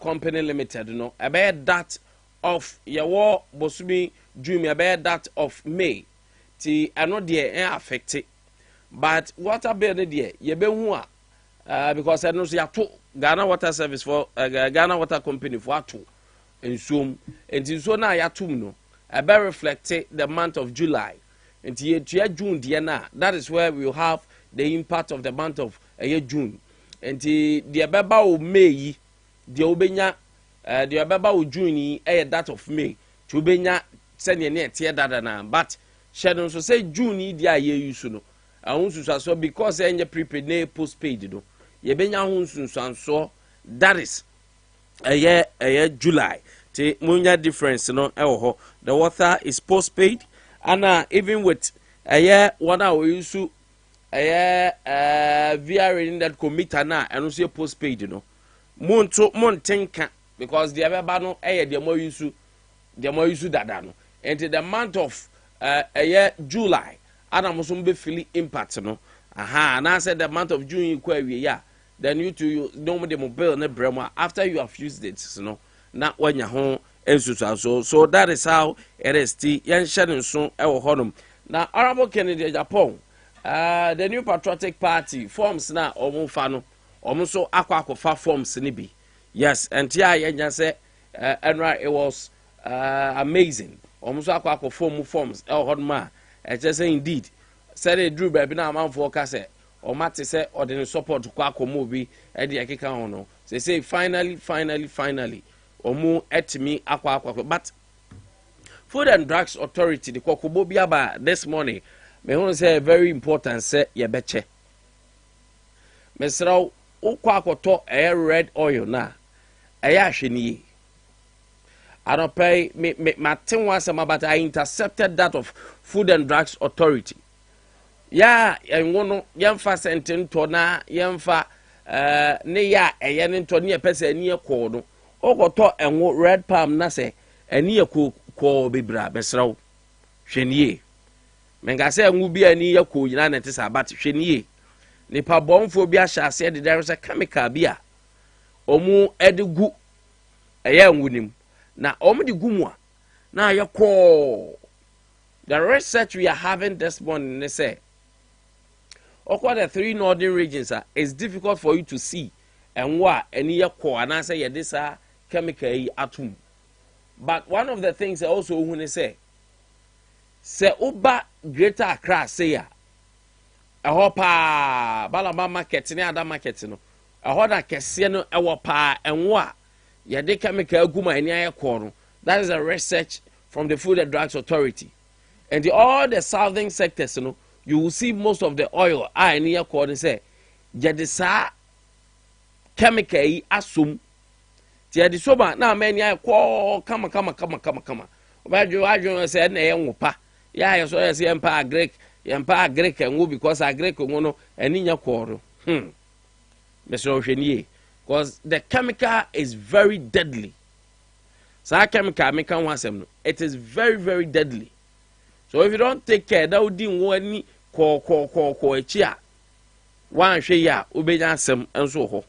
Speaker 31: Company Limited no ɛbɛyɛ that of yɛwɔ bosomi June ɛbɛyɛ that of May ti ɛno deɛ ɛ affect but water bill no deɛ yɛbɛhu a because ɛno nso yɛato Ghana Water Service for Ghana Water Company for ato nsuom nti nsuo no a yɛatom no ɛbɛ reflect the month of July nti yɛtua June deɛ no a that is where we will have the impact of the month of ɛyɛ June nti deɛ ɛbɛba wo May yi deɛ wobɛnya deɛ ɛbɛba wo June yi ɛyɛ that of May nti wobɛnya sɛdeɛ ne ɛteɛ dada na but hyɛ no nso sɛ June yi deɛ a yɛyi so no ɛho nsunsuansoɔ because ɛnyɛ prepaid na ɛyɛ postpaid no yɛbɛnya ho nsunsuansoɔ that is ɛyɛ July nti munya difference no ɛwɔ hɔ. The water is postpaid ana even with ɛyɛ wɔn a wɔyi so ɛyɛ VRA netco meter na ɛno nso yɛ postpaid no monto monte nka because deɛ ɛbɛba no ɛyɛ deɛ mo ayi so deɛ mo ayi so dada no nti the month of ɛyɛ July ana mo nso mo bɛ feel impact no aha anaasɛ the month of June yi kɔ awie a then you too you no mo de mo bill ne brɛ mo a after you have used it no na wanya ho nsusuanso. So that is how it is ti yɛnhyɛ ne nso ɛwɔ hɔnom. Na Honourable Kennedy Agyapong, the New Patriotic Party forms na wɔn fa no wɔn nso akɔ akɔfa forms ne bi. Yes, nti a yɛnya sɛ ɛnora it was amazing. Wɔn nso akɔ akɔfa mu forms ɛwɔ hɔnom a ɛkyɛ sɛ indeed sɛde duru baabi na amanfoɔ ka sɛ wɔn ate sɛ ɔde ne support kɔ akɔma obi ɛde ɛkeka ho no sɛ finally finally finally wɔn ɛtumi akɔ akɔ. But Food and Drugs Authority de kɔkɔbɔ bi aba this morning. Mehu sɛ very important sɛ yɛbɛkyɛ. Mesrɛ wokɔ akɔtɔ ɛyɛ red oil na ɛyɛ ahwɛ nie. Anɔpɛ yi me me mate ho asɛm but I intercepted that of Food and Drugs Authority. Yɛ a ɛnwo no yɛmfa sɛnte ntɔ na yɛmfa ne yɛ a ɛyɛ ne ntɔ ne yɛpɛ sɛ ani yɛ kɔɔ no wokɔtɔ ɛnwo red palm na sɛ ani yɛ kɔɔ bebree a mesrɛ wo hwɛ nie. Menka sɛ ɛnwo bi a ani yɛ kɔɔ nyinaa na ɛte saa but hwɛ nie. Nipa bɔnfoɔ bi ahyɛ aseɛ deda sɛ chemical bi a ɔmo ɛde gu ɛyɛ ɛnwo nim na ɔmo de gu mu a na ayɛ kɔɔ. The research we are having this morning ne sɛ ɔkɔ the three northern regions a it's difficult for you to see ɛnwo a ani yɛ kɔɔ anaasɛ yɛde saa chemical yi atum. But one of the things I also hu ne sɛ sɛ woba Greater Accra sei a ɛhɔ paa Balama market ne ada market no ɛhɔ na kɛseɛ no ɛwɔ paa ɛnwo a yɛde chemical agu mu a ani ayɛ kɔɔ no. That is a research from the Food and Drugs Authority. And all the southern sectors no, you will see most of the oil a ani yɛ kɔɔ no sɛ yɛde saa chemical yi asom. Nti yɛde som a na ama ani ayɛ kɔɔ kama kama kama kama kama. Wobɛdwe wadwene sɛ ɛna ɛyɛ ngo pa. Yɛ a yɛsɔ yɛ sɛ yɛmpa agric yɛmpa agric ngo because agric ngo no ani nyɛ kɔɔ no. Mesrɛ wo hwɛ nie because the chemical is very deadly. Saa chemical meka ho asɛm no, it is very very deadly. So if you don't take care na wodi ngo ani kɔɔkɔɔkɔɔkɔɔ akyi a, woanhwɛ yi a wobɛnya asɛm nso wɔ hɔ.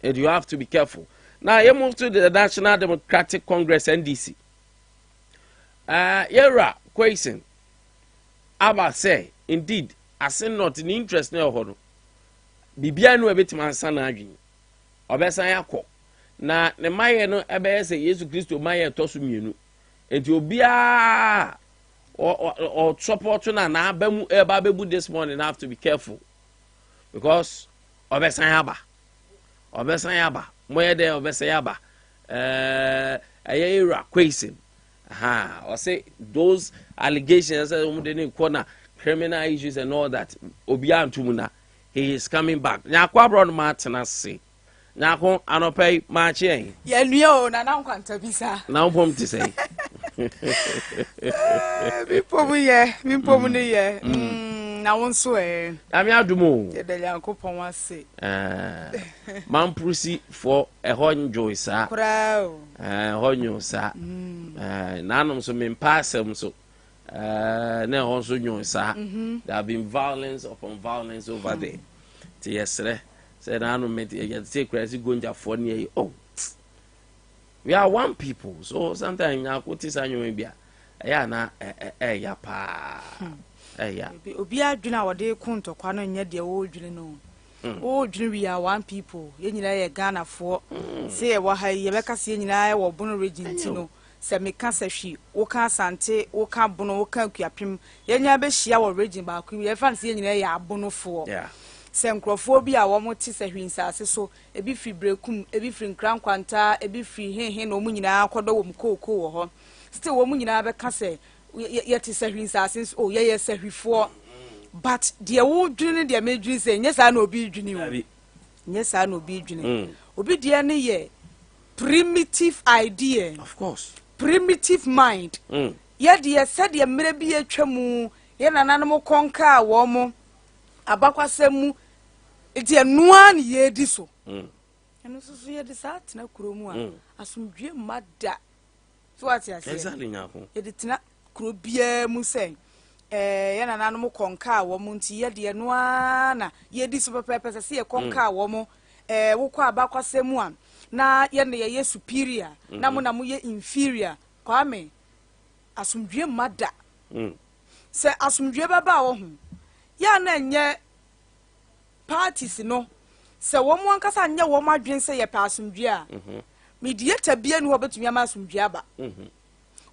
Speaker 31: And you have to be careful. Now you move to the National Democratic Congress, NDC. Yɛwura Quayson aba sɛ indeed Assin North ne interest na ɛwɔ hɔ no, biribiara no ɛbɛtumi ansa n'adwene. Ɔbɛsan akɔ na ne mayɛ no ɛbɛyɛ sɛ Yesu Kristo mayɛ ɛtɔ so mmienu. Nti obiara ɔsupport no a n'aba mu ɛba abɛbu this morning have to be careful because ɔbɛsan aba, ɔbɛsan aba, moyɛ dɛ ɔbɛsan aba. Ɛyɛ ewura Quayson ha ɔsɛ those allegations sɛ wɔn de ne kɔ na criminal issues and all that, obiara ntum na he is coming back. Nyako aborɔ no ma atena ase. Nyako, anɔpɛ yi maakye yɛn.
Speaker 32: Yɛnua o, Nana Nkwanta bi sa.
Speaker 31: Na wopɔm te sɛ?
Speaker 32: Mi mpom yɛ, mi mpom ne yɛ. Na wo nso ɛ?
Speaker 31: Nyame adom o.
Speaker 32: Yɛda Nyankopɔn ase.
Speaker 31: Mampurusi foɔ ɛhɔ ndwoe saa.
Speaker 32: Koraa o.
Speaker 31: Ɛhɔ nwo saa. Nanom so mempa asɛm so na ɛhɔ nso nwo saa. There have been violence upon violence over there. Nti yɛsrɛ sɛ nanom yɛte kura sɛ Gonjafoɔ ne yɛyi, oh, we are one people. So sometimes Nyako te saa nnwoma bi a ɛyɛ ana ɛɛya paa, ɛɛya.
Speaker 32: Obi adwene a wɔde ko ntɔkwa no nyɛ deɛ wɔredwene no. Wɔredwene we are one people, yɛn nyinaa yɛ Ghanafoɔ. Sɛ yɛwɔ ha yi, yɛbɛka sɛ yɛn nyinaa wɔ Bono Region nti no, sɛ meka sɛ hwi, woka Asante, woka Bono, woka Akuapem, yɛn nyinaa bɛhyia wɔ region baako yi, yɛfa no sɛ yɛn nyinaa yɛ Abonofoɔ. Sɛ nkurɔfoɔ bi a wɔn te sɛ hwi nsase so, ebi firi Brekum, ebi firi Nkrankwanta, ebi firi hehe, na wɔn nyinaa kɔdɔ wɔn kookoo wɔ hɔ, still wɔn nyinaa bɛka sɛ yɛte sɛ hwi nsase nso o, yɛyɛ sɛhwifoɔ. But deɛ wodwene ne deɛ medwene sɛ nyɛ saa na obi dwene o, nyɛ saa na obi dwene. Obi deɛ ne yɛ primitive idea.
Speaker 31: Of course.
Speaker 32: Primitive mind. Yɛdeɛ sɛdeɛ mmerɛ bi atwa mu yɛ nananom kɔnka a wɔn mo abakwasɛm mu nti ɛnoa ne yɛdi so. Ɛno nso so yɛde saa tena kuro mu a, asomdwie mma da so, wate aseɛ?
Speaker 31: Exactly, Nyako.
Speaker 32: Yɛde tena kuro biara mu sɛ yɛ nananom kɔnka a wɔn nti yɛdeɛ noa na yɛdi so pɛpɛɛpɛ sɛ yɛ kɔnka a wɔn wokɔ abakwasɛm mu a na yɛne yɛyɛ superior na mo na moyɛ inferior. Kwame, asomdwie mma da. Sɛ asomdwie bɛba a wɔ ho yɛ a na ɛnyɛ parties no sɛ wɔn mu ankasa nyɛ wɔn adwene sɛ yɛpɛ asomdwie a, mediator bia ni hɔ ɔbɛtumi ama asomdwie aba.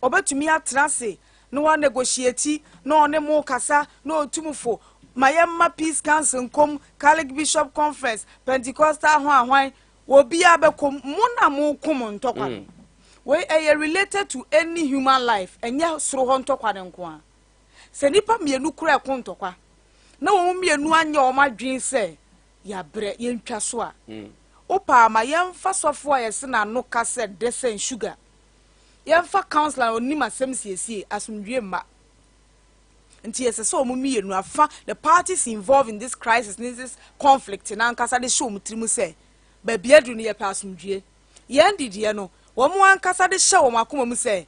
Speaker 32: Ɔbɛtumi atena ase na wa negotiate na ɔne mo kasa na ɔtum fo ma yɛmma peace council nkom, Catholic Bishop Conference, Pentecostal ho ahwan, obiara bɛkɔm mo na mo kom ntɔkwa no. Wei ɛyɛ related to any human life, ɛnyɛ soro hɔ ntɔkwa no nko a. Sɛ nipa mmienu kura ɛko ntɔkwa na wɔn mmienu anyɛ wɔn adwene sɛ yɛabrɛ yɛntwa so a, wopa ama yɛmfa sɔfo a yɛse n'ano ka sɛ dɛ sɛ sugar, yɛmfa councillor a onim asɛm siesie, asomdwie mma. Nti yɛsɛ sɛ wɔn mmienu afa, the parties involved in this crisis ne this conflict n'ankasa de hyɛ wɔn tirim sɛ baabi aduru no yɛpɛ asomdwie. Yɛn didiɛ no, wɔn ankasa de hyɛ wɔn akoma mu sɛ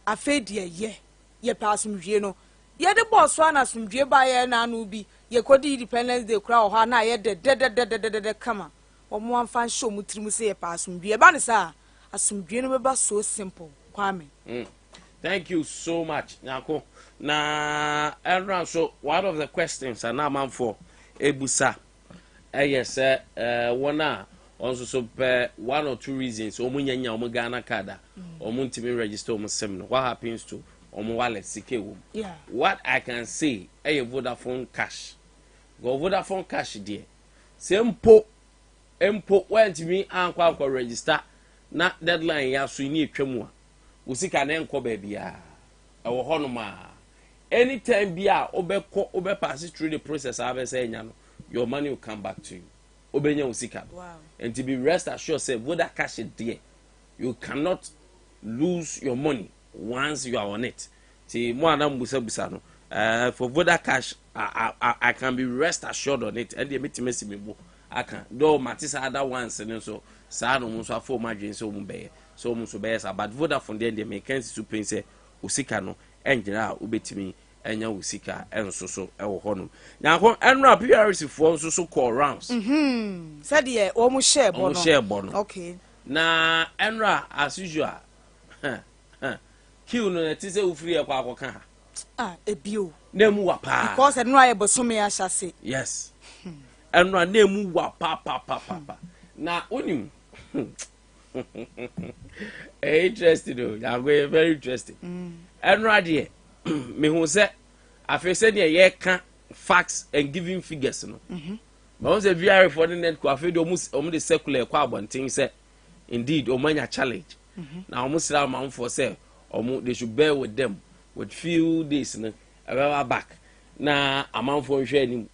Speaker 32: afei deɛ yɛpɛ asomdwie no, yɛde bɔɔ so ana asomdwie ba yɛ n'ano bi. Yɛkɔdi Independence Day kora wɔ hɔ a na ayɛ dɛdɛdɛdɛdɛdɛdɛ kama. Wɔn amfa nhyɛ wɔn tirim sɛ yɛpɛ asomdwie. Ɛba ne saa, asomdwie no bɛba so simple, Kwame.
Speaker 31: Thank you so much, Nyako. Na ɛnra nso, one of the questions a na amanfoɔ ebusa ɛyɛ sɛ wɔn a wɔn nso so pɛ one or two reasons wɔn nya wɔn Ghana Card a wɔn ntumi register wɔn SIM no, what happens to wɔn wallet sika wɔ mu? What I can say ɛyɛ Vodafone Cash. Because Vodafone Cash deɛ, sɛ mpo mpo wɔntumi ankɔ register. na deadline yi aso yi ne etwa mu a, wo sika no ɛnkɔ baabiara. Ɛwɔ hɔnom a. Anytime bi a wobɛkɔ wobɛ pass through the process a wobɛsɛ anya no, your money will come back to you. Wobɛnya wo sika no. Nti be rest assured sɛ Vodacash deɛ, you cannot lose your money once you are on it. Nti mo a na mobusabusa no, eh, for Vodacash, I, I, I can be rest assured on it. Ɛndeɛ mɛtumi asi me bo aka. Though mate sɛ other ones no nso, saa na wɔn nso afa wɔn adwene sɛ wɔn bɛyɛ, sɛ wɔn nso bɛyɛ saa. But Vodafone deɛ deɛ meka nsi so pɛn sɛ, wo sika no ɛngyina a wobɛtumi anya wo sika nso so wɔ hɔnom. Nyanko, ɛnora PRC foɔ nso so kɔɔ rounds.
Speaker 32: Mm-hmm. Sɛdeɛ wɔn hyɛɛ bɔ no.
Speaker 31: Wɔn hyɛɛ bɔ no.
Speaker 32: Okay.
Speaker 31: Na ɛnora as usual, queue no ɛte sɛ wofiri ɛkɔ akɔka ha.
Speaker 32: Ah, ebio.
Speaker 31: Na emu wa paa.
Speaker 32: Because ɛnora yɛ bosome ahyase.
Speaker 31: Yes. Ɛnora na emu wa pa pa pa pa pa. Na wonim. Ɛyɛ interesting o, Nyanko yɛ very interesting. Ɛnora deɛ mehu sɛ afei sɛdeɛ yɛka facts and giving figures no. Ma wɔn sɛ VR foɔ ne netco afei deɛ wɔn de circular ɛkɔ abɔnten sɛ indeed wɔn anya challenge. Na wɔn srɛ amanfoɔ sɛ wɔn they should bear with them with few days no ɛbɛba back na amanfoɔ nhwɛ anim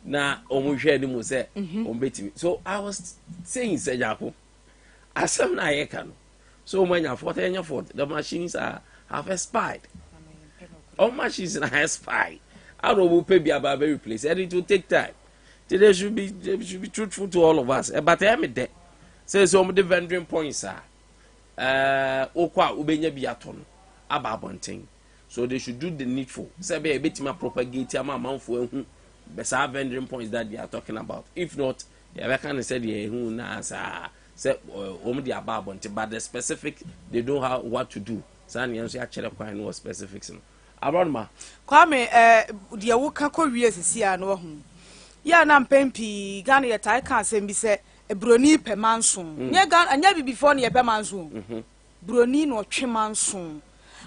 Speaker 31: na wɔn nhwɛ anim sɛ wɔn bɛtumi. So I was saying sɛ Nyako asɛm na ayɛ ka no so wɔn anya fault ɛnyɛ fault, the machines are have expired, all machines na expired and wɔn pɛ bi aba abɛ replace and it will take time. They should be truthful to all of us. But ɛyɛ mi dɛ sɛ wɔn de vending points a wokɔ a wobɛnya bi atɔ no aba abɔnten, so they should do the needful sɛ ɛbɛyɛ ebɛtumi propagate ama amanfoɔ ehu bɛ saa vending points that they are talking about. If not, yɛbɛka ne sɛ deɛ ehu naa saa sɛ wɔn de aba abɔnten, but the specific they don't have what to do. Saa nea nso yɛakyerɛ kwan no wɔ specifics no aborɔnoma.
Speaker 32: Kwame, deɛ woka kɔ wie sisi a no wahu yɛ na mpɛn pii Ghana yɛtae ka asɛm bi sɛ buroni pɛ manso. Nyɛ Ghana, nyɛ bibifoɔ ne yɛpɛ manso o. Buroni na ɔtwe manso.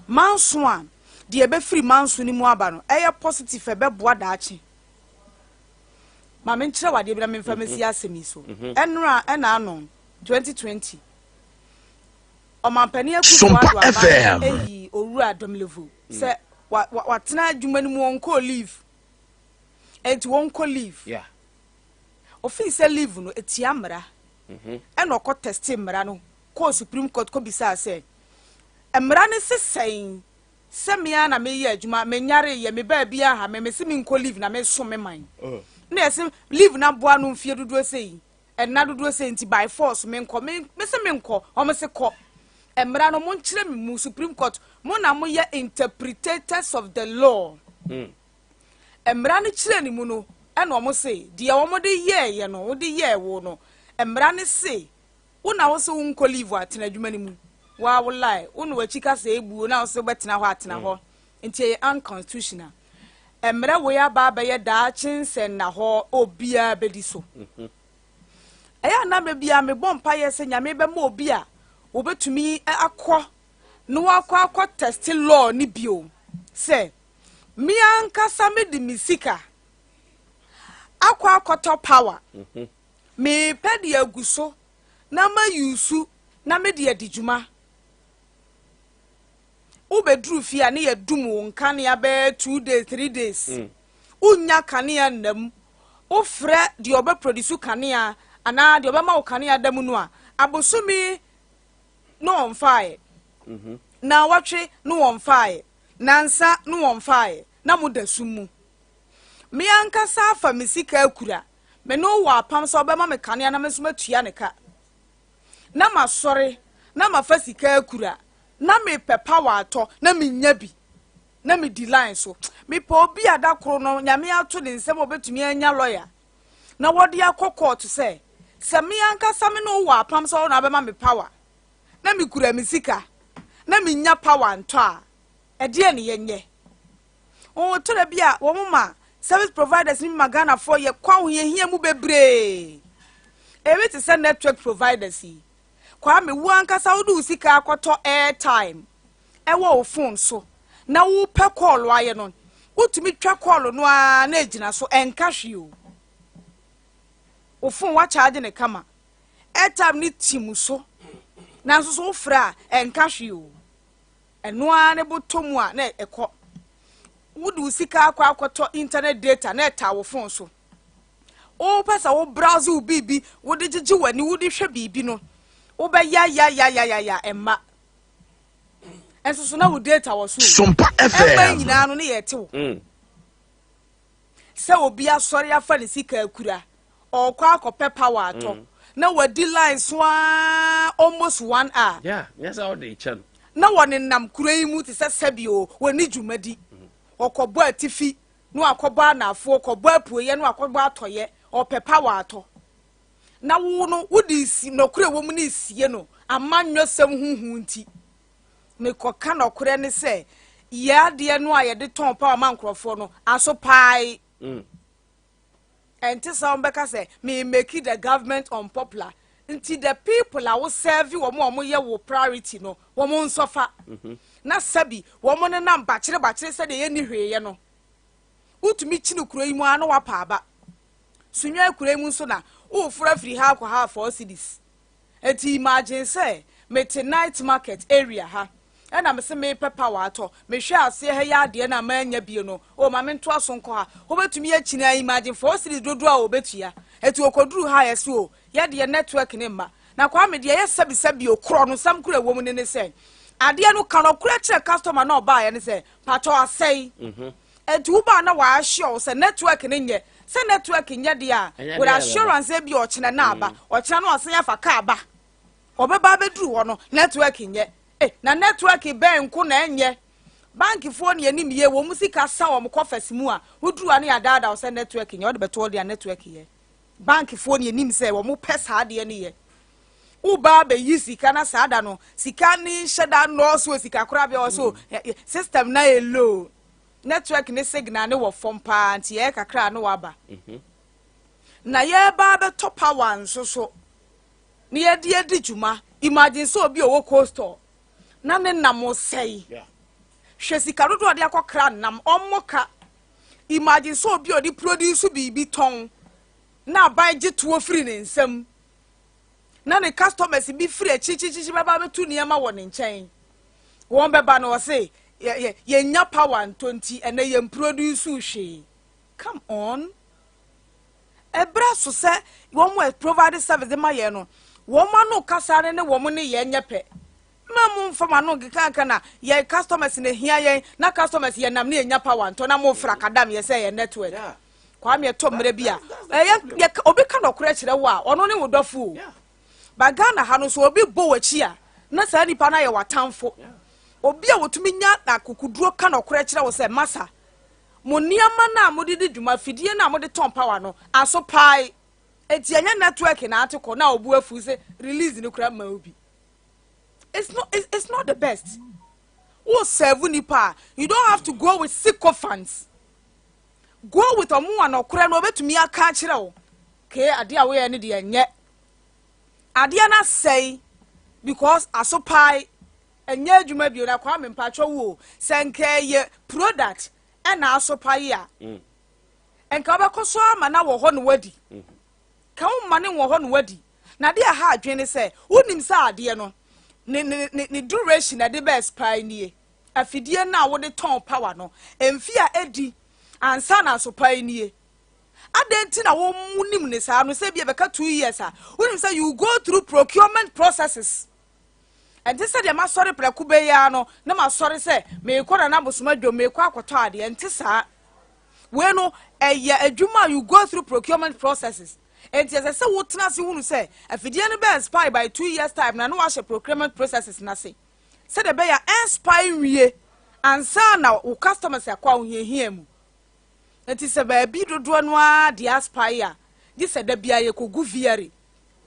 Speaker 32: Manso a deɛ ɛbɛfiri manso no mu aba no ɛyɛ positive, ɛbɛboa daakye. Ma menkyerɛ wadeɛ bi na memfa mɛsi asɛm yi so. Ɛnora ɛna ano 2020 ɔmampanin Akufo
Speaker 5: Sompa
Speaker 32: Addo aba
Speaker 5: FM.
Speaker 32: eyi owura Domelevo sɛ watena adwuma no mu, wɔnkɔɔ leave, enti wɔnkɔ leave. Ofii sɛ leave no etia mmara ɛna ɔkɔ test mmara no kɔɔ Supreme Court kɔ bisaa sɛ mmara no sesɛn sɛ mmea na meyɛ adwuma, menyare yɛ me baa bi aha me mese menkɔ leave na meso me man na yɛsɛ leave na boa no mfie dodoɔ sɛ yi ɛna dodoɔ sɛ nti by force menkɔ, me mese menkɔ, ɔmo se kɔ. Mmara no monkyerɛ me mu. Supreme Court, mo na moyɛ interpretators of the law. Mmara no kyerɛ ne mu no ɛna ɔmo se deɛ ɔmo de yɛɛyɛ no wode yɛɛ wo no, mmara no se wo na wo se wo nkɔ leave atena adwuma no mu waa wo lie wo na w'akyi kasa ebuo na wo se wobɛtena hɔ atena hɔ nti ɛyɛ unconstitutional. Mmerɛ wei aba abɛyɛ daakye nsɛnna hɔ, obiara bɛdi so. Ɛyɛ anam bia mebɔ mpayɛ sɛ Nyame bɛma obi a wɔbɛtumi akɔ na wakɔ akɔ test law ne bio sɛ me ankasa mede me sika akɔ akɔtɔ power, mepɛ de agu so na ma use na mede adi dwuma. Wobɛduru fie a ne yɛdum wo nkanea bɛyɛ 2 days, 3 days, wonya kanea nnam. Wofrɛ deɛ ɔbɛproduce kanea anaa deɛ ɔbɛma wo kanea da mu no a, abosome ne wɔmfaeɛ, na wɔtwe ne wɔmfaeɛ, nansa ne wɔmfaeɛ, na moda sum mu. Me ankasa afa me sika akura me ne wo wɔ apam sɛ ɔbɛma me kanea na me nso matua ne ka, na masɔre na mafa sika akura na mepɛ power atɔ na menya bi na medi line so. Mepɛ obi a da koro no Nyame ato ne nsɛm a obɛtumi anya lawyer na wɔde akɔ court sɛ me ankasa me ne wo wɔ apam sɛ wo na wabɛma me power na mekura me sika na menya power ntɔ a, ɛdeɛ ne yɛnyɛ wɔn tɔrɔ bi a wɔn ma service providers ni ma Ghanafoɔ yɛ kɔ ahohiahia mu bebree. Ebi te sɛ network providers yi, Kwame, wo ankasa wode wo sika akɔtɔ airtime ɛwɔ wo phone so na wopɛ call ayɛ no, wotumi twa call no ara na egyina so ɛnka hwee o. Wo phone wakyagye ne kama. Airtime no tim so, nanso so wofrɛ a ɛnka hwee o. Ɛno ara ne bo tɔ mu a na ɛkɔ. Wode wo sika akɔ akɔtɔ internet data na ɛtaa wo phone so. Wopɛ sɛ wo browse wo biribi, wode gyegye w'ani, wode hwɛ biribi no, wobɛyayayayaya ɛmma. Ɛnso so na wo data wɔ so.
Speaker 5: Sompa FM.
Speaker 32: Ɛmma nyinaa no ne yɛte wo. Sɛ obi asɔre afa ne sika akura, ɔrekɔ akɔpɛ power atɔ, na wadi line so ara almost one hour.
Speaker 31: Yeah, nyɛ sɛ ɔde kyɛ no.
Speaker 32: Na wɔnenam kuro yi mu te sɛ sɛbi o, wɔnni dwumadi. Ɔkɔbɔ atifi, na wakɔbɔ anaafoɔ, ɔkɔbɔ apueeɛ, na wakɔbɔ atɔeɛ, ɔrepɛ power atɔ. Na wo no, wode si nɔkorɛ wɔ mu ne sie no, amanyɔsɛm huhu nti. Mekɔka nɔkorɛ ne sɛ, yɛ adeɛ no a yɛde tɔn power ma nkorɔfoɔ no, aso paae. Ɛnte saa wɔbɛka sɛ me make the government unpopular nti the people a wo serve wɔn a wɔyɛ wo priority no wɔn nsɔfa na sɛbi wɔn nenam bakyere bakyere sɛdeɛ yɛnni hwee yɛ no. Wotumi kyini kuro yi mu ara na wapa aba. Sunyani kuro yi mu nso na woforo afiri ha akɔ ha 4 cedis. Enti imagine sɛ mete night market area ha ɛna mese mepɛ power atɔ, mehwɛ aseɛ ha yi adeɛ no a mannya bie no, oh ma mentoa so nkɔ ha. Wobɛtumi akyini a imagine 4 cedis dodoɔ a wɔbɛtua. Enti wɔkɔduru ha a yɛse oh yɛdeɛ network no mma. Na Kwame deɛ ɛyɛ sɛbisɛbi o, korɔ no sɛm korɔ ɛwɔ mu ne ne sɛ adeɛ no ka nɔkorɛ kyerɛ customer no a ɔbaeɛ no sɛ pakyɛw asɛe. Enti wo ba a na wa assure wo sɛ network no nyɛ, sɛ network nyɛ deɛ a,
Speaker 31: Ɛnyɛ
Speaker 32: with
Speaker 31: deɛ a ɛbɛba.
Speaker 32: assurance ebia ɔkyena na aba, ɔkyena na wasan afa car ba. Ɔbɛba abɛduru hɔ no, network nyɛ. Eh, na network bɛn nko na ɛnyɛ? Bankfoɔ ne anim yie, wɔn sika sa wɔn coffers mu a, woduru a na yɛadaadaa wo sɛ network nyɛ, wode bɛto hɔ deɛ a network yɛ. Bankfoɔ ne anim sɛ wɔn pɛ saa adeɛ no yɛ. Woba abɛyi sika na saa da no, sika no nhyɛ da nnɔɔso wɔ sika korabea hɔ so, system no ayɛ low. Network ne signal ne wɔ fam paa nti yɛyɛ kakra a na waba. Na yɛreba abɛtɔ power nso so na yɛde adi dwuma. Imagine sɛ obi a ɔwɔ cold store na ne nam sɛe. Hwɛ sika dodoɔ a ɔde akɔkra nam, ɔmmɔ ka. Imagine sɛ obi a ɔde produce biribi tɔn na aban gye toɔ firi ne nsam na ne customers bi firi akyirikyirikyiri bɛba abɛto nneɛma wɔ ne nkyɛn. Wɔn bɛba no ɔse yɛnya power ntɔ nti ɛnɛ yɛn produce hwee. Come on. Ɛberɛ so sɛ wɔn a provide service de ma yɛn no, wɔn ano kasa ne ne wɔn ne yɛn nyɛ pɛ. Mma mo mfa mo ano nkeka na yɛn customers na ehia yɛn na customers yɛn nam ne yɛnya power ntɔ na mo fra kadam yɛ sɛ yɛn network. Kwame ɛtɔ mmerɛ bi a ɛyɛ yɛ obi ka nɔkorɛ kyerɛ wo a ɔno ne wo dɔfo o. Ba Ghana ha no so obi bɔ w'akyi a na saa nipa no ayɛ w'atamfo. Obi a wɔtumi nya akokoduro ka nɔkorɛ kyerɛ wo sɛ masa mo nneɛma no a mode di dwuma fidie no a mode tɔn power no aso pae eti ɛnyɛ network na ate kɔ na obu afu sɛ release no kura mma obi. It's not it's not the best. Wo serve nipa a you don't have to go with sycophants. Go with ɔmo a nɔkorɛ no ɔbɛtumi aka akyerɛ wo. Kee adeɛ a woyɛ no deɛ nyɛ. Adeɛ no asɛe because asopae ɛnyɛ adwuma bio na Kwame mpakyɛ wo o sɛ nka ɛyɛ product ɛna asopae a nka wobɛkɔ so ama na wɔ hɔ na wadi. Ka wo mma ne wɔ hɔ na wadi. Na adeɛ a ɛha adwene ne sɛ wonim sɛ adeɛ no ne ne ne ne duration ɛde bɛ expire nie. Afidie no a wode tɔn power no mfe a ɛdi ansa na asopae nie. Adɛn nti na wo nim ne saa no sɛ bi ɛbɛka 2 years a wonim sɛ you go through procurement processes. Ɛnte sɛ deɛ masɔre prɛko bɛ yi ara no na masɔre sɛ meekɔ Nana Bosoma dwom meekɔ akɔtɔ adeɛ ɛnte saa. Wei no ɛyɛ adwuma a you go through procurement processes. Enti ɛsɛ sɛ wotena ase hunu sɛ afidie no bɛ expire by 2 years time na na wahyɛ procurement processes no ase sɛdeɛ ɛbɛyɛ a ɛnspire nwie ansa na wo customers akɔ ahohiahia mu. Enti sɛ baabi dodoɔ no ara de aspire a, gye sɛ da biara yɛkɔgu VRA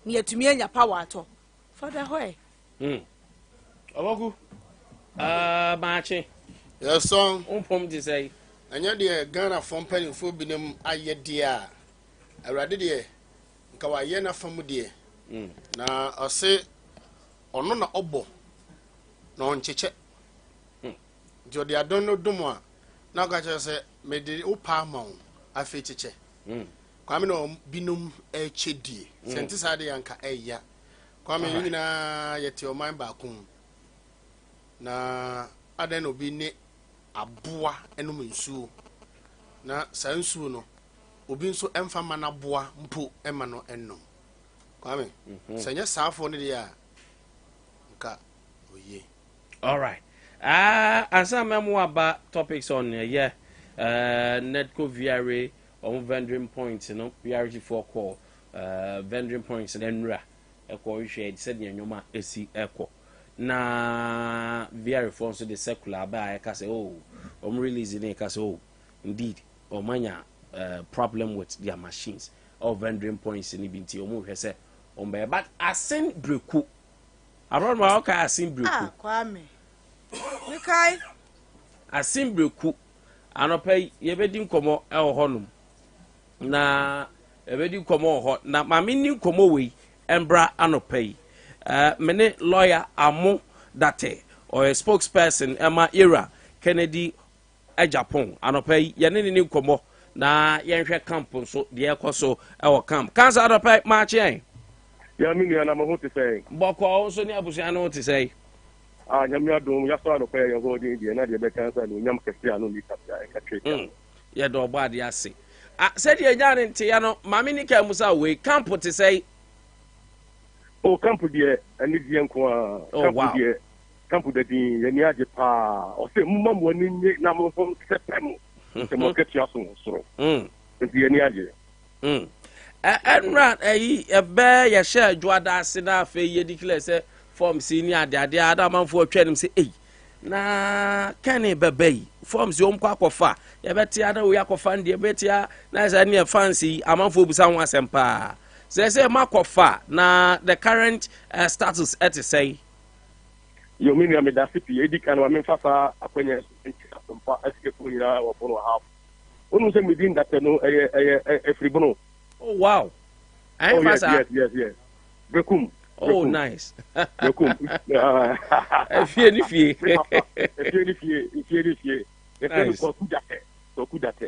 Speaker 32: na yɛatumi anya power atɔ. Fada hɔ ɛ.
Speaker 31: Ɔbɔku, uh, maakye.
Speaker 13: Yɛsɔn.
Speaker 31: Wompom te sɛ yi.
Speaker 13: Ɛnyɛ deɛ Ghanafoɔ mpanimfoɔ binom ayɛ deɛ a, Awurade deɛ, nka wayɛ n'afa mu deɛ. Na ɔse ɔno na ɔbɔ na ɔnkyekyɛ. Nti ɔde adom no dom a, na ɔka kyerɛ sɛ mede wo pa ama wo, afei kyekyɛ. Kwame na binom ɛkyɛ die. Sɛ nte saa deɛ anka ɛya. Kwame, yɛn nyinaa yɛte ɔman baako mu. Na adɛn na obi ne aboa nom nsuo na saa nsuo no obi nso mfa mma n'aboa mpo mma no nnom? Kwame, sɛ nyɛ saafoɔ no deɛ a, nka oye.
Speaker 31: Alright. Ah, ansa mɛmo aba topics on ɛyɛ uh, Nedco VRA wɔn vending points no VRG foɔ kɔ uh, vending points no nnura ɛkɔ hwehwɛ sɛdeɛ nneɛma esi ɛkɔ na VRA foɔ nso de circular aba a ɛka sɛ oh wɔn release ne ɛka sɛ oh indeed wɔn anya problem with their machines ɛwɔ vending points no bi nti wɔn hwɛ sɛ wɔn bɛyɛ but asen breku abrɔnoma ɔka asen breku.
Speaker 32: Ah, Kwame. Mekae.
Speaker 31: Asen breku anɔpa yi yɛbɛdi nkɔmmɔ ɛwɔ hɔnom na yɛbɛdi nkɔmmɔ wɔ hɔ na maame ni nkɔmmɔ wei mbra anɔpa yi me ne lawyer Amo Date ɔyɛ spokesperson ɛma Ira Kennedy Agyapong anɔpa yi yɛne ne ni nkɔmmɔ na yɛnhwɛ camp nso deɛ ɛkɔ so ɛwɔ camp kansa anɔpa yi maakye yɛn.
Speaker 2: Ya me nua na mo ho te sɛn?
Speaker 31: Bɔkɔɔ nso ne abusua no ho te sɛn?
Speaker 2: Ah, Nyame adom, yɛasɔre anɔpa yi a yɛn ho ɔden deɛ, na deɛ ɛbɛka nsa ne onyam kɛse a no nni kabea ɛnka twɛ agya no.
Speaker 31: Yɛda ɔbɔ adeɛ ase. Ah, sɛdeɛ ɛnyaa ne nteɛ no, maame ni kan mu sɛ wei, camp te sɛn?
Speaker 2: Oh, camp deɛ, anigyeɛ nko ara.
Speaker 31: Oh,
Speaker 2: Camp
Speaker 31: wow.
Speaker 2: deɛ, camp da din, yɛn ani agye paa. Ɔse, momma mo ani nnye na mo ho nsɛpɛ mo, sɛ mo akatua so wɔ soro. Nti yɛn ani agye.
Speaker 31: Ɛnora ɛyi ɛbɛ yɛhyɛ adwoada ase na afei yɛ declare sɛ forms yi ne adeade a na amanfoɔ atwa anim sɛ ei na kɛne bɛbɛ yi forms yi wɔn kɔ akɔfa yɛbɛte a na wei akɔfa no deɛ yɛbɛte a na sɛ neɛ fans yi amanfoɔ bisa ho asɛm paa sɛ sɛ makɔfa na the current status ɛte sɛn.
Speaker 2: Yo, me nua meda ase pii. Edi kan ma memfa saa akwanya yi so nkyia Asɛmpa atiefoɔ nyinaa wɔ Bono Ahafo. Wonim sɛ me din Datɛ no ɛyɛ ɛyɛ ɛfiri Bono.
Speaker 31: Oh wow.
Speaker 2: Oh yes yes yes yes. Bekum.
Speaker 31: Oh nice.
Speaker 2: Bekum.
Speaker 31: Efie ni fie.
Speaker 2: Efie ni fie. Efie ni fie. Yɛfrɛ no Kwaku Datɛ. Kwaku Datɛ.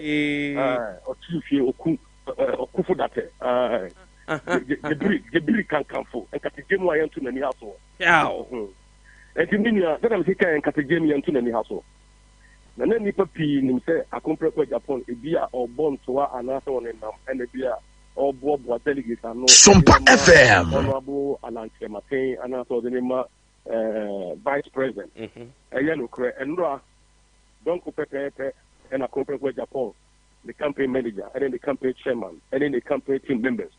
Speaker 2: Ɔkyiri fie oku ɔkofo Datɛ. Gyebiri gyebiri kankanfo nkategye mu a yɛnto n'ani ha soɔ. Nti me nua sɛdeɛ mese kan nkategye mu yɛnto n'ani ha soɔ. Na na nnipa pii nim sɛ Akompreko Agyapong ebi a ɔrebɔ ntoa anaasɛ ɔnenam ɛna ebi a ɔreboaboa delegates ano de
Speaker 5: Sompa
Speaker 2: ama
Speaker 5: FM.
Speaker 2: Honourable Alan Kyerematen anaasɛ ɔde no ma Vice President. Ɛyɛ nokorɛ, nnora dɔnko pɛpɛɛpɛ ɛna Akompreko Agyapong ne campaign manager ɛne ne campaign chairman ɛne ne campaign team members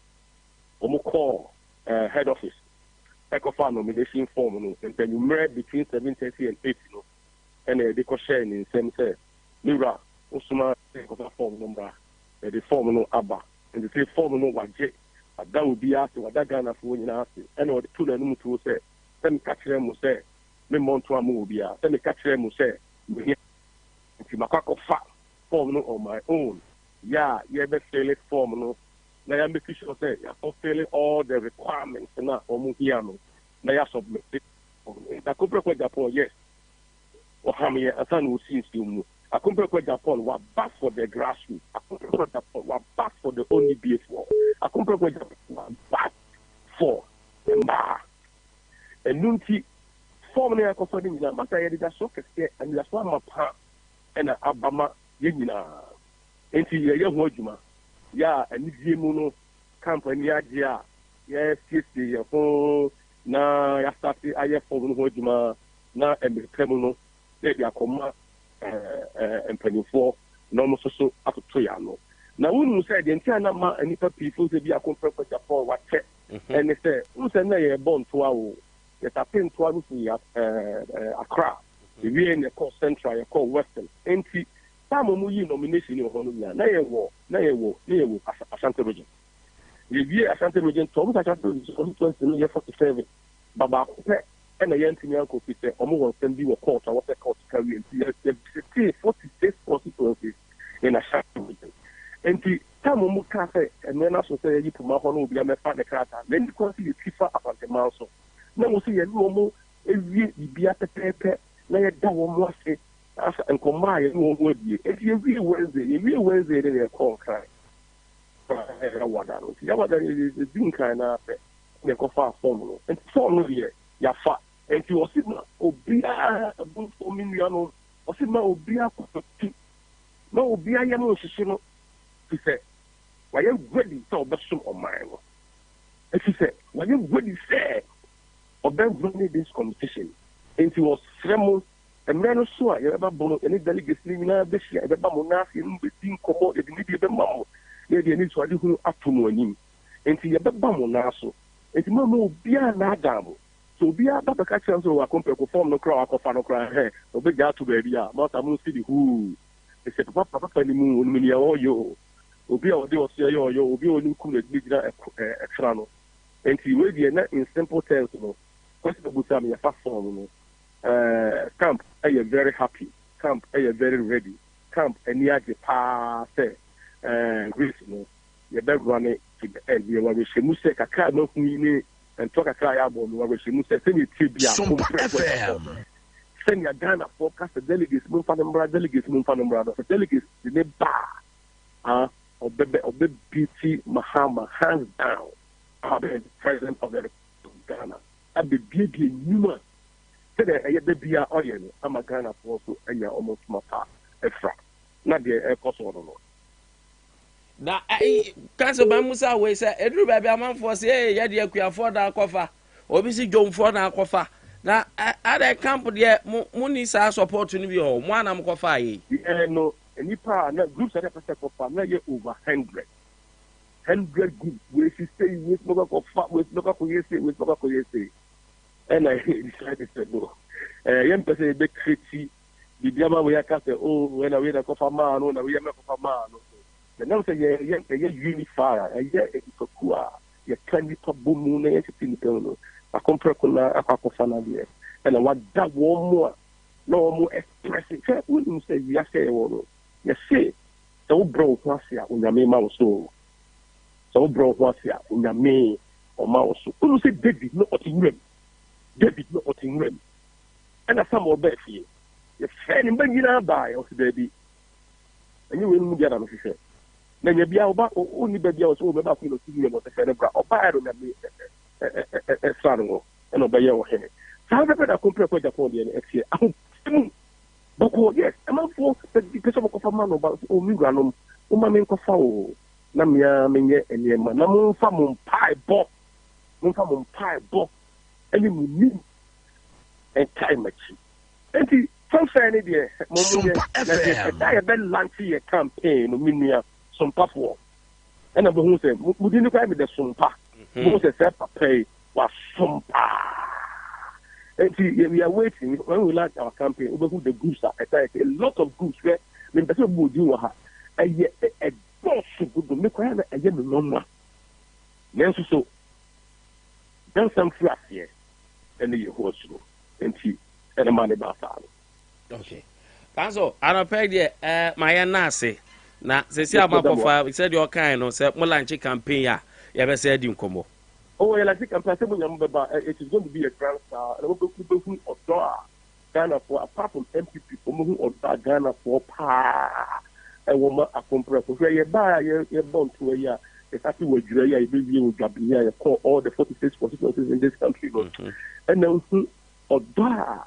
Speaker 2: wɔn kɔɔ head office ɛkɔfaa nomination form no ntanyummerɛ between 7:30 and 8 no ɛna yɛde kɔhyɛɛ ne nsam sɛ, Me wura, wosoma sɛ yɛnkɔfa fɔɔm no mmra. Yɛde fɔɔm no aba. Enti sei fɔɔm no wagye. Wada obiara ase, wada Ghanafoɔ nyinaa ase. Ɛna ɔde too n'anom tuo sɛ, Sɛ meka kyerɛɛ mo sɛ memmɔ ntoa mma obiara, sɛ meka kyerɛɛ mo sɛ mehia nti makɔ akɔfa fɔɔm no on my own, yɛ a yɛbɛfille fɔɔm no na yɛ make sure sɛ yɛafulfille all the requirements no a wɔhia no na yɛasubmit fɔɔm no. Nti Akompreko Agyapong, yes, Ɔham yɛn ansa na ɔsii nsuo mu. Akompreko Agyapong waba for the grassroots. Akompreko Agyapong waba for the onnibiefoɔ. Akompreko Agyapong waba for mmaa. Ɛno nti form no a yɛakɔfa no nyinaa, masa yɛ anidasoɔ kɛseɛ, anidasoɔ amapa na aba ma yɛn nyinaa. Nti yɛyɛ ho adwuma. Yɛ a anigyeɛ mu no, camp ani agye a yɛasiesie yɛn ho na yɛastate ayɛ form no ho adwuma. na mmere pa mu no na yɛde akɔma mpanimfoɔ na wɔn nso so atoto yɛn ano. Na wonim sɛ deɛ nti a na ma nnipa pii fo sɛ bi ako mprɛko Japan wakyɛ ɛne sɛ wohu sɛ na yɛrebɔ ntoa o, yɛtate ntoa no firi Accra, yɛwie na yɛkɔɔ Central, yɛkɔɔ Western. Enti time a wɔyii nomination wɔ hɔ no nyinaa na yɛwɔ na yɛwɔ na yɛwɔ Ashanti region. Yɛwie Ashanti region tour, wohu sɛ Ashanti region constituency no yɛ 47, ba baako pɛ ɛna yɛantumi ankɔ efisɛ wɔn wɔ nsɛm bi wɔ court a wɔsɛ court ka wie nti yɛ yɛ visitee 46 constituencies in Ashanti region nti time wɔn kaa sɛ mmerɛ no aso sɛ yɛyi poma hɔ na obiara mmɛfa ne krataa na ɛnni kwan sɛ yɛtwi fa Asanteman so na wɔ sɛ yɛne wɔn wie biribiara pɛpɛɛpɛ na yɛda wɔn ase asa nkɔmmɔ a yɛne wɔn adie nti yɛwie Wednesday yɛwie Wednesday no na yɛkɔɔ Nkran Yawada no nti Yawada no yɛdi Nkran no ara pɛ. na yɛkɔfaa form no. Nti form no deɛ yɛafa. Nti ɔse ma obiara abufuo me nuanom, ɔse ma obiara koma tu, ma obiara yam nhyehye no, fisɛ wayɛ ready sɛ ɔbɛsom ɔman no, efisɛ wayɛ ready sɛ ɔbɛ runne this competition. Nti ɔsrɛ mo, mmerɛ no so a yɛbɛba bɔ no, yɛne delegates no nyinaa bɛhyia, yɛbɛba mo nan ase, yɛne mo bɛdi nkɔmmɔ, yɛde nidie bɛma mo, na yɛde anisoadehunu ato mo anim. Nti yɛbɛba mo nan so. Nti moamma obiara nnaadaa mo. Sɛ obiara ba bɛka kyerɛ wo sɛ ɔwɔ akompreko fɔm no koraa a wakɔfa no koraa hɛ, ɔbɛgya ato baabi a, masa monsi de huu. Mesɛ papa papa no mu, onim nea ɔreyɛ o. Obi a ɔde ɔseɛ yɛ ɔyɛ o, obi a onim kum na ɛde no gyina ɛko ɛɛ ɛtra no. Nti wei deɛ na in simple terms no, question a wobusaa me yɛfa fɔm no, ɛɛ camp yɛ very happy, camp yɛ very ready, camp ani agye paa sɛ ɛɛ race no yɛbɛ run to the end. Yɛwɔ awerɛhyɛmu sɛ kakra a mahu yi ne Ntoa kakra a yɛabɔ no, awerɛhyɛmu sɛ sɛnea ɛteɛ biara,
Speaker 5: Sompa
Speaker 2: Komprɛ kɔ
Speaker 5: FM.
Speaker 2: ɛkɔ. Sɛnea Ghanafoɔ ka sɛ delegates momfa no mmra, delegates momfa no mmra no, sɛ delegates de no ba a, ah, ɔbɛbɛ, ɔbɛbeati Mahama hands down ama abɛyɛ the President of the Republic of Ghana, abɛbuebue nnwuma sɛnea ɛyɛ da biara ɔyɛ no ama Ghanafoɔ nso anya wɔn ntoma pa afira. Na deɛ ɛrekɔ soɔ no no.
Speaker 31: Na ayi ka sɛ ɔbɛn musa wei sɛ eduru baabi amanfoɔ sɛ ee yɛde akuafoɔ na akɔfa obi si dwomfoɔ na akɔfa na adɛ camp deɛ mo mo ni saa support no bi hɔ mo anam kɔfa yei.
Speaker 2: Yɛn no nnipa a na groups a na yɛpɛ sɛ kɔfa na yɛ over 100, 100 groups wei si sei wei si bɛkɔ akɔfa wei si bɛkɔ akɔyɛ sei wei si bɛkɔ akɔyɛ sei ɛna yɛ decide sɛ no ɛɛ yɛmpɛ sɛ yɛbɛ create biribi ama wei aka sɛ oh ɛna wei na ɛkɔfa maa no na wei ama ɛkɔfa maa no so ɛnam sɛ yɛyɛ ɛyɛ unify a ɛyɛ nnipakuo a yɛka nnipa bɔ mu na yɛtete nnipa mu no akomprɛko na akɔ akɔfa no adeɛ ɛna wada wɔn mu a na wɔn mu express hwɛ wonim sɛ wiase yɛwɔ no yɛse sɛ wobrɛ wo ho ase a onyame ma wo so sɛ wobrɛ wo ho ase a onyame ɔma wo so wonim sɛ David na ɔte nwuram David na ɔte nwuram Ɛnna Samuel baa fie. Yɛfrɛɛ ne mma nyinaa baeɛ. Ɔse, Daabi, ɛnyɛ weinom mu biara na mehwehwɛ. Na nya biara, ɔba, ɔnni ba biara, ɔse, oh, me baako yi na ɔte wuram. Ɔse, frɛ no bra. Ɔbaeɛ no, Nyame sraa no ngo, ɛnna ɔbɛyɛɛ ɔhene. Saa pɛpɛ na Kompreko Agyapong deɛ no ɛteɛ. Ahobrɛaseɛ mu, bɔkɔɔ, yes, amanfoɔ pɛ sɛ wɔkɔfa ma no, ba, ɔse, oh, me wuranom, momma menkɔfa o, na me ara menyɛ nneɛma, na momfa mo mpaebɔ, momfa mo mpaebɔ ne mo nim nkae m'akyi. Enti fanfare no deɛ mo mo yɛ
Speaker 5: Sompa
Speaker 2: na deɛ
Speaker 5: FM.
Speaker 2: ɛda yɛbɛ lante yɛ campaign no me nua sompafoɔ ɛna bɛhu sɛ mo mo din no koraa mi dɛ sompa bɛhu sɛ sɛ papa yi wasom paa enti yɛ we are waiting when we launch our campaign wobɛhu the groups a ɛda yɛ a lot of groups hwɛ mempɛ sɛ mebɔ odin wɔ ha ɛyɛ ɛdɔɔso dodo me koraa na ɛyɛ me nwanwa nanso so nyansa mfiri aseɛ ne Yehowa suro nti na ɛmaa no baa saa no.
Speaker 31: Okay. Kanso anɔpɛ yi deɛ ɛɛ eh, ma yɛn nan ase na sɛsi a makɔfa sɛdeɛ ɔkae no sɛ mo lanche campaign a yɛbɛsɛ adi nkɔmmɔ.
Speaker 2: Oh, yɛ lanche campaign sɛ mo nya mo bɛba eh, it is going to be a grand style na mo bɛhu ɔdɔ a Ghanafoɔ apart from NPP foɔ mo hu ɔdɔ a Ghanafoɔ paa ɛwɔ ma Akomprɛko. Hwɛ yɛ baa a yɛ yɛ bɔ ntoa yi a yɛ starte wɔ Adwira yi a yɛ bɛ wie wɔ Dwabin yi a yɛ kɔɔ all the 46 constituencies in this country no ɛna hu ɔdɔ a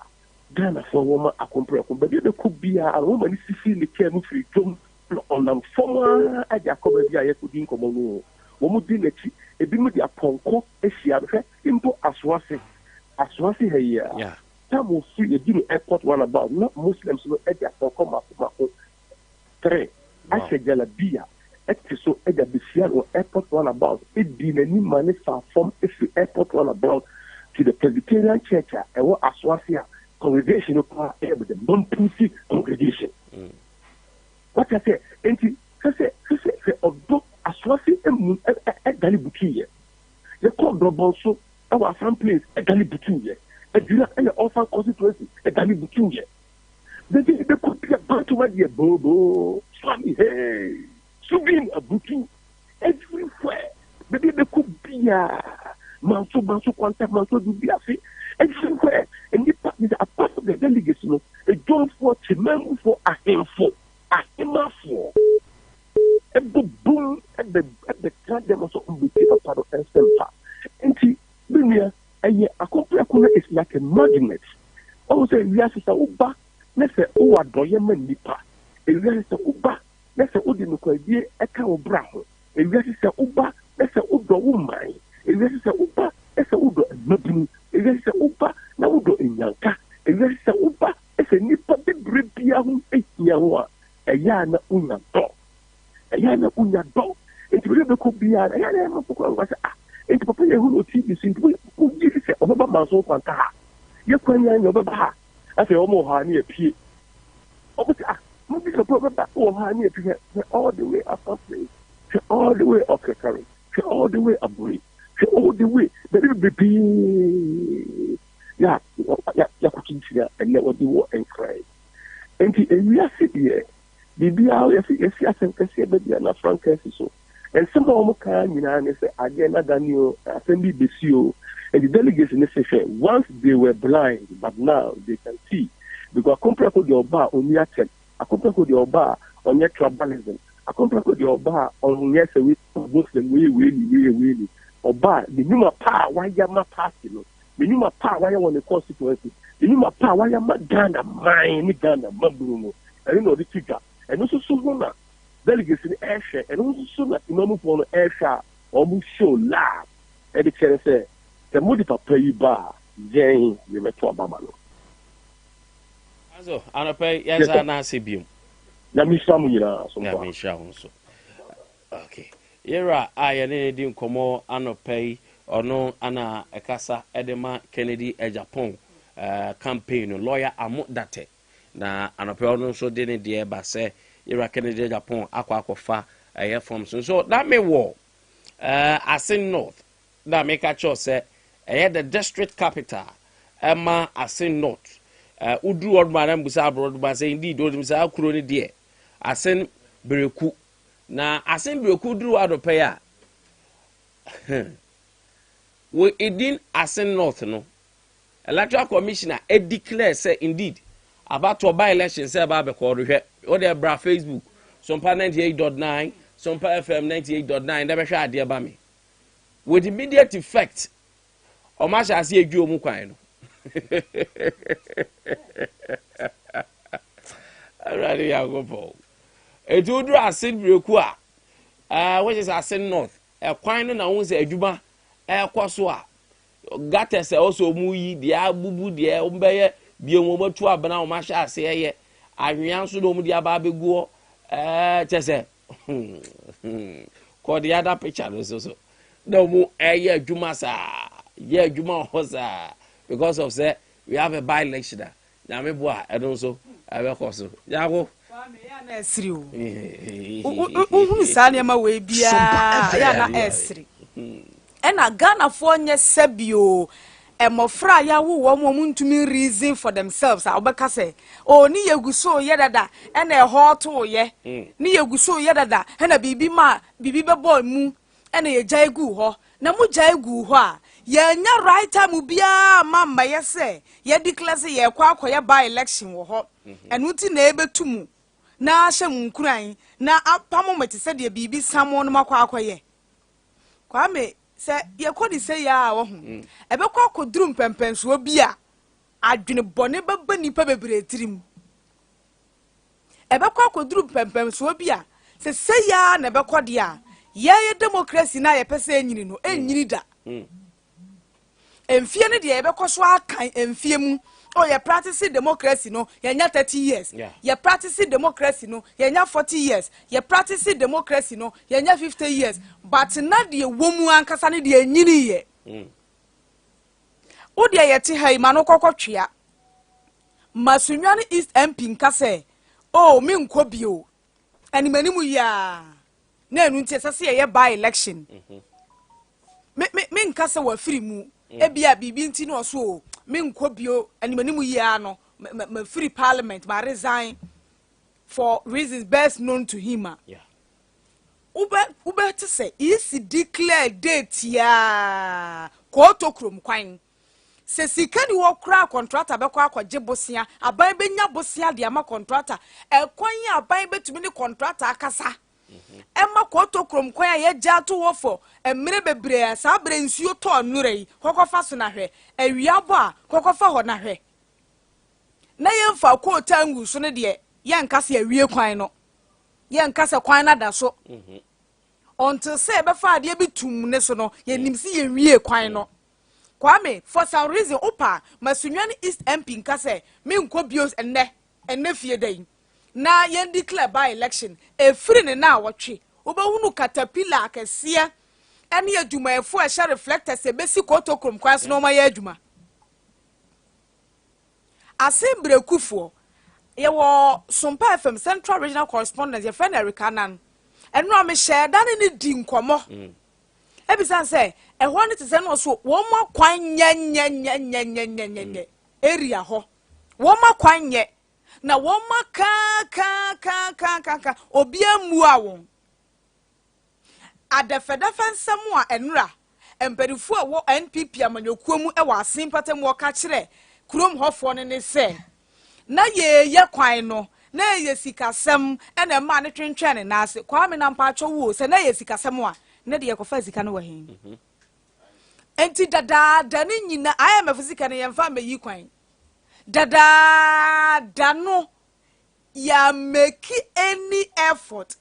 Speaker 2: Ghanafoɔ wɔ ma Akomprɛko. Baabi a bɛkɔ biara no wɔn ma ne sisi ne kaa mu firi dwom na ɔnam fam ara de akɔ baabi a yɛkɔdi nkɔmmɔ no. Wɔn di n'akyi, ebinom de apɔnkɔ ahyia no. Hwɛ mpo Asoase, Asoase ha yi a. Time ofiri yɛduru airport round about na Muslims no de apɔnkɔ mako mako three ahyɛ jalabiya te so de abehyia no wɔ airport round about dii n'anim ma ne faa fam firi airport round about to the Presbyterian church a ɛwɔ Asoase a congregation no koraa yɛ the Mampusi congregation. Wate aseɛ? Enti hwɛ sɛ hwɛ sɛ hwɛ ɔdɔ Asoase mu ɛdane butuiɛ. Yɛkɔɔ Dɔbɔnso Ɛwɔ Afram Plains ɛdane butuu yɛ. Adwira ɛyɛ Orphan Constituency ɛdane butuu yɛ. Baabi a yɛbɛkɔ bia Bantama deɛ booboo, Swami hey, Subin abutu everywhere. Baabi a yɛbɛkɔ bia Manso, Manso Kwanta, Manso Adubiase, everywhere. Nnipa, apart from the delegates no, edwomfoɔ, temanmufoɔ, ahemfo, ahemafoɔ ɛbɔ bum ɛbɛ ɛbɛtena dɛm sɛ ɔmbɛtie papa no nsɛmpa. Nti. like a magnet. Ɔhu sɛ wiase sɛ woba na sɛ wowɔ adɔyɛ ma nnipa, ewiase sɛ woba na sɛ wode nokwaredie ka wo bra ho, ewiase sɛ woba na sɛ wodɔ wo man, ewiase sɛ woba na sɛ wodɔ mmabunu, ewiase sɛ woba na wodɔ nnyanka, ewiase sɛ woba na sɛ nnipa bibire biara ho hia wo a, ɛyɛ a na wonya dɔ. Ɛyɛ a na wonya dɔ. Nti baabi a bɛkɔ biara, ɛyɛ a na ɛma fokora nkwa sɛ, ah, nti papa yɛ hu no TV so, nti wogye di sɛ ɔbɛba manso nkwanta ha. Yɛ kwan yɛn nyɛ ɔbɛba ha. Afei wɔn wɔ hɔ a ne yɛpie. Wɔn sɛ, ah, mo gye sɛ papa ɔbɛba wɔ hɔ a ne yɛpie. Hwɛ all the way Afampere, hwɛ all the way Ɔkɛkare, hwɛ all the way Aburi, hwɛ all the way baabi bebree yɛ yɛakɔkyinkyini a ɛnɛ wɔde wɔ nkran. Nti ewiase deɛ biribiara yɛsi yɛsi asɛm kɛseɛ baabi a na frankaa si so. Nsɛm a wɔn kaa nyinaa ne sɛ adeɛ no adane o, asɛm bi bɛsi o. Nti delegates no se hwɛ, once they were blind but now they can see because Akompreko deɛ ɔba a ɔnni atɛm, Akompreko deɛ ɔba a ɔnyɛ tribalism, Akompreko deɛ ɔba a ɔnyɛ sɛ wei yɛ Muslim, wei yɛ wei ni, wei yɛ wei ni. Ɔba a ne nnwuma pa a wayɛ ama party no, ne nnwuma pa a wayɛ wɔ ne constituency, ne nnwuma pa a wayɛ ama Ghana man ne Ghana mmabunu no, ɛno na ɔde to dwa. Ɛno nso so ho na delegates no ɛrehwɛ, ɛno nso so na temamufoɔ no ɛrehwɛ a wɔn show love ɛde kyerɛ sɛ, sɛ mode papa yi ba a, yɛn yɛbɛto aba ma no.
Speaker 31: Aso anɔpɛ yi yɛn nsa na ase biom.
Speaker 2: Nyame nhyira mo nyinaa so mpa.
Speaker 31: Nyame nhyira wo nso. Okay. Yɛwura a yɛne ne di nkɔmmɔ anɔpɛ yi, ɔno ana ɛkasa ɛde ma Kennedy Agyapong uh, campaign no, lawyer Amo Date. Na anɔpɛ ɔno nso de ne deɛ ba sɛ yɛwura Kennedy Agyapong akɔ akɔfa ɛyɛ forms nso na mewɔ uh, Asin North na meka kyerɛw sɛ ɛyɛ the district capital ɛma Asin North. Woduru hɔ doma na mbusa aborɔ doma sɛ indeed onim saa kuro no deɛ Asin Bereku. Na Asin Bereku duru hɔ anɔpɛ yi a wɔ edin Asin North no Electoral Commissioner declare sɛ indeed abatoɔ by election sɛ ɛba abɛkɔ no hwɛ wode bra Facebook Sompa 98.9 Sompa FM 98.9 na bɛhwɛ adeɛ ba me with immediate effect ɔmo ahyɛ ase edwi ɔmo kwan no awurade yankopɔn etu woduru ase bereku a ɛɛ wɔhyɛ sɛ ase north ɛkwan no na wɔn sɛ adwuma ɛrekɔ so a gutters a ɛwɔ sɛ wɔn yi deɛ abubu deɛ wɔn bɛyɛ bie wɔn atu abena wɔn ahyɛ ase ɛyɛ anwea nso na wɔn de aba abɛgu hɔ ɛɛ kyɛ sɛ kɔ the other picture no nso so na wɔn ɛyɛ adwuma saa yɛ adwuma wɔ hɔ saa because of sɛ we have a by election a nyame bo a ɛno nso ɛbɛkɔ so yako.
Speaker 32: na ɛsere o wohunu saa nneɛma wei biara yɛ na ɛsere ɛna Ghanafoɔ nyɛ sɛbio mmɔfra a yɛawo wɔn wɔn ntumi reason for themselves a wɔbɛka sɛ o ne yɛgu so yɛ dada ɛna ɛhɔ to yɛ ne yɛgu so yɛ dada ɛna biribi ma biribi bɛbɔ mu ɛna yɛgyae guu hɔ na mo gyae guu hɔ a yɛanya right time biara ma mmayɛ sɛ yɛ declare sɛ yɛkɔ akɔyɛ by election wɔ hɔ. Ɛno nti na ɛbɛtu mu na ahyɛ mo nkuran na apamo mo te sɛ deɛ biribi sa mo no makɔ akɔyɛ. Kwame, sɛ yɛkɔ ne sɛ yɛ a wɔho ɛbɛkɔ akɔduru mpɛmpɛnsoɔ bi a adwene bɔne bɛba nnipa bebree tirim. Ɛbɛkɔ akɔduru mpɛmpɛnsoɔ bi a sɛ sɛ yɛ a na ɛbɛkɔ deɛ a yɛyɛ democracy no a yɛpɛ sɛ ɛnyini no ɛnyini da. Mfie no deɛ yɛbɛkɔ so akan mfie mu oh yɛ practice democracy no yɛnya 30 years, yɛ practice democracy no yɛnya 40 years, yɛ practice democracy no yɛnya 50 years, but na deɛ wɔ mu ankasa no deɛ ɛnyini yɛ. Wo deɛ yɛte ha yi ma no kɔkɔ twea ma Sunyani East MP nka sɛ oh menkɔ bio animanim yi a na ɛno nti ɛsɛ sɛ yɛyɛ by election. Me me menka sɛ wafiri mu ebia biribi nti na ɔso o menkɔ bio animanim yi a no mafiri parliament ma resign for reasons best known to him a wobɛ wobɛte sɛ EC declare date yaa kɔɔtɔ kurom kwan sɛ sika ni wɔ koraa contractor bɛkɔ akɔgye bosea aban bɛnya bosea de ama contractor ɛkwan yi aban bɛtumi ne contractor akasa. Ɛma kɔɔtɔ kurom kwan a yɛagya ato hɔ fɔ mmerɛ bebree a saa berɛ nsuo tɔɔ nnora yi, kɔkɔfa so na hwɛ. Awia bɔ a, kɔkɔfa hɔ na hwɛ. Na yɛmfa kootaa ngu so no deɛ, yɛnka sɛ yɛawie kwan no. Yɛnka sɛ kwan no ada so. Until sɛ yɛbɛfa adeɛ bi tum ne so no, yɛnim sɛ yɛnwie kwan no. Kwame, for some reason, wopɛ a, ma Sunyani East MP nka sɛ menkɔ bio nnɛ, ɛnnɛ fie da yi. na yɛn declare by election ɛfiri ne naawɔtwe wobɛhunu caterpillar akɛseɛ ɛne adwumayɛfoɔ a ɛhyɛ reflectors ɛbɛsi kotokrom kwan so na wɔayɛ adwuma asen berɛkufoɔ yɛwɔ Sompa FM Central Regional Correspondent yɛfrɛ no Eric Anan ɛno a mehyɛɛ da ne ne di nkɔmmɔ mm. ebisane sɛ ɛhɔ no te sɛ no so wɔn akwan nyɛnyɛnyɛnyɛnyɛnyɛnyɛ area hɔ wɔn akwan nyɛ Na wɔakaakaakaakaaka, obiara mmuaa wɔn. Adɛfɛdɛfɛ nsɛm a ɛnora mpanimfoɔ a ɛwɔ NPP amanyɔkuo mu wɔ Asen mpatamu ɔka kyerɛ kurom hɔfoɔ no ne sɛ, na yɛreyɛ kwan no, na ɛyɛ sikasɛm na ɛmaa no twentwɛn ne nan ase. Kwame na mpaatwɔ wo o, sɛ na ɛyɛ sikasɛm a, ne deɛ yɛkɔfaa sika no wɔ he? Enti dadaada ne nyina IMF sika no yɛmfa mmɛyi kwan. Dadaada no, yɛammeki any effort.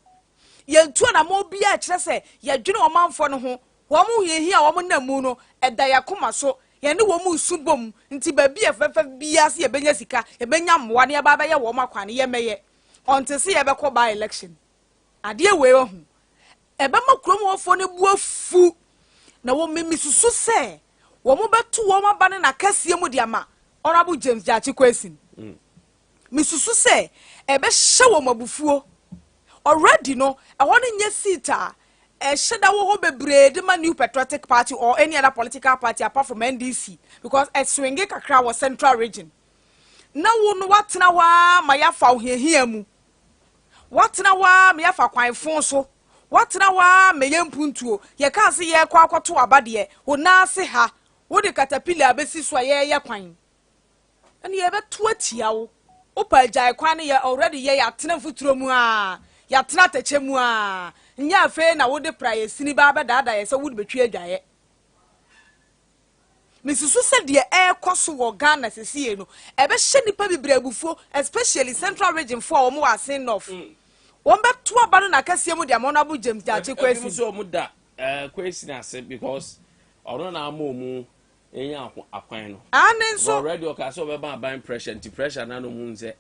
Speaker 32: Yɛntu anammɔn biara a ɛkyerɛ sɛ yɛdwene ɔmanfoɔ no ho. Wɔn hiahia a wɔnam mu no, ɛda yɛn akoma so. Yɛne wɔn resu bom. Nti baabi a ɛfɛfɛ biara sɛ yɛbɛnya sika, yɛbɛnya mmoa na yɛba abɛyɛ wɔn akwan no, yɛmmɛyɛ. Until sɛ yɛbɛkɔ by election. Adeɛ wei wahu. Ɛbɛma kurom hɔfoɔ no bo afu, na wɔ me mesusu sɛ wɔbɛto wɔn aba no n'akɛseɛ mu de ama Honourable James Gyakye Quayson. Mm. Mesusu sɛ ɛbɛhyɛ wɔn abufuo. Already no, ɛhɔ no nyɛ seat a ɛhyɛ da wɔ hɔ bebree de ma New Patriotic Party or any other political party apart from NDC because ɛswinge kakra wɔ Central Region. Na wo no watena hɔ ara ma yɛafa wo hiahia mu. Woatena hɔ ara ma yɛafa kwan fo so. Woatena hɔ ara ma ɛyɛ mpuntuo. Yɛkaa sɛ yɛrekɔ akɔto aba deɛ, wo nan ase ha, wode katapila abɛsi so a yɛreyɛ kwan. Ɛnna yɛbɛto atia wo. Wopɛ agyae kwan no yɛ already yɛ yɛatena mfuturo mu ara, yɛatena atɛkyɛ mu ara. Nyɛ afei na wode praeɛ sini ba abɛdaadaa yɛ sɛ wode bɛtwi adwaeɛ. Mesusu sɛ deɛ ɛrekɔ so wɔ Ghana sesie no, ɛbɛhyɛ nnipa bebree abufuo, especially Central Region foɔ a wɔn wɔ Asin North. Mm. Wɔn bɛto aba no n'akɛseɛ mu de ama Honourable James Gyakye Quayson.
Speaker 31: Ebi nso wɔn da eh, Quayson ase because ɔno na ama wɔn enya akwan no.
Speaker 32: Ane nso.
Speaker 31: Already ɔka sɛ ɔbɛma aban pressure nti pressure na no mu nsɛ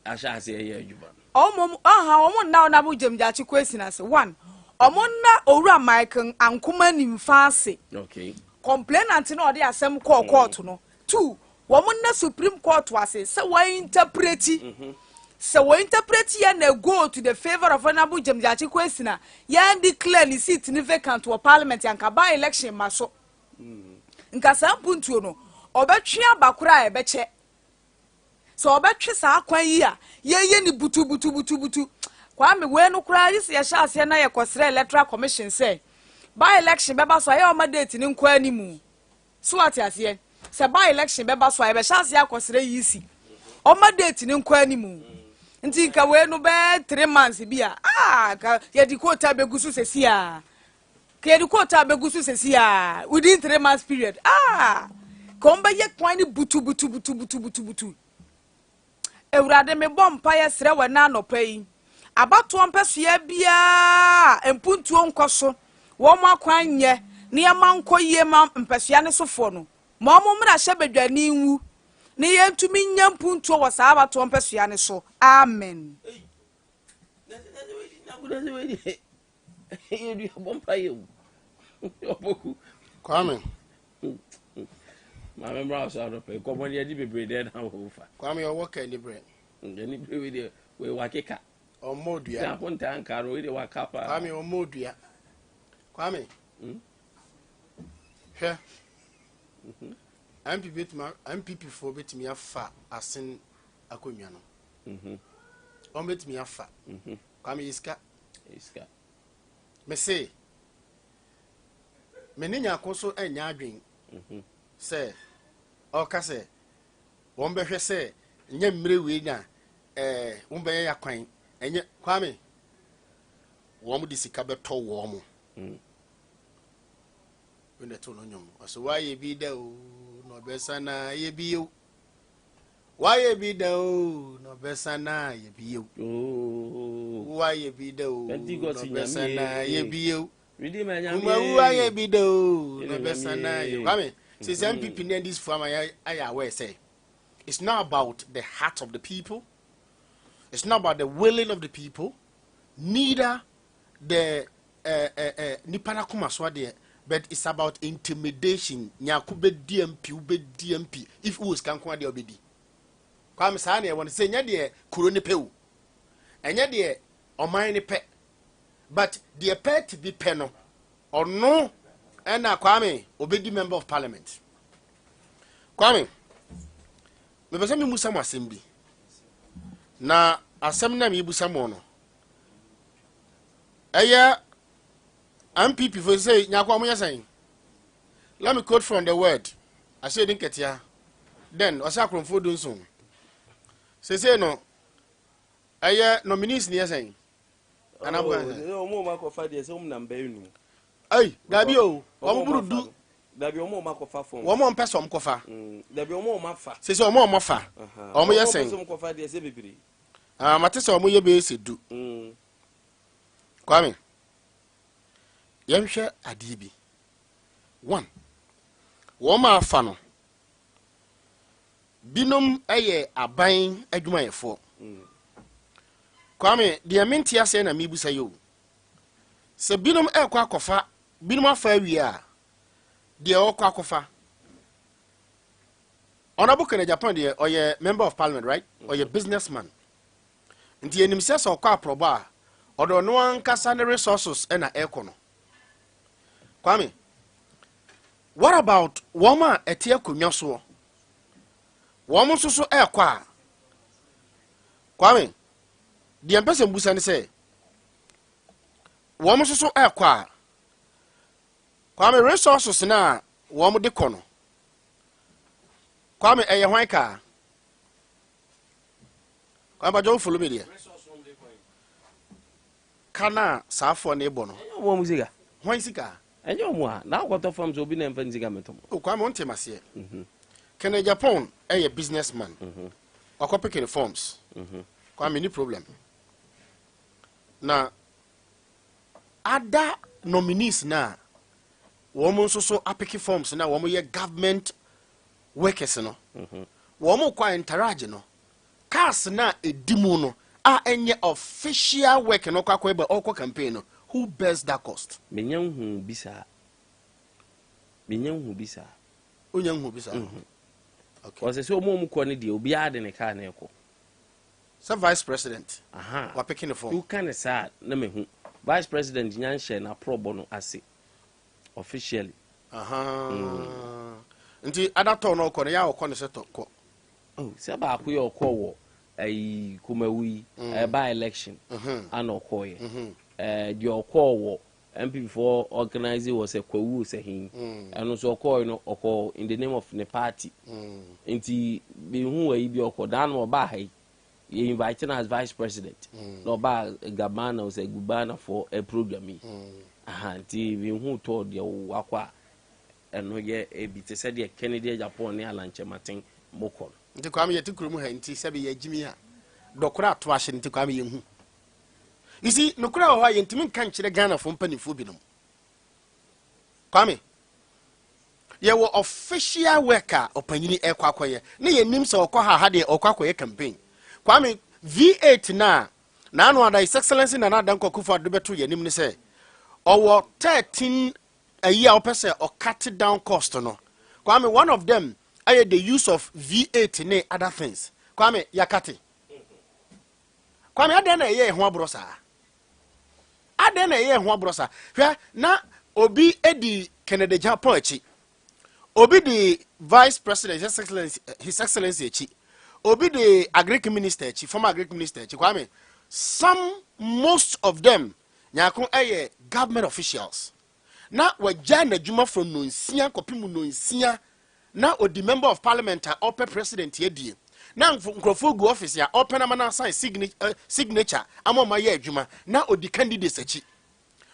Speaker 31: ahyɛ ase ɛyɛ adwuma no.
Speaker 32: Ɔmom aha wɔn nna Honourable James Gyakye Quayson ase one wɔn nna Owura Michael Ankomah Nimfa ase
Speaker 31: okay.
Speaker 32: Complainant no a ɔde asɛm kɔɔ mm. court no two wɔn nna Supreme Court ase sɛ wɔn interpreti mm -hmm. sɛ wɔn interpreti yɛ na go to the favour of Honourable James Gyakye Quayson a yɛn declare ne seat ne vacant wɔ parliament anka by election ma so mm. nka saa mpuntuo no ɔbɛtwe aba koraa a ɛbɛkyɛ Sɛ ɔbɛtwe saa kwan yi a yɛyɛ ne butubutubutubutu. Kwame, wei no koraa gye sɛ yɛhyɛ aseɛ na yɛkɔsrɛ Electoral Commission sɛ by election bɛba so a yɛ ɔma date no nkɔ animu. So wate aseɛ? Sɛ by election bɛba so a yɛbɛhyɛ aseɛ akɔsrɛ EC ɔma date no nkɔ animu. Nti nka wei no bɛyɛ 3 months bi a, ah, nka yɛde quota bɛgu so sɛsi a. Ka yɛde quota bɛgu so sɛsi a within 3 months period ah ka wɔn bɛyɛ kwan no butu butu butu butu butu butu. Awurade mebɔ mpaeɛ srɛ wɔ ɛna anɔpa yi abatoɔ mpɛsoa biara mpuntuo nkɔ so wɔn akwan nyɛ nneɛma nkɔ yie ma mpɛsoa ne sofoɔ no ma wɔn mmarahyɛ badwani nwu ne yɛntumi nya mpuntuo wɔ saa abatoɔ mpɛsoa ne so. Amen.
Speaker 13: Kwame.
Speaker 31: Maame mmra so anɔpɛ nkɔmmɔ ne adi bebree dɛn na wɔfa.
Speaker 13: Kwame ɔwɔ ka ani berɛ.
Speaker 31: Ani berɛ wei deɛ wei wakeka.
Speaker 13: Ɔmmɔ odua.
Speaker 31: Na akontaa nka no wei deɛ waka paa.
Speaker 13: Kwame ɔmmɔ odua. Kwame. Hmm? Hwɛ. Mhm. MP betumi MPP foɔ betumi afa asen akonnwa no. Mhm. Wɔn betumi afa. Mhm. Kwame yɛ sika.
Speaker 31: Yɛ sika.
Speaker 13: Mese me ne Nyarko so nyɛ adwen mhm. sɛ ɔka sɛ wɔn bɛhwɛ sɛ nyɛ mmerɛ wei na ɛɛ wɔn bɛyɛ yakwan ɛnyɛ Kwame. Wɔn de sika bɛtɔ wɔn mo. Wei na ɛto no nnwom. Ɔsɛ wayɛ bi da o na ɔbɛsa na ayɛ bi o. Wayɛ bi da o na ɔbɛsa na ayɛ bi o. Wayɛ bi da o na ɔbɛsa na ayɛ bi o. Kumawu ayɛ bi da o na ɔbɛsa na ayɛ. Kwame, sɛ NPP ne NDC fo ama yɛ ayɛ aware sɛ it's not about the heart of the people. It's not about the willing of the people, neither the nipa n'akoma so adeɛ, but it's about intimidation. Nyako bɛdi MP, wobɛdi MP. If wowɔ sika nko adeɛ wobɛdi. Kwame saa na ɛwɔ no sɛ ɛnyɛ deɛ kuro ne pɛ o, ɛnyɛ deɛ ɔman ne pɛ, but deɛ party bi pɛ no, ɔno ɛna Kwame obɛdi member of parliament. Kwame, mepɛ sɛ memusa mo asɛm bi na asɛm na mebusa mo no ɛyɛ NPP fo sɛ nyako ɔmo yɛ sɛn. Let me quote from the word ahyɛ di nketea then ɔsɛ akorɔmfoɔ 17 sese no ɛyɛ nominees ni yɛ sɛn?
Speaker 31: Ɔmo ɔmo akɔfa deɛ sɛ ɔmo nam bɛyɛ num.
Speaker 13: Ayi dabi o, ɔmo buru 10.
Speaker 31: Dabi, ɔmo ɔmo akɔfa fɔm.
Speaker 13: Wɔn a ɔmpɛ sɛ ɔmo kɔfa.
Speaker 31: Dabi, ɔmo ɔmo afa.
Speaker 13: Sese ɔmo ɔmo afa, ɔmo yɛ sɛn?
Speaker 31: Ɔmo ɔmo kɔfa deɛ sɛ bebree.
Speaker 13: Ah, mate sɛ ɔmo yɛ bɛyɛ sɛ 10. Kwame, yɛnhwɛ adeɛ bi. One, wɔn a afa no binom yɛ aban adwumayɛfoɔ. Kwame, deɛ mente aseɛ na mebusa yi o, sɛ binom ɛrekɔ akɔfa, binom afa awie a, deɛ ɔkɔ akɔfa, Honorable Kennedy Agyapong deɛ ɔyɛ member of parliament, right? Ɔyɛ businessman, nti yɛnim sɛ sɛ ɔkɔ aprɔbɔ a, ɔde ɔno ankasa ne resources ɛna ɛrekɔ no. Kwame, what about wɔn a ɛte akonnwa soɔ, wɔn nso so ɛrekɔ a? Kwame, deɛ mpɛ sɛ mbusa ne sɛ wɔn nso so ɛrekɔ a, Kwame, resources na wɔn de kɔ no, Kwame, ɛyɛ hwan kaa? Kwame Badwa, wo follow me deɛ ka na saafoɔ ne bɔ no.
Speaker 31: Ɛnyɛ ɔmo sika.
Speaker 13: Hwan sika?
Speaker 31: Ɛnyɛ ɔmo a na akɔtɔ fam sɛ obi na nfa sika mɛtɔ mo.
Speaker 13: O Kwame, wonte maseɛ. Kennedy Agyapong ɛyɛ businessman, wakɔ pick ne forms. Kwame, ni problem na other nominees na wɔn nso so apick forms na wɔn yɛ government workers no, wɔn kɔ entourage no, cars na edi mu no a ɛnyɛ official work no kɔ akɔ ɛbɛ ɔkɔ campaign no, who bears that cost?
Speaker 31: Menya nhu bi saa, menya nhu bi saa.
Speaker 13: Onya nhu bi saa?
Speaker 31: Ɔsɛ sɛ ɔmo ɔmo kɔ no deɛ, obiara de ne car na ɛkɔ.
Speaker 13: Sɛ vice president wapick ne form.
Speaker 31: Woka ne saa na mehu vice president nya nhyɛ n'aporɔbɔ no ase officially.
Speaker 13: Nti adatɔ no ɔkɔ no yɛ a ɔkɔ ne sɛ tɔ kɔ.
Speaker 31: Oh, sɛ baako yɛ ɔkɔ wɔ ayi Kumawu yi ɛba election ana ɔkɔɔyɛ deɛ ɔkɔɔ wɔ NPP foɔ organize wɔ sɛ Kwawu sɛ hin, ɛno nso ɔkɔɔ no, ɔkɔ in the name of ne party. Nti mehu ayi bi ɔkɔ dan no ɔbaa ha yi, yɛ invite no as vice president na ɔbaa Gabana sɛ Gubana foɔ ɛ program yi aha. Nti mehu tɔɔ deɛ wakɔ a ɛno yɛ ebi te sɛ deɛ Kennedy Agyapong ne Alan Kyerematen mokɔ no.
Speaker 13: Nti Kwame, yɛte kurom ha nti sɛbi yɛgyimi a dɔkora ato ahye nti Kwame yɛnhu. You see, nokora wɔ hɔ a yɛntumi nka nkyerɛ Ghanafoɔ mpanimfoɔ binom. Kwame, yɛwɔ official work a ɔpanyini ɛkɔ akɔyɛ ne yɛnim sɛ ɔkɔ ha ha deɛ ɔkɔ akɔyɛ campaign. Kwame, V8 na naano ada His Excellency Nana Dankwa Akufo-Addo bɛto yɛnim ne sɛ ɔwɔ 13 ayi a wɔpɛ sɛ ɔcut down cost no. Kwame, one of them ɛyɛ the use of V8 ne other things. Kwame, yakate. Kwame, adɛn na ɛyɛ ɛho aborɔ saa? Adɛn na ɛyɛ ɛho aborɔ saa? Hwɛ na obi di Kennedy Agyapong akyi, obi di vice president His Excellency akyi, obi di agric minister akyi, former agric minister akyi. Kwame, some, most of them nyako ɛyɛ government officials na wagya n'adwuma from 9 kɔpem 9 na odi member of parliament a ɔpɛ president adie na nkurɔfoɔ gu office a ɔpɛ nama na sign signature ama ɔma yɛ adwuma na odi candidates akyi.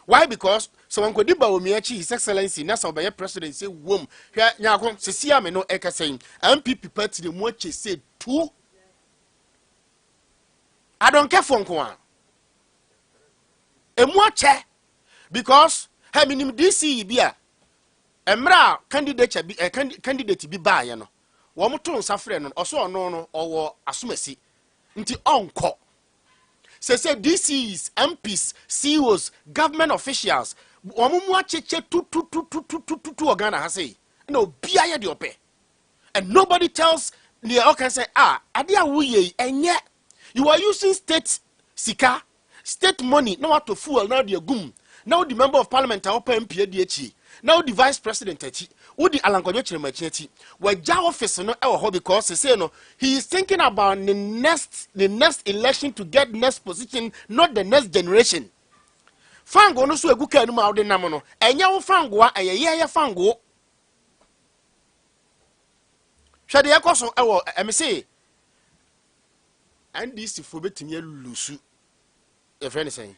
Speaker 13: Why? Because sɛ wankɔdi Bawumia akyi, His Excellency, na sɛ ɔbɛyɛ president sɛ wom. Hwɛ, Nyarko, sisi a me no ɛkasa yi, NPP party no mu akyɛ sɛ tu. Adɔnkɛfoɔ nko a. Emu akyɛ because hɛ menim DC yi bi a mmerɛ a candidature bi eh, candidate bi baayɛ no, wɔn to nsa frɛ no, ɔso ɔno no ɔwɔ asomasi nti ɔnkɔ. Sese DCs, MPs, CEOs, government officials, wɔn mu akyekyɛ tututututututu wɔ Ghana ha sei na obiara yɛ deɛ ɔpɛ and nobody tells nea ɔka sɛ, ah, adeɛ a woyɛ yi ɛnyɛ. You are using state sika, state money, na watɔ fuel na ɔde agum, na wodi member of parliament a wɔpɛ MP adi akyi, na wodi vice president akyi, wodi Alan Kwadwo Kyerematen akyi. Wagya office no ɛwɔ hɔ because sese no he is thinking about the next election to get next position, not the next generation. Fango no so egu kaa no mu a wode nam no, ɛnyɛ wo fango a ɛyɛ yɛyɛ fango. Hwɛ deɛ ɛkɔ so ɛwɔ ɛmɛ se NDC foɔ bɛtumi alose, yɛfrɛ ne sɛn,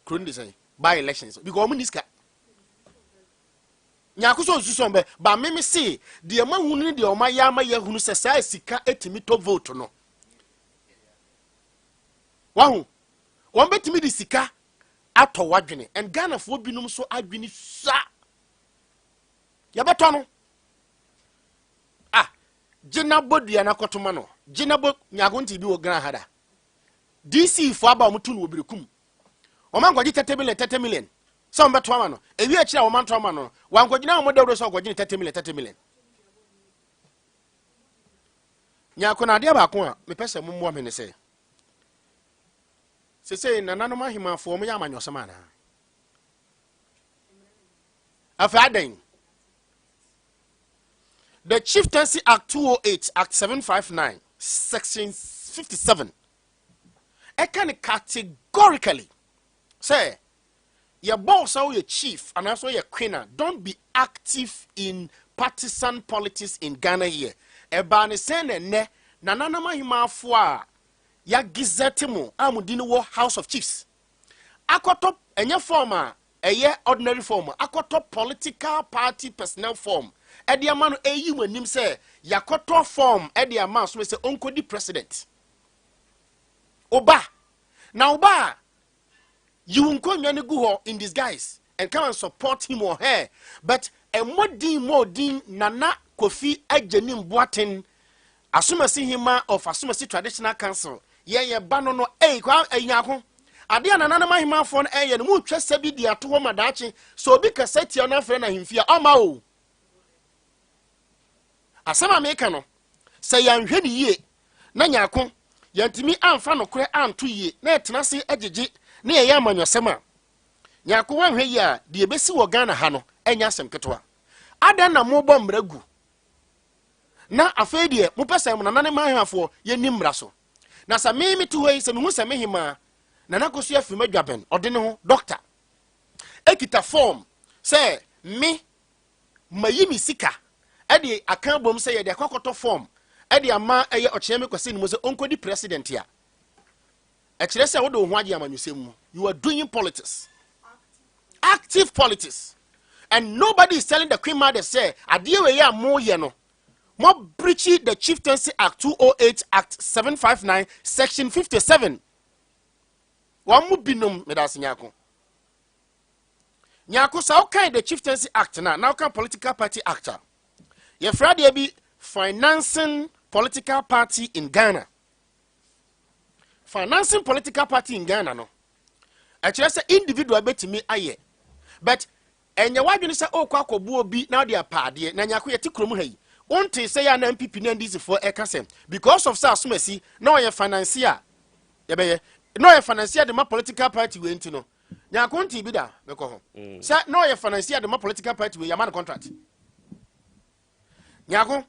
Speaker 13: kuro no de sɛn, by elections, because ɔmo ni sika. Nyaako so nsusu ɔmo bɛ ba mímí se deɛ ma hunu ne deɛ ɔmo ayɛ ama yɛ hunu sɛ saa sika etumi tɔ vote no. Wahu wɔn bɛtumi de sika atɔ wadwene, and Ghanafoɔ binom so adwene sa yɛbɛtɔ no. Ah, gye na bɔ dua na kɔtoma no, gye na bɔ. Nyaako nti bi wɔ Ghana ha da DC fo aba, wɔn tu no wɔ Berekum, wɔn ankɔgye 30 million, 30 million sɛ wɔn bɛto ama no. Ewi akyire a wɔn anto ama no, wɔankɔgyina wɔn dawuro sɛ ɔkɔgye ne 30 million, 30 million. Nyaako na adeɛ baako a mepɛ sɛ mommoa me ne sɛ sesei nananom ahemafoɔ wɔn yɛ amanyɔsɛm anaa? Afei adɛn? The Chieftaincy Act 208, Act 759, section 57 ɛka ne categorically sɛ yɛbɔ sɛ woyɛ chief anaasɛ woyɛ queen a, don't be active in partisan politics in Ghana here. Ɛbaa ne sɛn na ɛnɛ nananom ahemafoɔ a yɛagazette mo a mo di no wɔ House of Chiefs akɔtɔ, ɛnyɛ form a ɛyɛ ordinary form, akɔtɔ political party personnel form ɛde ama no, ɛyi mo anim sɛ yɛakɔtɔ form ɛde ama so sɛ ɔnkɔdi president? Ɔba na ɔba a, yi wo nkonnwa no gu hɔ in disguise and come and support him or her, but ɛmmɔ din mmɔ din Nana Kofi Agyenim Boaten, Asomasi Hima of Asomasi Traditional Council. Yɛn yɛ ba no no ɛyi kwa ɛnyako adeɛ a nananom ahemafoɔ no ɛyɛ no mu twa sɛ bi di ato hɔ ma daakye sɛ obi kasa tia no afrɛ no ahemfie a ɔma o. Asɛm a meka no sɛ yɛnhwɛ ne yie na Nyako yɛntumi amfa nokorɛ anto yie na yɛtena ase agyegye na yɛyɛ amanyɔsɛm a, Nyako, woanhwɛ yie a, deɛ ɛbɛsi wɔ Ghana ha no ɛnyɛ asɛm ketewa. Adɛn na mobɔ mmara gu na afei deɛ mopɛ sɛ nananom ahemafoɔ yɛni mmara so? Na sɛ me mete hɔ yi sɛ mehu sɛ me hemaa Nana Koso afiri madwa bɛn ɔde ne ho doctor ekita form sɛ me mayi me sika ɛde aka bom sɛ yɛde akɔkɔtɔ form ɛde ama ɛyɛ ɔkyerɛ me kwasi ne mu sɛ ɔnkɔdi president a, ɛkyerɛ sɛ wode wo ho agye amanyɔsɛm mu. You are doing politics, active politics, and nobody is telling the queen mother sɛ adeɛ wei a moyɛ no, mo breach the Chieftaincy Act 208, Act 759, section 57. Wɔn mu binom medase. Nyako, Nyako, sɛ wokan the Chieftaincy Act na wokan Political Party Act a, yɛfrɛ adeɛ bi financing political party in Ghana. Financing political party in Ghana no, ɛkyerɛ sɛ individual bɛtumi ayɛ, but ɛnyɛ wadwene sɛ ɔrekɔ akɔbu obi na ɔde apaadeɛ. Na Nyako, yɛte kurom ha yi, wonte sɛ yɛ a na NPP ne NDC foɔ ɛka sɛ because of sɛ asomasi na ɔyɛ financier, yɛbɛyɛ na ɔyɛ financier de ma political party wei nti no. Nyako, nte bi da mɛkɔ ho sɛ na ɔyɛ financier de ma political party wei, yɛama no contract. Nyako,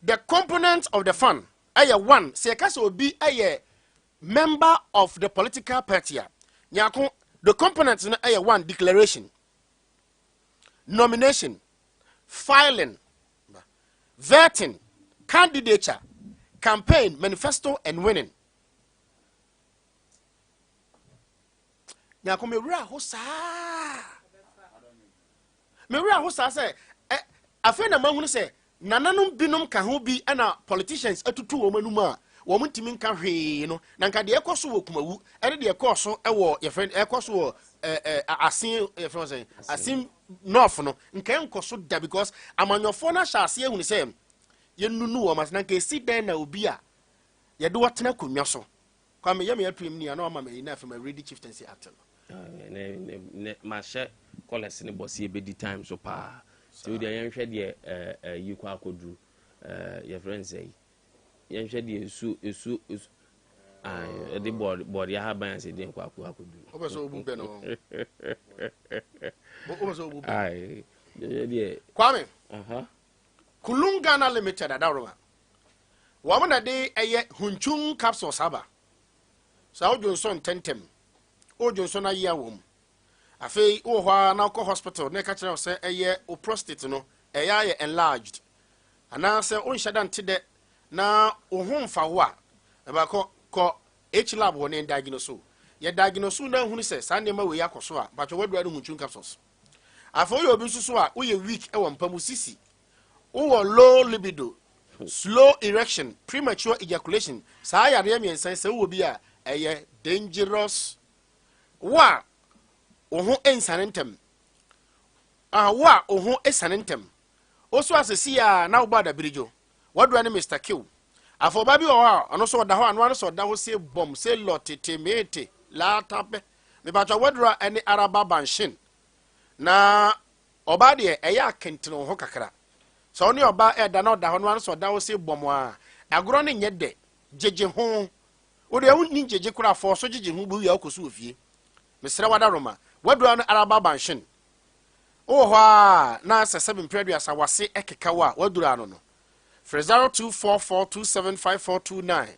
Speaker 13: the component of the fund ɛyɛ one, sɛ yɛka sɛ obi ɛyɛ member of the political party a, Nyako, the component no ɛyɛ one, declaration, nomination, filing, vetting, candidature, campaign, manifesto and winning. Nyarko me werɛ aho saa. Me werɛ aho saa sɛ ɛ afei na mahunu sɛ nananom binom ka ho bi na politicians atutu wɔn anum a wɔn ntumi nka hwee no. Na nka deɛ ɛkɔ so wɔ Kumawu ɛne deɛ ɛkɔɔ so wɔ yɛfrɛ ɛkɔ so wɔ ɛ ɛ Asen yɛfrɛ wɔn sɛn Asen North no nka ɛnkɔ so da because amanyɔfoɔ no ahyɛ aseɛ ahunu sɛ yɛnunu wɔn ase na nka esi dɛn na obi a yɛde wɔtena akonnwa so Kwame yɛ me atwam ni a na wama me ayi na afei ma ready chieftaincy act no.
Speaker 31: Ne ne ne mahyɛ colours ne bɔ sɛ yɛbɛdi time so paa nti wo deɛ yɛnhwɛ deɛ ɛɛ yi kɔ akɔduru ɛɛ yɛfrɛ no sɛ yi yɛnhwɛ deɛ esu esu esu ɛde bɔɔde bɔɔde ahaban ase deɛ nkɔ akɔ akɔduru.
Speaker 13: Wopɛ sɛ wobu bɛ no wopɛ sɛ wobu bɛ.
Speaker 31: Ayi yɛhwɛ deɛ.
Speaker 13: Kwame. Kulung Ghana Limited adaworoma. Wɔn na de ɛyɛ Hunchun capsules aba. Saa wodwo nsɔ ntɛntɛm. Wodwo nsɔ no ayea wɔ mu. Afei wowɔ hɔ ara na wokɔ hospital na ɛka kyerɛ wo sɛ ɛyɛ wo prostate no ɛyɛ ayɛ enlarged. Anaasɛ wonhyɛ da nte dɛ na wo ho mfa wo a, ɛba kɔ kɔ H lab hɔ na yɛn diagnose wo. Yɛ diagnose wo na ahunu sɛ saa nneɛma wei akɔ so a, mpakyɛ wadura no Hunchun capsules. Afei woyɛ obi nso so a woyɛ weak wɔ mpa mu sisi. Wowɔ low libido, slow erection, premature ejaculation, saa yareɛ mmiɛnsa yi sɛ wowɔ bi a, ɛyɛ dangerous. Wo a wo ho nsiane ntɛm, ah, wo a wo ho siane ntɛm, wo so asɛsi a na wobɔ adabirigyo, wadura ne Mr. Kiw. Afei ɔbaa bi wɔ hɔ a ɔno nso ɔda hɔ a noa no sɛ ɔda hɔ se bɔm se lɔ tete meete laata bɛ. Mepatwa wadura ne araba banshin na Ɔbaa deɛ, ɛyɛ a kentene wo ho kakra. Sɛ wo ne ɔbaa ɛɛda na ɔda hɔ no ara sɛ ɔda hɔ sei bɔm a, agorɔ no nyɛ dɛ. Gyegye ho. Wo deɛ wonni gyegye koraa, fɔɔ so gyegye ho bu wie a wokɔ so wɔ fie. Mesrɛ wo adaworoma, w'aduro ano ara ba banhyen. Wowɔ hɔ ara na sɛ sɛbe mprɛ aduasa w'ase ɛkeka wo a, w'aduro ano no. Frɛ 0244275429.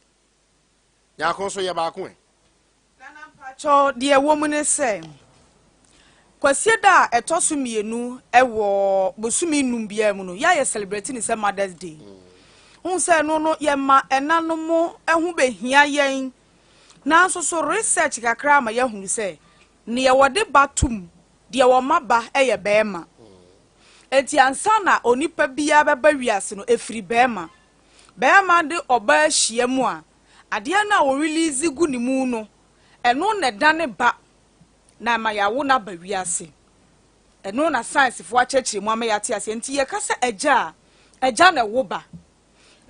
Speaker 13: Nyarko nso yɛ baako ɛ.
Speaker 32: Nana mpakyɛw deɛ ɛwɔ mu ne sɛ, Kwasieda a ɛtɔ so mmienu wɔ bosome nnum biara mu no, yɛ a yɛ celebrate ne sɛ Mother's Day. Wohu sɛ ɛno no yɛma ɛnanom ho bɛhia yɛn. Nanso so research kakra ama yɛahunu sɛ neɛ wɔde ba tom, deɛ wɔma ba yɛ bɛrima. Enti ansa na onipa biara bɛba wiase no, ɛfiri bɛrima. Bɛrima de ɔbaa hyia mu a, adeɛ no a ɔrelease gu ne mu no, ɛno na ɛdane ba na ama yɛawo no aba wiase. Ɛno na sciencefoɔ akyerɛkyerɛ mu ama yɛate aseɛ. Nti yɛka sɛ agya a, agya na ɛwo ba.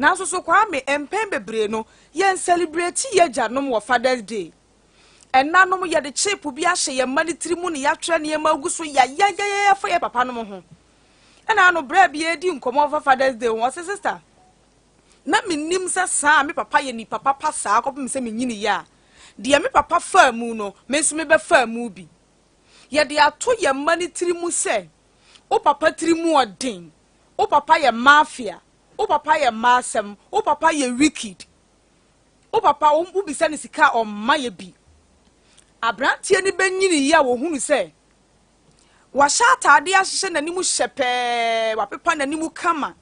Speaker 32: Nanso so Kwame, mpɛn bebree no, yɛn celebrate yɛn agyanom wɔ Father's Day. Ɛnanom yɛde chip bi ahyɛ yɛn mma no tiri mu na yɛatwerɛ nneɛma agu so yayayaya fa yɛn papanom ho. Ɛna ano berɛ bi yɛredi nkɔmmɔ fa Father's Day ho, ɔse sister, na mennim sɛ saa a me papa yɛ nipa papa saa kɔpem sɛ menyiniiɛ a, deɛ me papa faa mu no, me nso mebɛfaa mu bi. Yɛde ato yɛn mma no tiri mu sɛ, wo papa tiri mu ɔden, wo papa yɛ mafia, wo papa yɛ mmaasɛm, wo papa yɛ wicked, wo papa wobisa no sika a ɔmma yɛ bi. Aberanteɛ no bɛnyiniiɛ a wɔhunu sɛ Wahyɛ ataadeɛ ahyehyɛ n'anim hyɛpɛɛ, wapepa n'anim kama,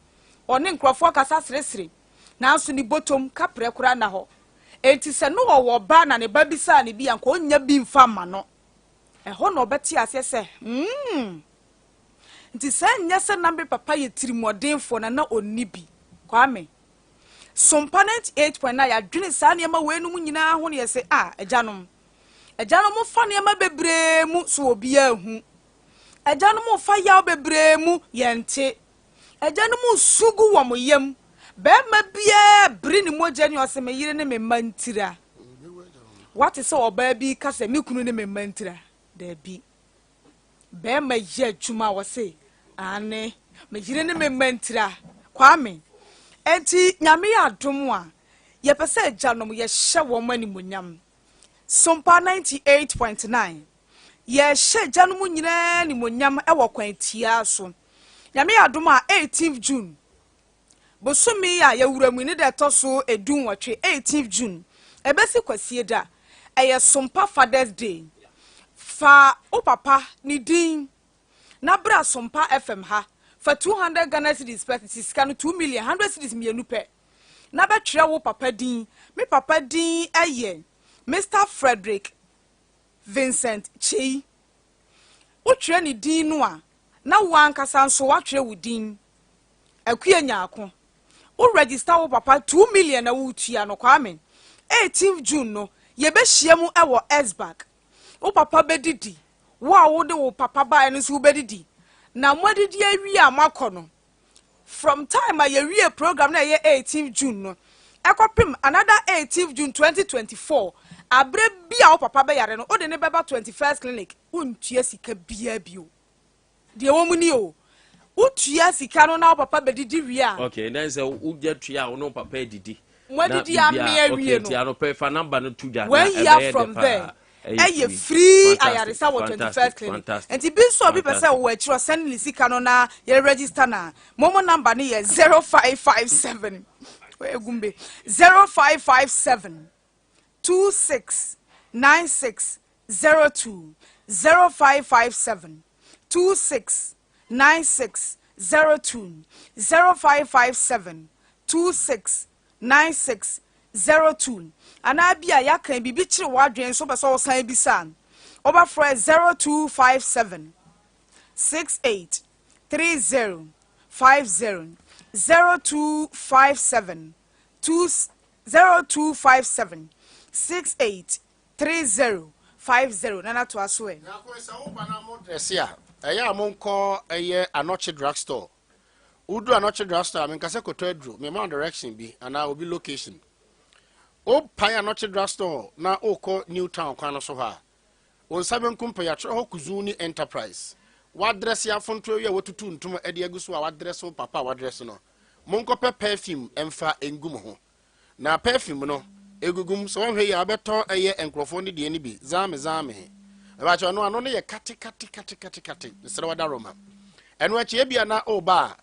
Speaker 32: ɔne nkurɔfoɔ kasa seresere, nanso ne bɔtɔm kaprɛ koraa nna hɔ. Enti sɛ na ɔwɔ ba na ne ba bisaa no bi a, anka ɔnnya bi mfa mma no. Ɛhɔ na ɔbɛte aseɛ sɛ, hmm, nti sɛ ɛnyɛ sɛ na me papa yɛ tirimuɔdenfoɔ na na ɔnni bi. Kwame, Sompa 98.9 yɛadwene saa nneɛma weinom nyinaa ho na yɛse, ah, agyanom, Agyanom fa nneɛma bebree mu so obiara nhu. Agyanom fa yaw bebree mu yɛnte. Agyanom su gu wɔn yam. Barima biara bere ne mogya ni ɔse me yere ne me mma ntira. Wate sɛ ɔbaa bi ka sɛ me kunu ne me mma ntira? Dabi. Barima yɛ adwuma a ɔse aane me yere ne me mma ntira. Kwame, enti Nyame yɛ adom a yɛpɛ sɛ agyanom yɛhyɛ wɔn animuonyam. Sompa 98.9, Yɛrehyɛ agyanom nyinaa animuonyam wɔ kwan tiaa so. Nyame yɛ adom a 18th June, bosome a yɛwura mu yi ne da ɛtɔ so edunwɔtwe, 18th June, ɛbɛsi Kwasieda. Ɛyɛ Sompa Father's Day. Fa wo papa ne din na bra Sompa FM ha. Fa 200 Ghana cedis pɛ, tete sika no 2 million, 100 cedis mmienu pɛ. na bɛtwerɛ wo papa din. Me papa din yɛ Mister Frederick Vincent Kyei. Wotwerɛ ne din no a, na wo ankasa nso woatwerɛ wo din, Akua Nyarko. Wo register wo papa 2 million na woretua no, Kwame. 18th June no, yɛbɛhyia mu wɔ Esbag. Wo papa bɛdidi, wo a wode wo papa baeɛ no nso wobɛdidi. Na moadidi awie a moakɔ no, from time a yɛwie program na ɛyɛ 18th June no, ɛkɔpem another 18th June 2024, aberɛ bi a wo papa bɛyare no, wode ne bɛba 21st Clinic, wontua sika biara bio. Deɛ wɔ mu ni o, wotua sika no na wo papa bɛdidi wie a.
Speaker 31: Okay, then sɛ wogya tua a, wo ne wo papa adidi.
Speaker 32: Moadidi amee awie no.
Speaker 31: Okay, nti anɔpɛ fa number no to dwa na
Speaker 32: One year
Speaker 31: ɛbɛyɛ
Speaker 32: from
Speaker 31: dɛ paa.
Speaker 32: there ɛyɛ free ayaresa wɔ 21st Clinic. Nti bi nso obi pɛ sɛ wɔ akyiri ɔsɛn ne sika no na yɛ register na momo number no yɛ 0557 egumbe 0557 26 96 02, 0557 26 96 02, 0557 26 96 02. Anaa bi a yɛaka biribi kyerɛ w'adwene nso, wopɛ sɛ wosan bisa a, wobɛfrɛ 0257 68 30 50, 0257 2 0257 68 30 50. Nana, toa so ɛ.
Speaker 13: Dress a ɛyɛ a monkɔ ɛyɛ Anɔkye Drug Store. Wodu Anɔkye Drug Store a, menka sɛ kɔtɔ aduro, mema direction bi anaa obi location. Wopae Anɔkye Drug Store na wokɔ New Town kwan no so hɔ a, wo nsa benkum pɛ yɛatwerɛ hɔ Kuzuni Enterprise. Wadrɛse afonto awie a, watutu ntoma de agu so a wadrɛse wo papa a wadrɛse no, monkɔpɛ perfume mfa ngu mo ho. Na perfume no egugum sɛ wɔnhwɛ yie a, wobɛtɔ ɛyɛ nkurɔfoɔ no deɛ no bi zame zame. Ɛbɛkyɛ ɔno ano no yɛ kate kate kate kate kate. Mesrɛ wada Roma. Ɛno akyi ebia na ɔba a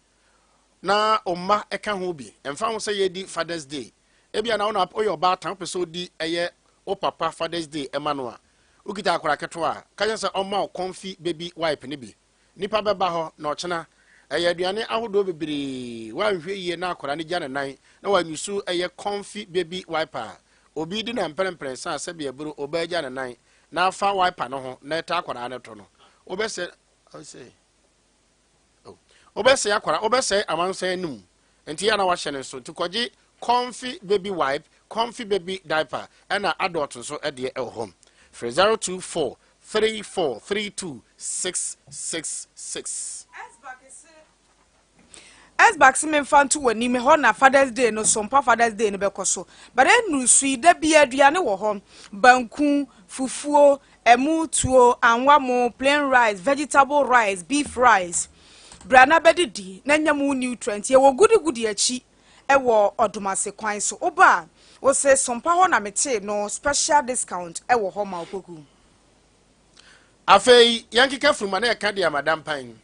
Speaker 13: na ɔmma ɛka ho bi. Ɛmfa ho sɛ yɛdi Father's Day, ebia na wona woyɛ ɔbaatan, wopɛ sɛ ɔdi ɛyɛ wo papa Father's Day ɛma no a, wokita akwadaa ketewa a, ka kyerɛ sɛ ɔmma wo Comfy Baby Wipe no bi. Nnipa bɛba hɔ na ɔkyena. Ɛyɛ aduane ahodoɔ bebree. Woanhwɛ yie na akwadaa no gya ne nan na wanyusu ɛyɛ Comfy Baby Wiper a, obi di na mprɛmprɛnsa a sɛbi aburo ɔba agya ne nan na afa wiper no ho na ɛta akwadaa no to no, wobɛsɛ ɔsɛ oh wobɛsɛe akwadaa, wobɛsɛe amansan anum. Nti yɛ na wahyɛ no nso. Nti kɔgye Comfy Baby Wipe, Comfy Baby Diaper ɛna adult nso ɛdeɛ ɛwɔ hɔ. Frɛ 024 34 32 666.
Speaker 32: Xbox memfa nto w'anim hɔ na Father's Day no so mpa Father's Day no bɛkɔ so, but ɛnuru so yi, da bia aduane wɔ hɔ: banku, fufuo, ɛmo tuo, anwa mo, plain rice, vegetable rice, beef rice. Bra na bɛdidi na nya mu nutrient. Yɛwɔ Gudigudi akyi ɛwɔ Ɔdomase kwan so. Woba a, wose Sompa hɔ na metee no, special discount ɛwɔ hɔ ma Opoku.
Speaker 13: Afei yɛnkeka furuma na ɛka deɛ amadampan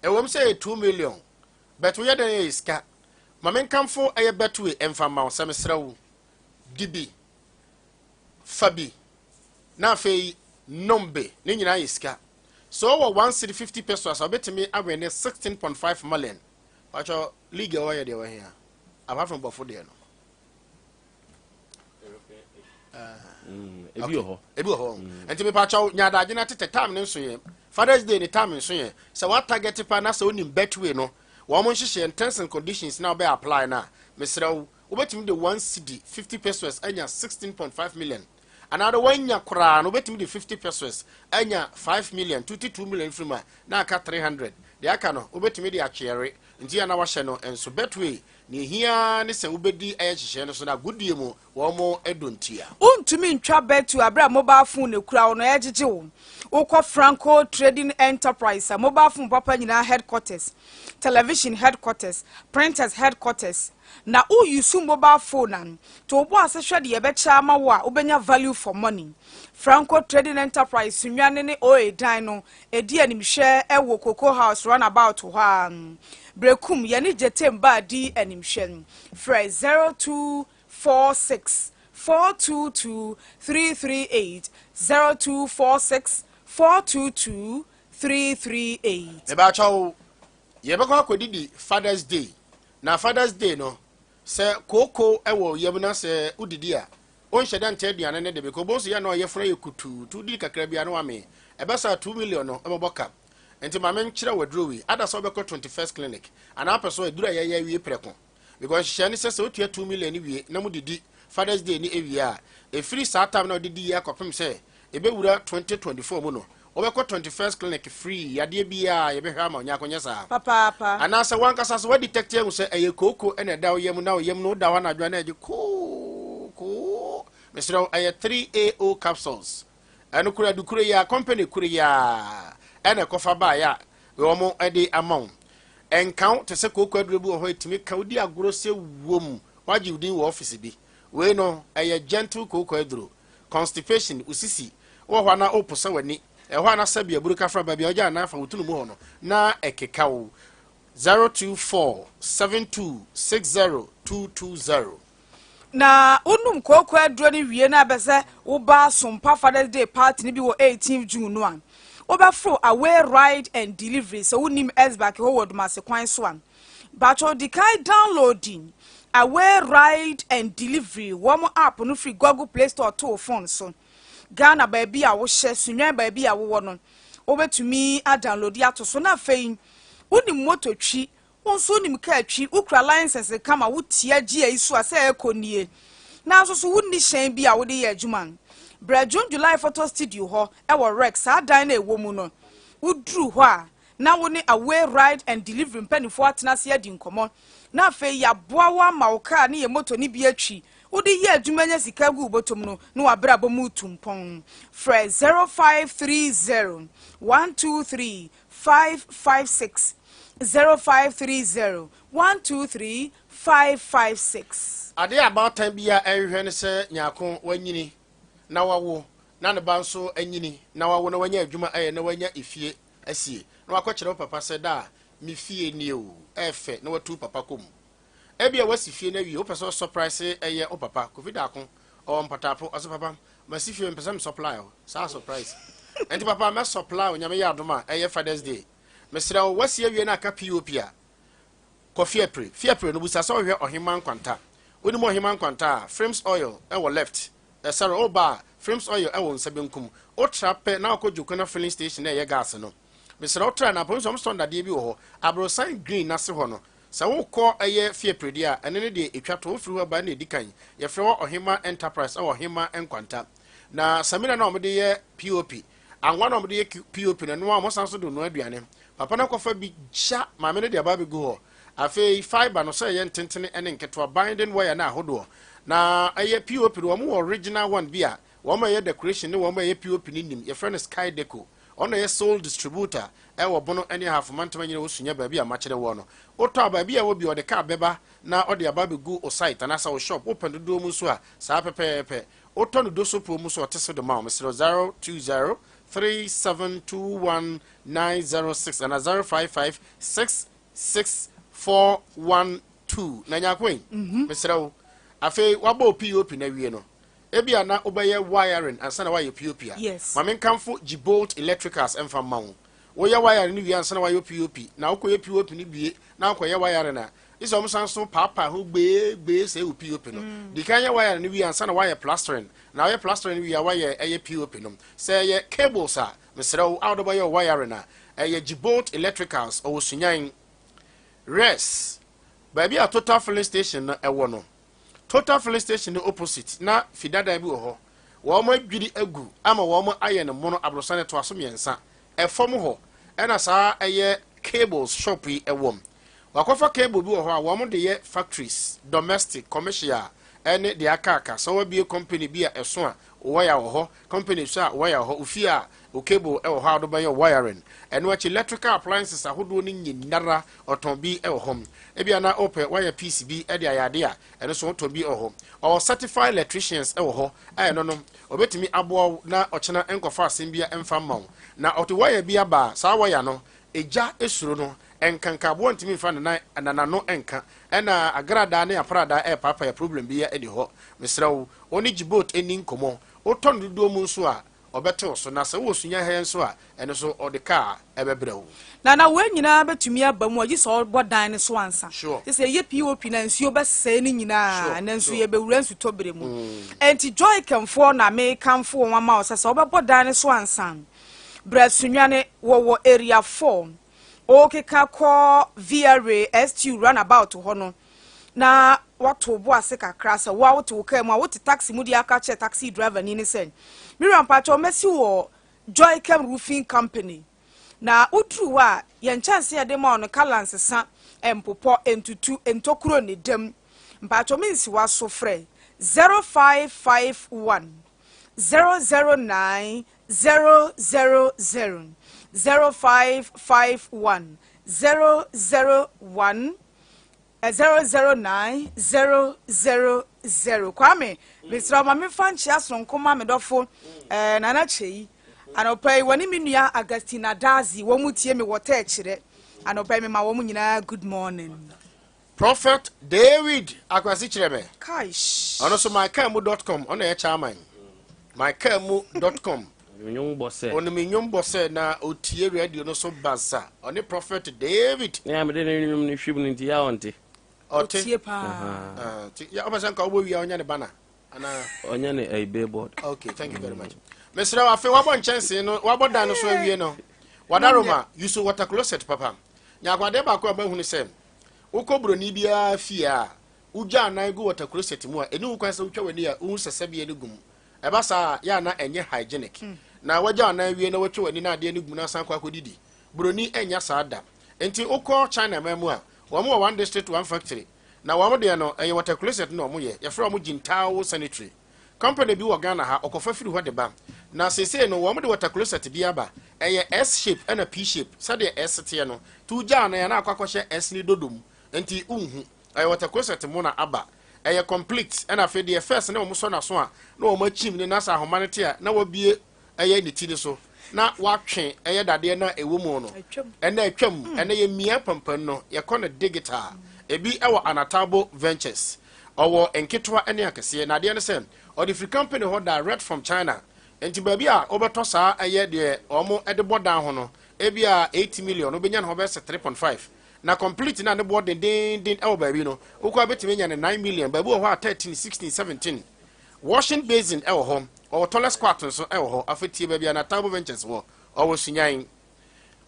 Speaker 13: ɛwɔm sɛ ɛyɛ 2 million, but woyɛ dɛn ɛyɛ sika. Ma menkamfo ɛyɛ Betway ɛmfa mma wo sɛ mesrɛ wo, di bi, fa bi, na afei nom bi. Ne nyinaa yɛ sika. So wɔ 1 cedi 50 pesewas a, wobɛtumi awin 16.5 million. Wakyɛ league a ɛwɔ yɛ deɛ wɔhia apart from bɔfo deɛ no.
Speaker 31: Ebi wɔ hɔ.
Speaker 13: Ebi wɔ hɔ. Nti mepakyɛw nya adagye na tete time ne nso yɛ Father's Day ne time nso yɛ sɛ wa target pa na sɛ wonim Betway no wɔn mo nhyehyɛ terms and conditions na wobɛ apply na mesrɛ wo, wobɛtumi de 1 cedi 50 pesewas anya 16.5 million, anaa de wanya koraa no, wobɛtumi de 50 pesewas anya 5 million, 22 million firi mu a na aka 300. Deɛ aka no wobɛtumi de atweɛre. Nti yɛ na wahyɛ no nso Betway ne ehia ne sɛ wobɛdi ɛyɛ nhyehyɛ no so na agodie mu wɔn mo ɛdɔ ntia.
Speaker 32: Wontumi ntwa Betway abere a mobile phone na ekura wo no ɛgyegye wo. Wokɔ Franco Trading Enterprise a, mobile phone papa nyinaa headquarters, television headquarters, printers headquarters, na woyusu mobile phone a, to wo bo ase hwɛ deɛ ɛbɛkyɛ ama wo a, wobɛnya value for money. Franco Trading Enterprise, Sunyani ne OA dan no ɛdi animhwɛ ɛwɔ Cocoa House runabout hɔ a, Brekum yɛne Gyetem baa di animhwɛ. Frɛ 0246 422 338, 0246 422 338.
Speaker 13: Mebakyɛw, yɛbɛkɔ akɔdidi Father's Day. Na Father's Day no, sɛ kooko ɛwɔ yam na sɛ wodidi a Wonhyɛ da nte aduane no de because wobɛhu sɛ yɛ na ɔyɛfunu ayɛ kutuu nti wodidi kakra biara na wamee. Ɛbɛ saa 2 million no ɛbɛbɔ ka. Nti ma menkyerɛ wo aduro wei. Ada sɛ wobɛkɔ 21st Clinic anaa wopɛ sɛ aduro a yɛyɛ awie prɛko. Because nhyehyɛe ne sɛ sɛ wotua 2 million no wie na modidi Father's Day no awie a, ɛfiri saa time no a wode diiɛ akɔpem sɛ ɛbɛwura 2024 mu no, wobɛkɔ 21st Clinic free, yadeɛ biara yɛbɛhwɛ ama wo, Nyarko nyɛ saa?
Speaker 32: Papaapa.
Speaker 13: Anaasɛ w'ankasa so woadetect ahu sɛ ɛyɛ kooko na ɛda wo yam na wo yam no woda hɔ anadwo a na ɛgye koo koo. Mesrɛ wo, ɛyɛ 3AO capsules. Ɛno koro adu koro yi ara, company koro yi ara ɛna ɛkɔfa baeɛ a wɔn de ama wo. Ɛnka wo te sɛ kooko aduro bi wɔ hɔ a ɛtumi ka wo di agorɔ sɛ wom, woagye wo din wɔ office bi. Wei no, ɛyɛ gentle kooko aduro. Constipation, wo sisi, wowɔ hɔ a na woposa w'ani, ɛhɔ a na sɛbi aburu kafra baabi a wogya anaa fa wo tunu mu hɔ no, na ɛkeka wo. 024 72 60 220.
Speaker 32: Na wonom kooko aduro no wie na ɛbɛ sɛ woba Sompa Father's Day party no bi wɔ 18 June no a, wobɛforo Away Ride and Delivery sɛ wonim Esbak hɔ wɔ Dumase kwan so a. Bakyɛw di kan downloadi Away Ride and Delivery wɔn app no firi Google Play Store to wo phone so. Ghana baabi a wohyɛ, Sunyani baabi a wowɔ no, wobɛtumi adownloadi ato so na afei wonim moto twi, wo nso wonim kaa twi, wokura license kama, wotia GA yi so a sɛ ɛkɔ nie. Nanso so wonni hyɛn bi a wode yɛ adwuma. Brɛ June July Photo Studio hɔ wɔ Rex, saa dan no a ɛwɔ mu no. Woduru hɔ a, na wo ne Away Ride and Delivery mpanimfoɔ atena ase adi nkɔmmɔ. Na afei yɛaboa wo ama wo kaa ne yɛ moto no bi atwi. Wode yɛ adwuma nya sika gu wo bɔtɔm no, na w'abrabɔ mu retu mpɔn. Frɛ 0530 123 556, 0530 123 556.
Speaker 13: Adeɛ a abaatan biara rehwehwɛ ne sɛ nyarko wanyini na wawo na ne ba nso anyini na wawo na wanya adwuma ayɛ na wanya efie asie na wakɔkyerɛ wo papa sɛ da a me fie nie o, ɛyɛ fɛ na watu wo papa kɔ mu. Ebia woasi fie no awie, wopɛ sɛ wo surprise ɛyɛ wo papa, Kofi Daako, ɔwɔ mpɔtaapo, ɔse papa masi fie mepɛ sɛ me supply wo, saa surprise. Ɛnti papa mɛ supply wo Nyame yɛ adom a ɛyɛ Father's Day. Mesrɛ wo woasi awie na aka POP a, kɔ Fiapre. Fiapre no busa sɛ wohwɛ Ɔhemmaa Nkwanta. Wonim Ɔhemmaa Nkwanta a, Frames Oil wɔ left, Ɛsɛre, woba a, Frames Oil wɔ wo nsa benkum. Wotra pɛ na wokɔ Jokona filling station na ɛyɛ gas no. Mesrɛ wo tra na apolisi wɔn sotɔn dadeɛ bi wɔ hɔ. Aborosan green no ase hɔ no. Sɛ wokɔ ɛyɛ Fiapre deɛ a, ɛno ne deɛ ɛtwa to. Wofiri hɔ ba ɛna ɛdi kan. Yɛfrɛ hɔ Ɔhemmaa Enterprise ɛwɔ Ɔhemmaa Nkwanta. Na samina no a wɔde yɛ POP, anwa no a wɔde yɛ POP no, ɛno ara wɔsan nso de noa aduane. Papa no akɔfa bi gya maame no de aba abɛgu hɔ. Afei fibre no sɛ ɛyɛ ntentene ne nketewa, binding wire no ahodoɔ. Na ɛyɛ POP no, wɔn wɔ original one bi a wɔn a ɛyɛ decoration ne wɔn a ɛyɛ POP no nim, yɛfrɛ no Sky Deco. Ɔno na ɛyɛ sole distributor ɛwɔ Bono ne Ahafo mantam nyina wɔ Sunya baabi a makyerɛ woɔ no. Wotɔ a baabi a ɛwɔ bi ɔde car bɛba na ɔde aba abɛgu wo site anaasɛ wo shop. Wopɛ no dodoɔ mu nso a saa pɛpɛɛpɛ. Wotɔ no dosopoɔ mu nso a ɔte so de ma wo. Mesrɛ wo 020 3721 906 anaa 055 66412 na Nyarko yi, mesrɛ wo, afei wabɔ wo POP no awie no, ebia na wobɛyɛ wiring ansa na woayɛ POP a, ma menkamfo Gibolt Electricals mfa mma wo. Woyɛ wiring no wie ansa na woayɛ POP, na wokɔyɛ POP no wie na wokɔyɛ wiring a, gye sɛ wɔsan so paapaa ho gbeegbee sɛe wo POP no. Di kan yɛ wiring no wie ansa na woayɛ plastering, na woyɛ plastering no wie a woayɛ ɛyɛ POP no. Sɛ ɛyɛ cables a, Mesrɛ wo, a wode bɛyɛ wo wiring a, ɛyɛ Gibolt Electricals, ɔwɔ Sunyani. Res. Baabi a Total filling station no ɛwɔ no. Total filling station no opposite, na fi dadan bi wɔ hɔ. Wɔn adwiri agu ama wɔn ayɛ no mono aborosan ɛtoa so mmiɛnsa. Ɛfam hɔ ɛna saa ɛyɛ cables shop yi ɛwɔ. Wakɔfa cable bi wɔ hɔ a wɔn de yɛ factories, domestic, commercial ɛne deɛ aka aka. Sɛ wabue company bi a ɛso a, wire wɔ hɔ. Company nso a wire wɔ hɔ, ofie a o cable wɔ hɔ a wode bɛyɛ wiring. Ɛno akyi electrical appliances ahodoɔ no nyinara ɔtɔn bi wɔ hɔ. Ebia na wopɛ wire piece bi de ayɛ ade a, ɛno nso wotɔn bi wɔ hɔ. Ɔwɔ certified electricians wɔ hɔ a ɛno no ɔbɛtumi aboa wo na ɔkyena nkɔfa asɛm bia mfa mma wo. Na ɔde wire bi aba a, saa wire no egya suro no, nkanka aboa ntumi mfa ne nan na n'ano nka. Ɛna agradaa ne apradaa ɛrepaapae a problem biara nni hɔ. Mesrɛ wo, wo ne Djibouti nni nkɔmmɔ. Wotɔ no dodoɔ mu nso a, ɔbɛte wo so. Na sɛ wowɔ Sunyahɛ nso a, ɛno nso ɔde kaa ɛbɛbrɛ wo.
Speaker 32: Nana, wei nyinaa bɛtumi aba mu a, gye sɛ ɔbɔ dan no so ansa.
Speaker 13: Sure.
Speaker 32: Gye sɛ yɛyɛ POP na nsuo bɛsɛe no nyinaa,
Speaker 13: Sure,
Speaker 32: nanso
Speaker 13: sure.
Speaker 32: yɛbɛwura nsutɔ berɛ mu. Enti Joycamfoɔ na mekamfo wɔn ama wo sɛ sɛ wobɛbɔ dan no so ansa. Brɛ Sunyani, wɔwɔ Area 4, wokeka kɔ VRA STU runabout hɔ no, na wato wo bo ase kakra sɛ wo a wote wo kaa mu a wote taxi mu de aka kyerɛ taxi driver ni ne sɛ, "Miriam mpakyɛw, mɛsi wɔ Joycam Roofing Company." Na woduru hɔ a, yɛn nkyɛnse yɛde ma wo no colour nsesa, mpopɔ, ntutu, ntokuro ne dam. Mpakyɛw, mensi so, frɛ 0551 009 000, 0551 001 009 000. Kwame, mesrɛ ma memfa nkyea sononko ma me dɔfo Nana Kyei. Anɔpa yi wɔne me nua Augustina Dazi, wɔn mu tie me wɔ tɛɛkyerɛ. Anɔpa yi mema wɔn nyinaa good morning.
Speaker 13: Prophet David Akwasi kyerɛ me.
Speaker 32: Kaish.
Speaker 13: Ɔno nso mycarmu.com, ɔno yɛ chairman mycarmu.com.
Speaker 31: Nnwom bɔ sɛ.
Speaker 13: Ɔnim nnwom bɔ sɛ na ɔtie radio no so basa. Ɔne Prophet David.
Speaker 31: Ne a mede ne nnwom no hwim no nti yɛ a ɔnte.
Speaker 13: Ɔte.
Speaker 32: Ɔtie paa.
Speaker 13: Ah, nti ɔpɛ sɛ nka wobɔ wia ɔnyɛ ne bana anaa?
Speaker 31: Ɔnyɛ ne ɛyi billboard.
Speaker 13: Okay, thank you very much. Mesrɛ wo, afei wabɔ nkyɛnsee no, wabɔ dan no so awie no, wadaroma use water closet papa. Nyankwadeɛ baako a mahunu sɛ wokɔ buroni biara fie a, wogya anan gu water closet mu a, ɛni wo kwan sɛ wotwa w'ani a wohu sɛ sɛbeɛ no gu mu. Ɛba saa a, yɛ ana ɛnyɛ hygienic. Na wagya anan wie na watwa w'ani na adeɛ no gu mu na asan kɔ akɔdidi. Buroni ɛnya saa da. Nti wokɔ China man mu a, wɔn wɔ one district one factory, na wɔn deɛ no ɛyɛ water closet na wɔn yɛ. Yɛfrɛ wɔn Jintao Sanitary Company bi wɔ Ghana ha, ɔkɔfa firi hɔ de ba. Na seesei no wɔn de water closet bi aba, ɛyɛ S shape ɛna P shape. Sɛdeɛ S teɛ no, nti wogya anan a na akɔ akɔhyɛ S ne dodo mu, nti nhu ɛyɛ water closet mu na aba. Ɛyɛ complete. Ɛna afei deɛ first na wɔn sɔ n'aso a na wɔn akyim ne nasa ahoma no te a na wabie ɛyɛ ne ti ne so na watwe ɛyɛ dadeɛ na ɛwɔ mu no, ɛna atwam. Ɛna yɛ mmea pampan no, yɛkɔ no digital. Ebi ɛwɔ Anatabo Ventures, ɔwɔ nketewa ne akɛseɛ. Na adeɛ no sɛ ɔde firi company hɔ direct from China, nti baabi a wobɛtɔ saa ɛyɛ deɛ ɔmo ɛde bɔ dan ho no, ebi a 80 million, wobɛnya ne hɔ bɛyɛ sɛ 3.5. Na complete na ne boɔ dendenden ɛwɔ baabi no, wokɔ a bɛtumi anya ne 9 million, baabi wɔ hɔ a 13, 16, 17. Washing basin ɛwɔ hɔ, ɔwɔ toilet squat nso ɛwɔ hɔ. Afei tie, baabi a Natabo Ventures wɔ, ɔwɔ Sunyan.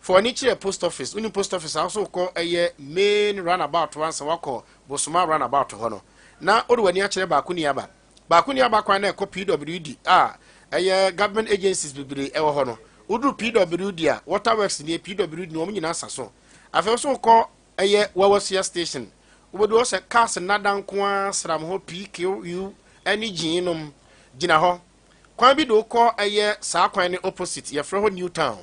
Speaker 13: Fɔ ani kyerɛ post office. Wonim post office a, wosɛ wokɔ ɛyɛ main roundabout wansa wakɔ Bosoma roundabout hɔ no, na wode w'ani akyerɛ baako ni aba baako ni aba kwan na ɛkɔ PWD a ɛyɛ government agencies bebree ɛwɔ hɔ no. Woduru PWD a, water works nie, PWD no wɔn nyinaa sa so. Afei wosɛ wokɔ ɛyɛ Wawasua station, wobɛdu hɔ sɛ cars nnada nko ara sram hɔ, PQU ɛne gyii nom gyina hɔ. Kwan bi de wokɔ ɛyɛ saa kwan ne opposite, yɛfrɛ hɔ New Town.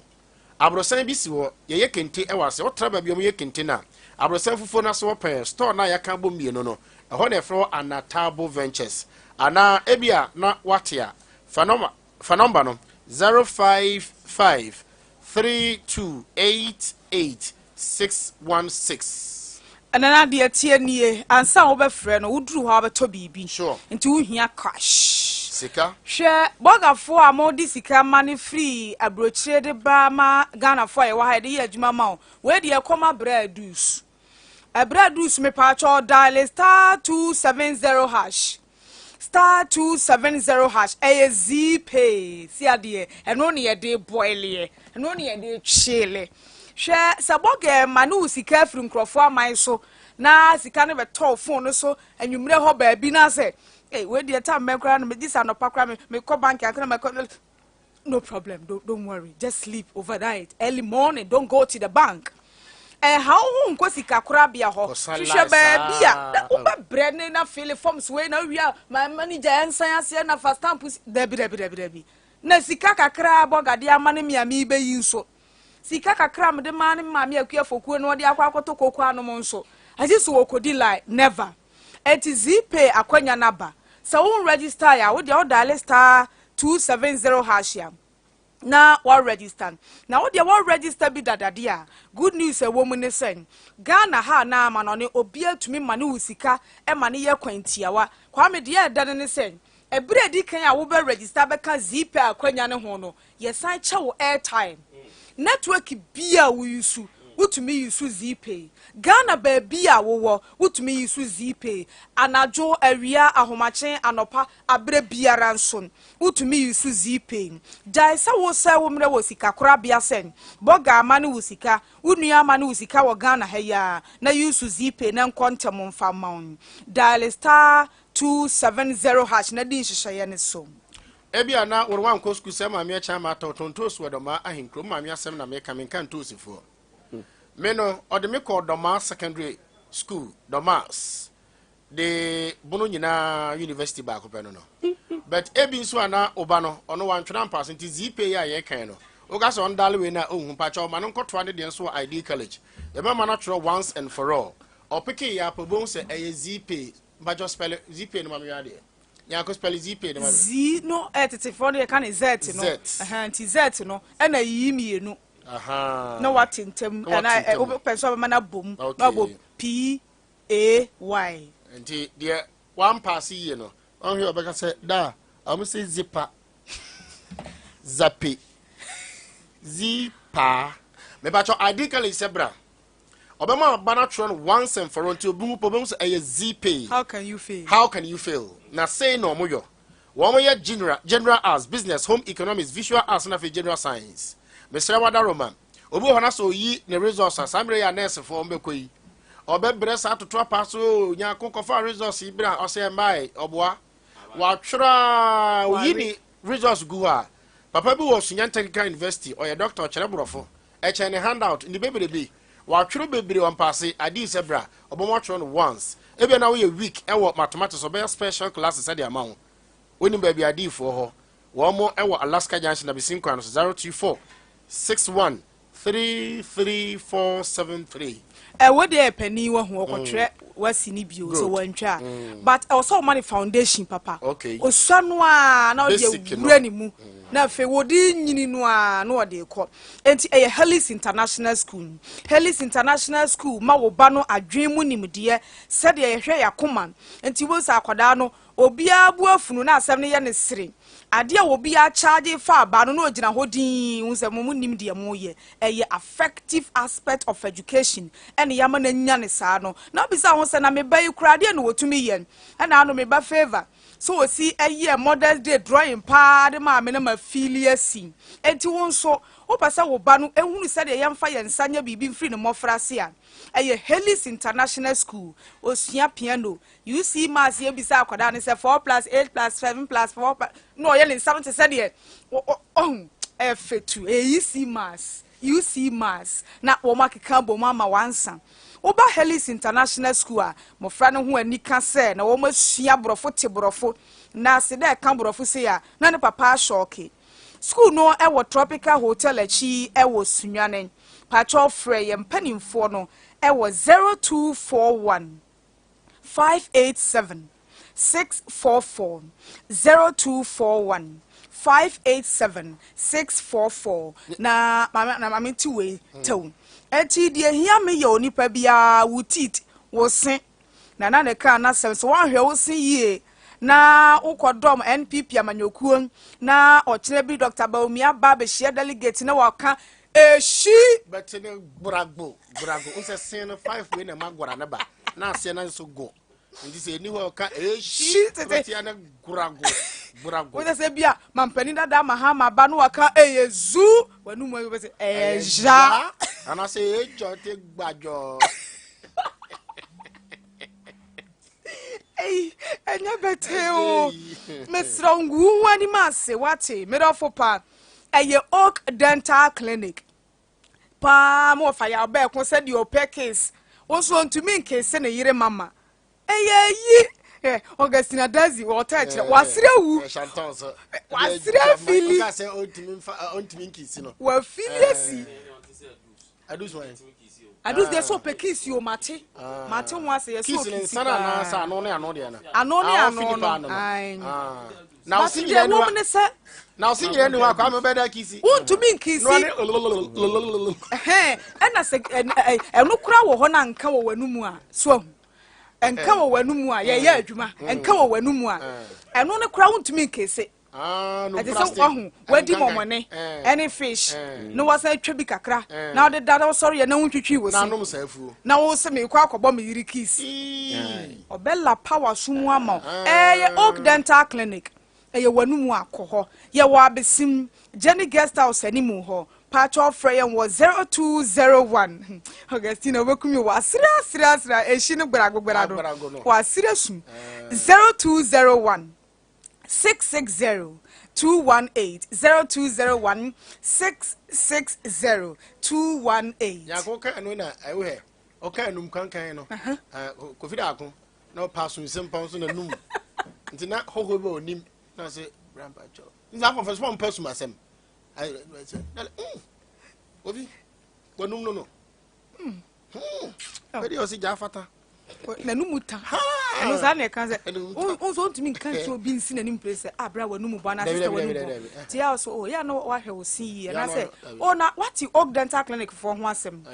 Speaker 13: Aborosan bi si hɔ, yɛyɛ kente ɛwɔ ase. Wotra baabi a wɔyɛ kente no a, aborosan fufuo no ase hɔ pɛɛ, store no a yɛaka bɔ mmienu no, ɛhɔ na yɛfrɛ hɔ Anatabo Ventures. Anaa ebi a na wate a, fa nɔmba no 055 3288 616.
Speaker 32: Ɛnana deɛ tie nie, ansa a wobɛfrɛ no, woduru hɔ a wobɛtɔ biribi.
Speaker 13: Sure.
Speaker 32: Nti wohia cash.
Speaker 13: Sika.
Speaker 32: Hwɛ, bɔgafoɔ a mode sika ma no firi aburokyire de ba ma Ghanafoɔ a yɛwɔ ha yɛde yɛ adwuma ma wo, wei deɛ ɛkɔma brɛ adus ɛbrɛ adus. Mepaakyɛw, dial *270#, *270#. Ɛyɛ Zeepay si adeɛ, ɛno ne yɛde bɔileɛ, ɛno ne yɛde kyeele. Hwɛ sɛ bɔga ma ne wo sika afiri nkurɔfoɔ aman so na sika no bɛtɔ phone no so anwummerɛ hɔ baabi na sɛ, "Hey, wei deɛ tam bɛn koraa no megye sɛ anɔpa koraa mekɔ bank akora mɛkɔ." No problem, don't worry, just sleep overnight. Early morning, don't go to the bank. Ɛha wo ho nkɔ sika korabea hɔ. Hwehwɛ baabi a na wobɛbrɛ ne na fill forms wei na wowie a, ma manager ɛnsan aseɛ na fa stamp si. Dabi, dabi, dabi, dabi. Na sika kakra bɔgade ama ne me a meebɛyi nso, sika kakra mede maa ne maame Akua Fokuo na ɔde akɔ akɔtɔ koko anom nso agye so wɔkɔdi line. Never. Eti Zeepay akwanya naba sɛ wo register a, wo deɛ wo dial *270# a na wa register. Na wo deɛ wɔ register bi dadade a, good news ɛwɔ mu ne sɛ Ghana ha na ama no ne obi atumi ma ne wo sika ɛma ne yɛ kwan tiawa. Kwame, deɛ ɛda no ne sɛ Ɛberɛ a ɛdi kan a wobɛ register bɛka Zeepay akwanya no ho no, yɛsan kyɛ wo airtime. Network biara a wo use, wotumi use Zeepay. Ghana baabi a wowɔ, wotumi use Zeepay. Anadwo, awia, ahomakye, anɔpa, aberɛ biara nso, wotumi use Zeepay. Gyae sɛ wosɛe wo mmerɛ wɔ sikakorabea sɛ bɔga ama ne wo sika, wo nua ama ne wo sika wɔ Ghana ha yi ara, na use Zeepay na nkɔ ntɛm mfa mma wo. Dial star 270# na di nhyehyɛeɛ no so.
Speaker 13: Ebia na wore wankɔ sukuu sɛ maame akyɛ ama atɔ tɔn ntoosi wɔ Dɔmaa ahenkuro maame asɛm na meka menka ntoosifoɔ. Me no ɔde me kɔɔ Dɔmaa secondary school Dɔmaas de bono nyinaa university baako pɛ no no. But ebi nso a na oba no ɔno wantwena ampa so nti Zeepay yi a yɛkan no woka sɛ ɔndale wei no a ɔnhu mpakyɛ ɔma no nkɔtoa ne deɛ nso wɔ Ideal College yɛbɛma no atwerɛ once and for all ɔpeke yɛ apɛ obohu sɛ ɛyɛ Zeepay mpakyɛ spell Zeepay no ma mehwɛ adeɛ. Nyarko spell Zeepay no ma me.
Speaker 32: Z no ɛ tetefoɔ no yɛka ne zet no.
Speaker 13: Zet.
Speaker 32: Ɛhɛn nti zet no ɛna yiyi mmienu.
Speaker 13: Ahaa.
Speaker 32: Na wate ntam
Speaker 13: Na wate
Speaker 32: ɛna ɛ
Speaker 13: ntam.
Speaker 32: wopɛ nso abɛma no abom.
Speaker 13: Okay.
Speaker 32: Na wabɔ P A Y.
Speaker 13: Nti deɛ wampaase yie no ɔnhwɛ ɔbɛka sɛ da a ɔmo se zipa zape zipaa mepakyɛ ID college sɛ bra ɔbɛma aba no atwerɛ no once and for all nti obi hu pɛ ɔbɛhu sɛ ɛyɛ zpay.
Speaker 32: How can you fail?
Speaker 13: How can you fail? Na sei na ɔmo yɔ. Wɔn yɛ general, general arts, business, home economics, visual arts na afei general science. Mesrɛ w'adaroma. Obi wɔ hɔ na sɛ oyi ne results a, saa mmerɛ yi a nursefoɔ wɔn bɛkɔ yi, ɔbɛbrɛ saa toto apa so, oo, Nyarko kɔfa results yi bra, ɔsɛ ɛmmae, ɔboa. Watwerɛ a, oyi ne results gu hɔ a, papa bi wɔ Sunyani Technical University, ɔyɛ doctor, ɔkyerɛ borɔfo. Ɛkyɛn ne handout, ne bebrebe. Watwerɛ bebree ɔmpaase, adii sɛ bra, ɔbɛma watwerɛ no once. Ebia na woyɛ weak ɛwɔ mathematics, ɔbɛyɛ special classes ɛde ama wo. Wonim baabi adiifoɔ hɔ? Wɔn ɛwɔ Alaska Junction, Abesin kwan no so, 024 61 33473.
Speaker 32: Ɛ wo deɛ yɛ panin wahu ɔkɔtwerɛ wasi ne bio sɛ wantwa a but ɛwɔ sɛ ɔma ne foundation papa
Speaker 13: Okay.
Speaker 32: osua no a na ɔde
Speaker 13: Basic no.
Speaker 32: awura ne mu na afei wɔde nyini no a na ɔde kɔ enti ɛyɛ Helis International School Helis International School ma wo ba no adwene mu nimdeɛ sɛdeɛ yɛhwɛ yɛ akoma nti wo sɛ akwadaa no Obiara bo afunu na asɛm no yɛ no sere. Adeɛ a obiara charge fa aba no na ɔgyina hɔ dinn hu sɛ mo nnim deɛ moreyɛ. Ɛyɛ affective aspect of education ɛna yɛama no anya no saa no. Na wobisa wo ho sɛ na me ba yi koraa deɛn na ɔtumi yɛ? Ɛna ano me ba Favour sɛ ɔsi yɛɛ Mother's Day drawing paa de maa me na ma feeli asi. Enti wo nso wopɛ sɛ wo ba no hunu sɛdeɛ yɛmfa yɛn nsa nyɛ biribi mfiri ne mmɔfraase a, ɛyɛ Helis International School. Ɔsua piano, UC maths yɛ bisa akwadaa no sɛ 4 plus 8 plus 7 plus 4 plus na ɔyɛ ne nsa no te sɛ deɛ ɔhu ɛyɛ fɛtu ɛyɛ UC maths UC maths na wɔn akeka abom ama wansa woba Helis International School a mmɔfra no ho ani ka sɛ na wɔn asua borɔfo te borɔfo na ase dɛ ɛka borɔfo sei a na ne papa ahyɔɔke school no ɛwɔ Tropical Hotel akyi ɛwɔ Sunyane pakyɛw frɛ yɛn mpanimfoɔ no ɛwɔ 0241 587 644 0241 587 644 na maame na maame ti wei tew eti deɛ hia me yɛ onipa biara wo teeth wo se na na ne kaa n'asɛm sɛ wɔnhwɛ wo se yie na wokɔdɔm npp amanyɔkuo na ɔkyerɛ bi dr bawumia ba abɛhyia delegate na wɔka ehyi.
Speaker 13: Bɛte ne bragbo bragbo n sɛ sen no five wei na ɛma gwara ne ba na aseɛ no nso go nti sɛ ɛni hɔ ɔka ehyi bɛte ne grago grago.
Speaker 32: Wọ́n sɛ bi a mampanin dada mahama ba no waka ɛyɛ zu wɔn mu ɛyɛ sɛ ɛyɛ ja.
Speaker 13: Anaasɛ ɛyɛ te gbadzɔ.
Speaker 32: Ei, ɛnyɛ bɛtee o. Mesrɛ wo ngu wo ho anim ase wate medɔfo pa. Ɛyɛ Oak Dental Clinic. Paa ma ɔfa yaw bɛɛko sɛ deɛ ɔpɛ case. Wo nso ɔntumi nkese ne yere mama. Ɛyɛ ayi. Eh, Augustina Dazi wɔta kyerɛ wasere awu. Wasere afili. Wafili asi. Adus deɛ sɛ ɔpɛ kiss o mate mate ho ase yɛ sɛ ɔkisi paa
Speaker 13: ano ne ano deɛ no
Speaker 32: ano ne ano no ae
Speaker 13: na
Speaker 32: ɔsi nyina ni wa ne sɛ
Speaker 13: na ɔsi nyina ni wa akwa mi bɛ da kisi
Speaker 32: wontumi nkisi ɛhɛn ɛna sɛ ɛno kora wɔ hɔ na nka wɔ w'anum a so ahu. Ɛnka wɔ w'anum a yɛyɛ adwuma, ɛnka wɔ w'anum a ɛno no koraa wontumi nkese. Ɛte sɛ wahu wadi mɔmɔne ɛne fish na wasan atwa bi kakra na ɔde da na ɔsɔre yɛ na wontwitwi wɔ si na wo sɛ mekɔ akɔbɔ me yere kiss. Ɔbɛla power so mu ama wo. Ɛyɛ Oak Dental Clinic. Ɛyɛ w'anum akɔ hɔ. Yɛwɔ Abesim, Jenny Guest House anim hɔ. Paatwɔ frɛ yɛn wɔ 0201. Augustina wobɛku mi wasere asere asere ehyi no gbarago gbarado. Wasere sum. 0201 660 218 0201 660 218.
Speaker 13: Nyako ɔka ɛno na ɛwo hɛ ɔka ɛnum kankan no kofi daako na ɔpa so nsɛm pa nso na num nti na hɔhoɔ bi a ɔnim na ɔsɛ brampa kyɛw nti akɔfɛ so ɔmpɛ sum asɛm kofi wanum no no bɛdeɛ ɔsɛ gya afata
Speaker 32: n'anum ta ɛno saa na ɛka sɛ nso ntumi nka nkyerɛ obi nsi n'anim pere sɛ abira ah, w'anum bɔ anaasɛ sɛ w'anum bɔ te a so oh yɛ na wahwɛ wo si yie anaasɛ oh na wate Oak Dental Clinic foɔ ho asɛm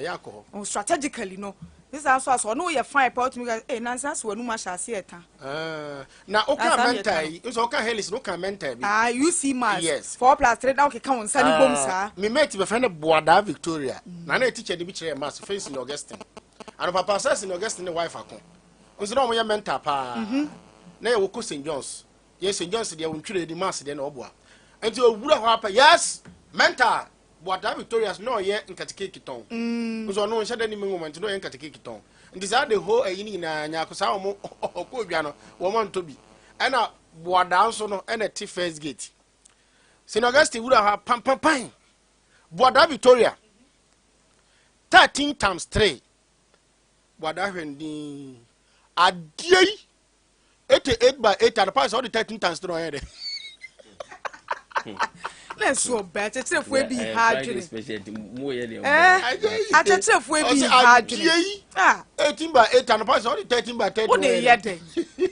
Speaker 32: oh strategically no sisan nso asɔ ɔno yɛ fine pa ɔtumi ka eh nansa so w'anum ahyɛ ase ɛta.
Speaker 13: Ah, na woka mental yi nso woka helis no woka mental bi.
Speaker 32: Ah UC maths yes 4 + 3 na wokeka wo nsa ne bom ah, saa.
Speaker 13: Me mate bɛfrɛ no Boadaa Victoria mm. Na na teacher de bi kyerɛ maths face in Augustine anopapa sɛ St Augustine ne wife ako nso na wɔyɛ mental paa mm-hmm. Na yɛwɔ kɔ St John's yɛ St John's deɛ wɔntwerɛ di maths deɛ na ɔboa nti owura hɔ apɛ yes mental Boadaa Victoria na ɔyɛ nkate keeki tɔn mm. Nso ɔno nhyɛ dɛ ne mu nwoma nti na ɔyɛ nkate keeki tɔn nti saa de ho ɛyi ne nyinaa nyaako saa wɔn ɔkɔ odwa no wɔn antɔ bi ɛna Boadaa nso no ɛna ɛte first gate St Augustine wura hɔ pampampan Boadaa Victoria 13 times 3 Boadaa hwɛ ndin adeɛ yi 88 by 8 adepa sɛ ɔde 13 times 3 ɔyɛ dɛ.
Speaker 32: Na ɛso ɔbɛ akyerɛkyerɛfoɔ bi ha adwene akyerɛkyerɛfoɔ bi ha adwene
Speaker 13: 18 by 8 adepa sɛ ɔde 13 by 13.
Speaker 32: Wode yɛ dɛn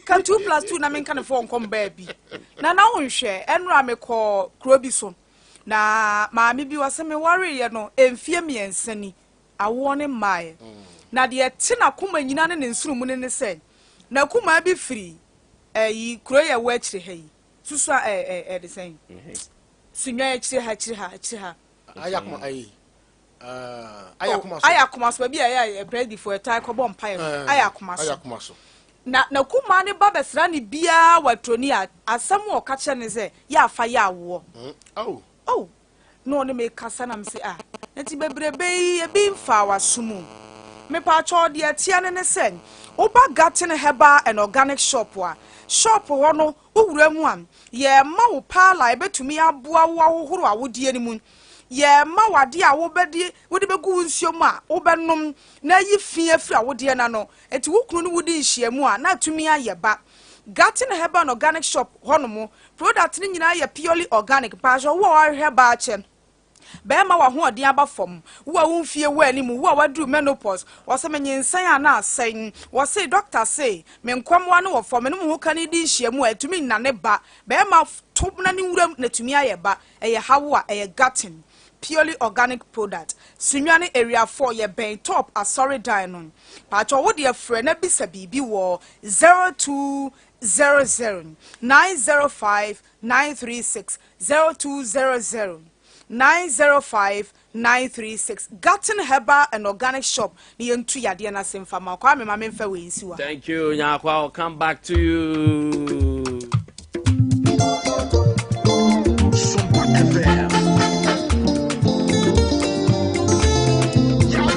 Speaker 32: ka 2 + 2 na menka ne fo nkɔm baabi na wonhwɛ ɛnora mekɔ kuro bi so na maame bi wɔsɛ mewareyɛ no mfie 3 ni awoɔ ne mmaeɛ na deɛ te n'akoma nyina ne ne nsono mu ne ne sɛ n'akoma bi firi ɛyi kuro yɛ wɔ akyire ha yi susu a ɛɛ ɛɛ ɛde sɛn Sunyani akyire ha akyire ha akyire ha.
Speaker 13: Ayakoma ayi ayakoma
Speaker 32: so ayakoma so baabi a ɛyɛ ɛbrɛdifoɔ ɛtaa kɔbɔ mpaeɛ no ayakoma so
Speaker 13: ayakoma so
Speaker 32: na n'akuma ne ba bɛsra ne biara wɔ aturoni a asɛm a ɔka kyerɛ ne sɛ yɛ afa yɛ awoɔ.
Speaker 13: Oh.
Speaker 32: Oh na ɔne me kasa na me sɛ ah nti bebrebe yi ebi nfa waso mu mepatwɔ deɛ ɛteɛ ne ne sɛ woba Garden Herbal and Organic Shop a shop hɔ no wowura mu a yɛma wo paala a ebɛtumi aboa wo ahohoro awodeɛ no mu yɛma wo adeɛ a wobɛde wode bɛgu wo nsuo mu a wobɛnom na ayi fi afiri awodeɛ no ano nti wo kunu ne wodi nhyiamu a na atumi ayɛ ba. Garden Herbal and Organic Shop hɔnom product no nyinaa yɛ purely organic. Mpakyɛ wo a wahwehwɛ baakyɛ bɛrima w'ahoɔden aba fam wo a womfie wɔ anim wo a waduru menopause wɔsɛ menyinsɛn a na asɛn wɔse doctor se me nkɔmmoa no wɔ fam me ne mo ho ka ne di nhyiamu a ɛtumi nnane ba bɛrima to na ne wuram na tumi ayɛ ba ɛyɛ hawo a ɛyɛ Garden purely organic product. Sunyani Area 4 yɛ bɛn top asɔredan no. Paatwa wo deɛ frɛ na bisa biribi wɔ 0200 905 936 0200 905 936 Garden Herbal and Organic Shop ne yɛntu yadeɛ no ase mfa ma kwame ma memfa wei nsi wa.
Speaker 31: Thank you, Nyakwa. I'll come back to you.
Speaker 5: Sompa FM. Yaba!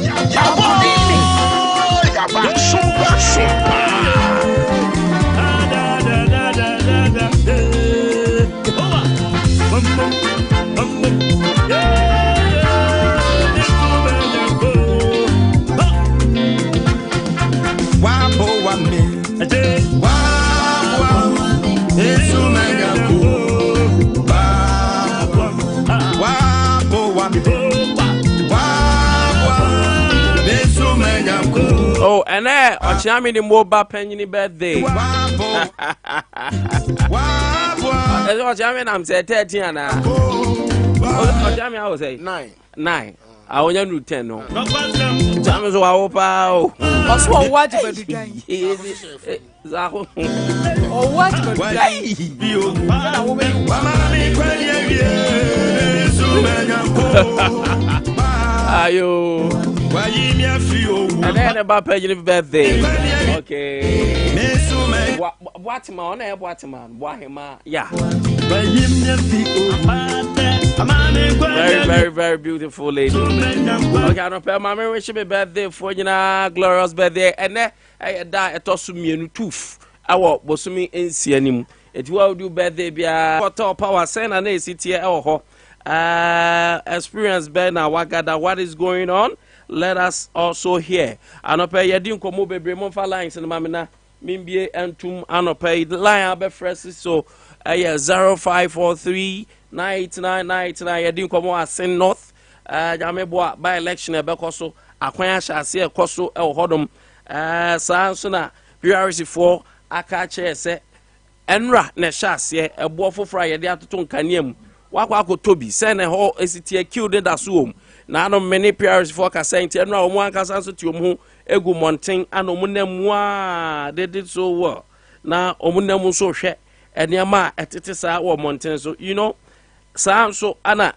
Speaker 5: Yaba! Sompa Sompa.
Speaker 3: Waboa me. Waboa me. Esumenyako. Waboa me. Waboa me. Esumenyako.
Speaker 31: Oh, and then Ochiami the mobile penny birthday. Ochiami, I'm say 13 and Ochiami, I was say
Speaker 13: 9.
Speaker 31: 9. Ah, onya nu 10 no. Tam so wawo paa o.
Speaker 32: Ɔso ɔwo agye badudwan.
Speaker 31: Zaho.
Speaker 32: Ɔwo agye badudwan. Ɛna wo bɛ.
Speaker 31: Ayo. Ɛnɛ yɛ ne ba pɛgyini birthday. Okay. Boatema ɔna yɛ Boatema Boahema yeah. Very very very beautiful lady. Okay, anɔpɛ maame wish me birthday for nyinaa glorious birthday. Ɛnɛ ɛyɛ da a ɛtɔ so mmienu toof ɛwɔ bosomi nsia no mu. Eti wo a wodi birthday biara kɔtɔ power sɛn na na esi teɛ ɛwɔ hɔ. Experience bɛn na wagada what is going on let us also hear. Anɔpɛ yɛdi nkɔmmɔ bebree momfa lines no ma me na Mimbie ntum anɔpa yi line abɛfrɛ si so ɛyɛ 0543 989 989 yɛdi nkɔmɔ Asen North ɛɛ nyame boa by election ɛbɛkɔ so akwan ahyɛ ase ɛkɔ so ɛwɔ hɔnom ɛɛ saa nso na PRC foɔ aka akyerɛ sɛ ɛnra na ɛhyɛ aseɛ ɛboɔ foforɔ a yɛde atoto nkanea mu wakɔ akɔtɔ bi sɛ na ɛhɔ esi teɛ kiw ne da so wɔm na ano mene PRC foɔ kasa nti ɛnra wɔn ankasa nso te wɔn ho egu mmɔnten ana wɔn nam mu a they did so well na wɔn nam nso hwɛ nneɛma a ɛtete saa wɔ mmɔnten so you know saa nso ana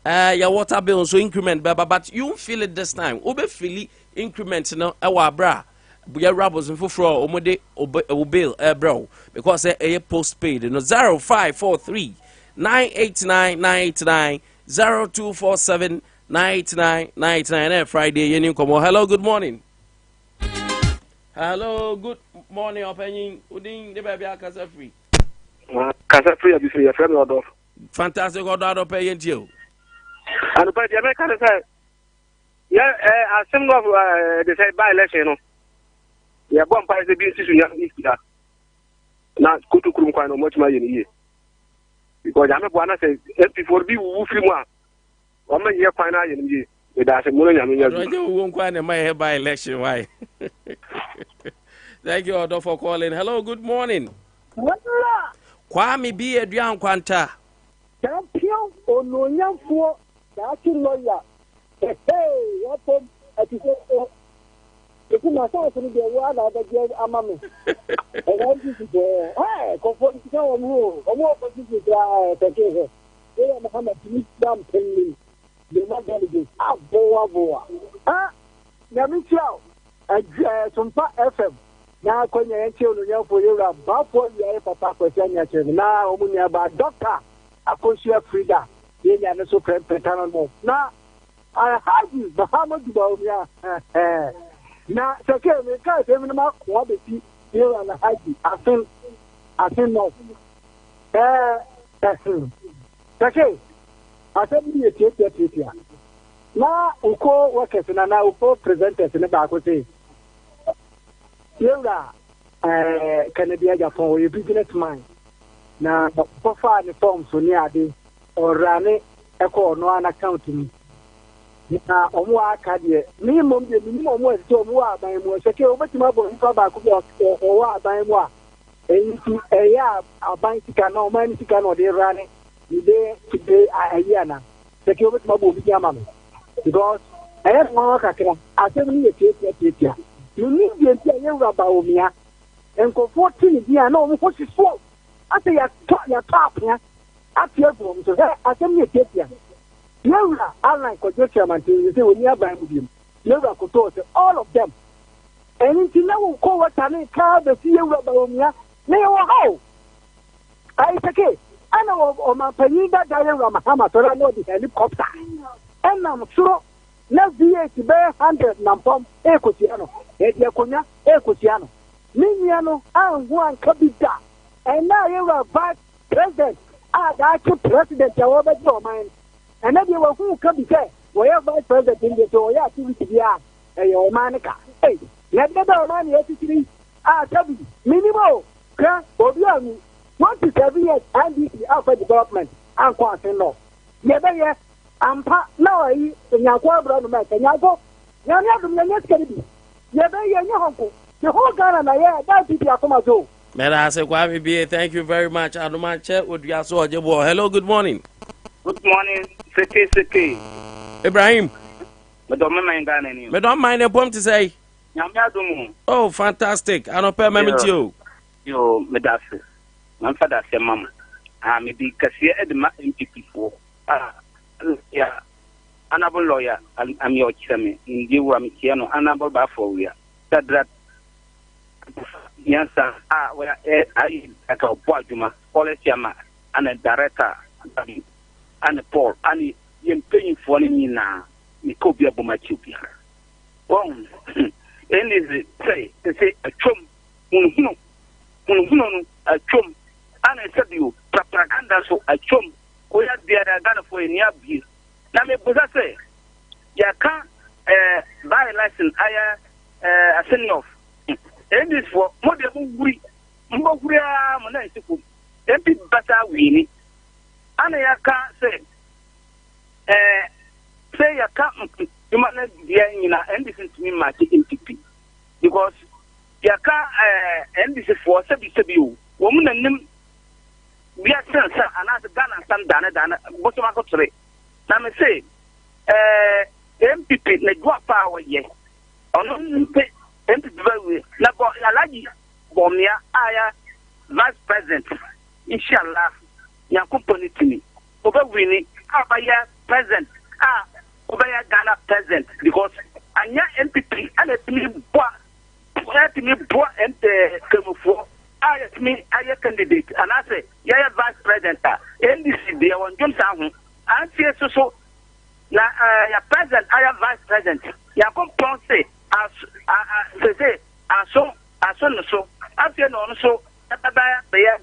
Speaker 31: ɛɛ yɛ water bill nso increment bɛba but you feel it this time wobɛ feel increment no ɛwɔ abira yɛwura bosom foforɔ a wɔn de o bill ɛbrɛ wo because ɛyɛ postpaid no 0543 989 989 0247 989 989 ɛnɛ Friday yɛni nkɔmɔ. Hello, good morning. Hello, good morning ɔpanyin. Odin ne baabi akasa firi.
Speaker 2: Kasa firi abi firi yɛfrɛ me ɔdɔ.
Speaker 31: Fantastic ɔdɔ adɔpɛ yɛn tie o.
Speaker 2: Anɔpa deɛ mɛka ne sɛ yɛ ɛ asɛm no ɛ de sɛ by election no yɛbɔ mpaeɛ sɛ bi nsi so nya nsia na koto kurom kwan no ɔmo atumi ayɛ no yie because nyame boa na sɛ MP foɔ bi wuwu firi mu a wɔn yɛ kwan no ayɛ no yie. Meda ase mo no nyame nya
Speaker 31: bi. Ɔdɔ wuwo nkwa na ɛma yɛ by election why. Thank you Ɔdɔ for calling. Hello, good morning. Kwame B Aduan Kwanta.
Speaker 4: Champion onuonyamfoɔ daakye lɔya hehee wapom ɛte sɛ o ɛsi na asase no deɛ wo ara na wobɛgye ama me ɛna NPP foɔ ɛɛ kɔfoɔ no sika wɔn ho o wɔn opposition koraa ɛpɛkee hɛ Yɛyɛ Mahama tumi da mpem nim de ma delegates aboa boa ah Nyame nhyira wo Sompa FM na akwanya yɛn kyɛ onuonyamfoɔ yɛwura Bafo Awia yɛ papa Kwasi Aniakyerɛ no na wɔn nua baa Doctor Akosua Frida yɛ nya no so prɛmprɛ tano no na Alhaji Mahamudu Bawumia na sɛkɛ meka asɛm no makoa bɛsi yɛwura Alhaji Asen Asen North Ɛɛ, ɛhe. Kɛkɛ, asɛm yi yɛ tiatiatiatia. Na wo co-workers no anaa wo co-presenters no baako se, Yɛwura ɛɛ Kennedy Agyapong, ɔyɛ business man. Na ɔkɔfaa ne forms ne ade, ɔrane ɛkɔɔ ɔno ara n'account mu. Na wɔn a aka deɛ, me mmom deɛ menim wɔn a ɛsɛ sɛ wɔn wɔ aban mu. Ɛsɛ kɛ wobɛtumi abɔ nipa baako bi a ɔwɔ aban mu a Eyi nti, ɛyɛ a aban sika anaa ɔman no sika na ɔde rane ne day to day ayi ana? Sɛkɛ wobɛtumi abɔ obi din ama me? Because ɛyɛ me nwanwa kakra. Asɛm no yɛ tiatia tiatia. Mennim deɛ nti a yɛn wura Bawumia, nkurɔfoɔ te ne din a na wɔn ho hyehye asɛ yɛatɔ yɛatɔ apea ate agu wɔn so. Hwɛ, asɛm no yɛ tiatia. Yɛn wura Allan Kwadwo Kyerematen, sɛ wɔnni aban mu biom. Yɛn wura kotoo sɛ all of them. Ɛno nti na wo kɔ wata ne kaa bɛsi yɛ wura Bawumia na yɛwɔ ha o. Ayiseke ɛna ɔmanpanyin dada yɛ wura Mahama sɔrɔ na ɔde helicopter ɛnam soro na V8 bɛyɛ 100 nam fam ɛrekɔsia no, ɛde akonnwa ɛrekɔsia no. Ne nua no anhu anka bi da. Ɛnna a yɛwura vice president a daakye president a wɔbɛgye ɔman no, ɛnɛ deɛ wahu ka bi sɛ wɔyɛ vice president no deɛ sɛ ɔyɛ activity bi a Ɛyɛ ɔman no ka. Ei, na ɛdeɛ bɛn ɔman na yɛkyekyere yi? Ah, dabi, mennim o. Hwɛ, obi anwu. 27 years NDC amfa development ankɔ ase nnɔ. Yɛbɛyɛ, ampa, na ayi, Nyarko abra no mɛka. Nyarko, Nyame adom yɛnyɛ sika no bi. Yɛbɛyɛ, ɛnyɛ hɔ nko. The whole Ghana na yɛ, ɛda NPP akoma so o.
Speaker 31: Meda ase Kwame Bie, thank you very much. Adomankyɛ Odua so ɔgye boɔ. Hello, good morning.
Speaker 7: Good morning, Seke Seke.
Speaker 31: Ibrahim.
Speaker 7: Medɔ me man Ghana ni o.
Speaker 31: Medɔ man ne pɔm te sɛ yi.
Speaker 7: Nyame adom o.
Speaker 31: Oh, fantastic. Anɔpɛ ma me tie o.
Speaker 7: Yo, meda ase. Ma mfa da aseɛ ma mo. Ah, mede kɛseɛ de ma MPP foɔ. Ah, ya Honorable lawyer Amia ɔkyerɛ me. Nimdie wura mekyia no. Honorable Bafo Awia. Sadrat Nyansa a wɔyɛ ayi aka ɔbɔ adwuma. Paul Asiama ana director ana Paul ana yɛn mpanyinfoɔ no nyinaa meka obi abom akyi obiara wɔn ɛne dze sɛ sɛ atwam hunuhunu hunuhunu no atwam ana sɛ bio propaganda nso atwam koya biara Ghanafoɔ yɛ ni abie na mebusa sɛ yɛka ɛɛ by election ayɛ ɛɛ aseniɔf NDC foɔ mo deɛ mo wuri mo bɔ wuri ara mo nan si fam MP basa wini ana yɛka sɛ ɛɛ sɛ yɛka dwuma no deɛ nyina NDC ntumi mmaakye NPP because yɛka ɛɛ NDC foɔ sɛbi sɛbi o wɔn na nim wiase nsa anaasɛ Ghana nsa dane dane bosom akotere na me se ɛɛ NPP na dwuma pa a wɔyɛ ɔno mpe NPP bɛwie na bɔ Alhaji Bawumia a yɛ vice president inshallah Nyankopɔn ne tumi ɔbɛwini a ɔbɛyɛ president a ɔbɛyɛ Ghana president because anyɛ NPP ɛna ɛtumi boa ɛtumi boa Nkramofoɔ a yɛtumi ayɛ candidate anaasɛ yɛyɛ vice president a NDC deɛ wɔn dwom saa ho ansie so so na yɛ president ayɛ vice president Nyankopɔn se aso sese aso aso no so afei na ɔno so ɛbɛba bɛyɛ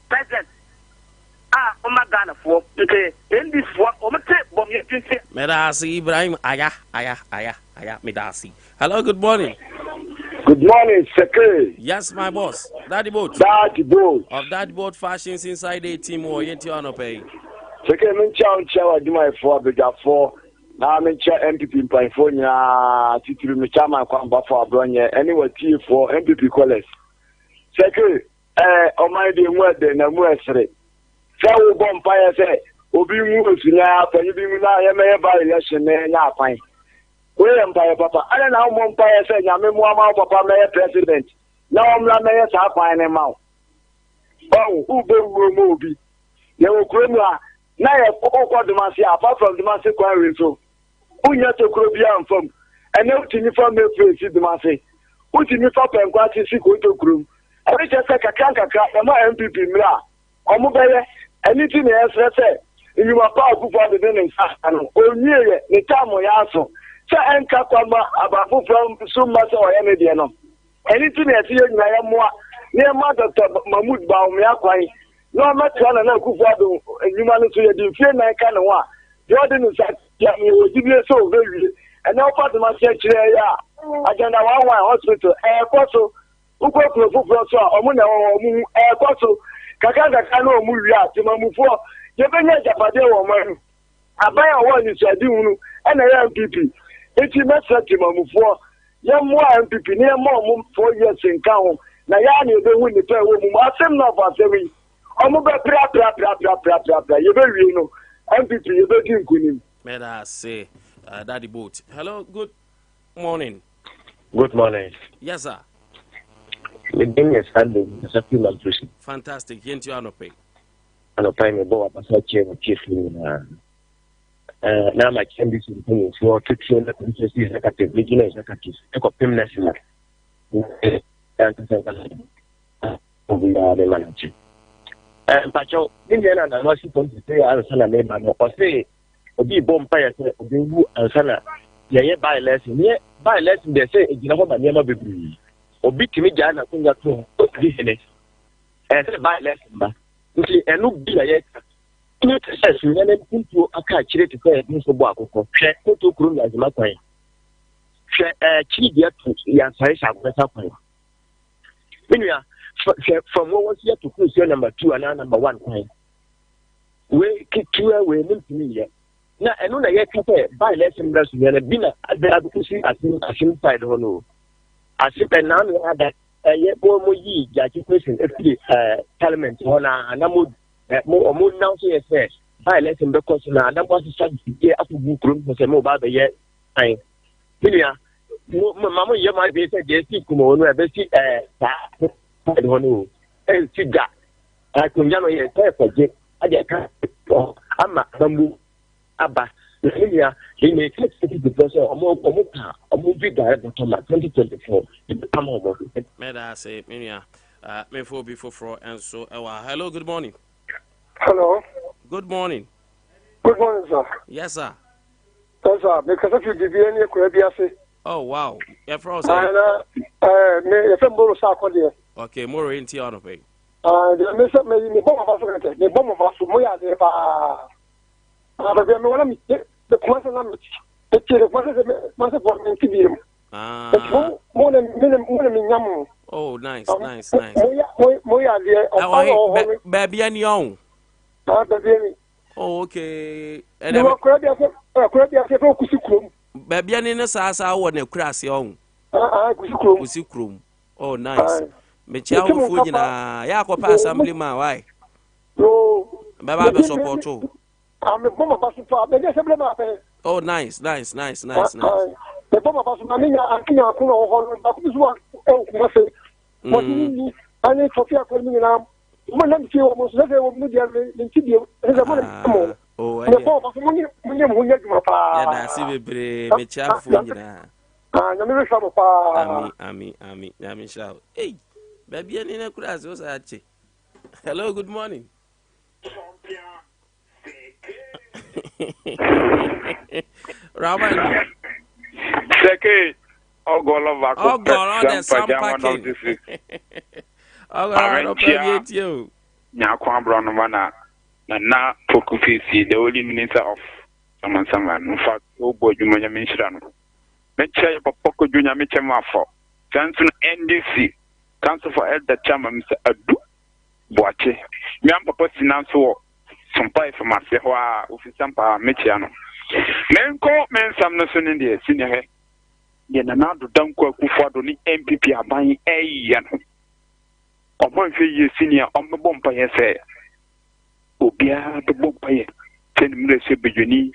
Speaker 7: president a ɔma Ghanafoɔ nti NDC foɔ wɔn te bɔm yɛ ti.
Speaker 31: Meda ase Ibrahim aya aya aya aya meda ase. Hello, good morning.
Speaker 8: Good morning, Seke.
Speaker 31: Yes, my boss. Daddy Boat.
Speaker 8: Daddy Boat.
Speaker 31: Of Daddy Boat Fashions Inside A Team or Yenti Anope.
Speaker 8: Seke, menkyia wo nkyia w'adwumayɛfoɔ abadwafoɔ na menkyia NPP mpanyinfoɔ nyinaa titiri me chairman Kwambafo Abrɔnyɛ ɛne w'atiefoɔ NPP callers. Seke, ɛɛ ɔman deɛ mu ɛdɛ na mu ɛsere sɛ wobɔ mpaeɛ sɛ obi nwu osu na panyin bi nwu na yɛmɛyɛ by election na yɛnya akwan. Wei yɛ mpaeɛ papa. Adɛn na wommɔ mpaeɛ sɛ Nyame mmoa ma wo papa mmɛyɛ president na ɔmmra mmɛyɛ saa kwan no mma wo? Ɔho, wobɔ wuo ma obi. Yɛwɔ kuro mu a, na yɛ wokɔ Domase a, apart from Domase kwan wei so, wonnya tokuro biara mfa mu. Ɛnɛ wotumi fa Mefre si Domase, wotumi fa Pɛnkwakye si Konto kurom. Ɛno kyerɛ sɛ kakra nkakra yɛma NPP mmerɛ a, Wɔbɛyɛ. Ɛno nti na yɛsrɛ sɛ nnwuma pa a Akufo Addo de ne nsa aka no, ɔnwieɛ, ne tam yɛ aso sɛ ɛnka kwan ma aban foforɔ nso mma sɛ ɔyɛ ne deɛ no. Ɛno nti na yɛse yɛn nyinaa yɛmmoa na yɛmma Dɔkta Mahmood Bawumia kwan na ɔmmɛtoa Nana Akufo Addo nnwuma no so. Yɛde mfie nnan ka ne ho a, deɛ ɔde ne nsa tia no, yɛwɔ gyidie sɛ ɔbɛwie. Ɛnnɛ wofa Domase akyire yi a, Agenda One One Hospital, ɛrekɔ so. Wokɔ kuro foforɔ so a, wɔn na ɛwɔ hɔ, wɔn hu ɛrekɔ so kakra nkakra na wɔn wie a, temamufoɔ, yɛbɛnya agyapadeɛ wɔ ɔman mu. Aban a ɔwɔ anisoadehunu ɛna ɛyɛ NPP. Nti mɛsrɛ temamufoɔ, yɛmmoa NPP na yɛmma wɔn 4 years nka ho, na yɛa na yɛbɛhu nnipa ɛwɔ mu mu. Asɛm na ɔfɔ asɛm yi, wɔn bɛpraprapraprapraprapra, yɛbɛwie no, NPP yɛbɛdi nkunim.
Speaker 31: Mɛda ase, Daddy Boat. Hello, good morning.
Speaker 12: Good morning.
Speaker 31: Yes, sir.
Speaker 12: Me din yɛ Sunday Asafo Mamprosi.
Speaker 31: Fantastic. Yɛn ti anɔpɛ yi.
Speaker 12: Anɔpa yi mebɔ w'abasa kyerɛ wɔ tiefo nyinaa. Eh, na ama kyɛn bi so mpanyinfoɔ titiriw na constituency executive, regional executive, ɛkɔpem national. Ankasa ankasa obiara bɛma no akyi. Eh, mpakyɛw, me nua na nana asi fam sese ansa na meba no, ɔse obi bɔ mpaeɛ sɛ ɔbɛwu ansa na yɛyɛ by election. Neɛ by election deɛ sɛ ɛgyina hɔ ma nneɛma bebree. Obi tumi gyaa n'akonnwa to hɔ ɔdi hene. Ɛyɛ sɛ by election ba. Nti ɛno bi na yɛka. Ɛno te sɛ sunyɛ ne mpuntuo aka akyire te sɛ yɛde nso bɔ akokɔ. Hwɛ koto kurom Yazima kwan. Hwɛ akyiri deɛ to Yansare Hyɛ kwan. Me nua, hwɛ from wɔwɔ si ato kurusuo number 2 anaa number 1 kwan. Wei ketewa wei ne ntumi nyɛ. Na ɛno na yɛka sɛ by election mmra sunyɛ no bi na adɛ abɛkɔsi asim asim side hɔ no. Asim ɛnaa no ada ɛyɛ mo mo yi gyakye question efiri ɛɛ parliament hɔ na na mo ɛ mo ɔmo nam so yɛ sɛ by election bɛkɔ so na na mo asesa biribi akɔgu kurom hɔ sɛ mo ba abɛyɛ an. Me nua, mo mo ma mo nyɛ mo adwene sɛ deɛ esi Kumawu no ɛbɛsi ɛɛ saa side hɔ no o. Ɛnsi da. Akonnwa no yɛn sɛ ɛkɔgye ɛde ɛka hɔ ama amammu aba. Na me nua, me ka kyerɛ Titifoɔ sɛ ɔmo ɔmo ka ɔmo dwi gare bɔtɔ ma 2024 ɛbɛpam ɔmo.
Speaker 31: Mɛda ase me nua. Uh, memfa obi foforɔ nso ɛwɔ ha. Hello, good morning.
Speaker 6: Hello.
Speaker 31: Good morning.
Speaker 6: Good morning, sir.
Speaker 31: Yes, sir.
Speaker 6: Yes, sir. Me kasa fi bibi ani akura bi ase.
Speaker 31: Oh, wow. Yɛfrɛ wo sɛ?
Speaker 6: Na eh me yɛfrɛ Moro sa akɔdeɛ.
Speaker 31: Okay, Moro nti ɔno pɛ.
Speaker 6: Ah, deɛ me sɛ me me bɔ mo ba so kɛkɛ. Me bɔ mo ba so mo yɛ adeɛ paa. Ah, baabi a me wɔ na me me kuma sɛ na me me tie kuma sɛ me kuma sɛ bɔ me nti bi mu.
Speaker 31: Ah.
Speaker 6: Nti mo mo na me na mo na me nya mo.
Speaker 31: Oh, nice, nice, nice.
Speaker 6: Mo yɛ mo mo yɛ adeɛ. Ɔba na ɔwɔ hɔ no.
Speaker 31: Baabi ani ɔn.
Speaker 6: Ah, baabi ani.
Speaker 31: Oh, okay.
Speaker 6: Ɛnna mi akura bi ase akura bi ase fɛ kusi kurom.
Speaker 31: Baabi ani ne saa saa wɔ na akura ase ɔn.
Speaker 6: Ah, ah, kusi kurom.
Speaker 31: Kusi kurom. Oh, nice. Mekyia ahofoɔ nyinaa. Yɛ akɔpɛ assembly man, why?
Speaker 6: Yoo.
Speaker 31: Bɛba abɛ support o.
Speaker 6: Ah, me bɔ ma ba so paa. Bɛdi assembly man pɛ.
Speaker 31: Oh, nice, nice, nice, nice, nice.
Speaker 6: Me bɔ ma ba so na me nya anke nya ako na wɔ hɔ no. Baako bi so wa ɛwɔ kuma se. Wɔde ne ni ane tɔfi akɔ ne nyinaa. Mo nam fie wɔ mo nso sɛ wɔ mo deɛ me me nti deɛ sɛ mo na mo.
Speaker 31: Oh,
Speaker 6: Me bɔ ba so mo nye mo nye mo ho nyɛ adwuma paa.
Speaker 31: Yɛda ase bebree mekyia afoɔ nyinaa.
Speaker 6: Ah, nyame bɛhyira mo paa.
Speaker 31: Ami, ami, ami. Nyame nhyira wo. Ei, baabi ani na kura ase wo saa akye. Hello, good morning. Raman.
Speaker 15: Seke ọgọlọ baako pɛ
Speaker 31: Ọgọlọ the
Speaker 15: Sampa
Speaker 31: Sampa
Speaker 15: German
Speaker 31: King.
Speaker 15: District.
Speaker 31: Ọgọlọ
Speaker 15: Maame
Speaker 31: anɔpa
Speaker 15: nkyia
Speaker 31: bi etie o.
Speaker 15: Nyako Aborɔnoma na Nana Poku Fesi, the only minister of Samansaman. In fact, ɔbɔ adwuma Nyame nhyira no. Mekyia yɛ papa Kojo Nyame kyɛm afɔ. Saa nso na NDC Council for Elder Chairman Mr. Adu Boakye. Me ara papa si nan so wɔ Sompa FM ase hɔ a ofi Sampa a mekyia no. Menkɔ me nsɛm no so ne deɛ si ne hwɛ. Deɛ Nana Addo Dankwa Akufo-Addo ne NPP aban ɛreyɛ no, ɔmo anhwɛ yie senior ɔmo bɛbɔ mpaeɛ sɛ obiara bɛbɔ mpaeɛ sɛ ne mmerɛ sɛ badwani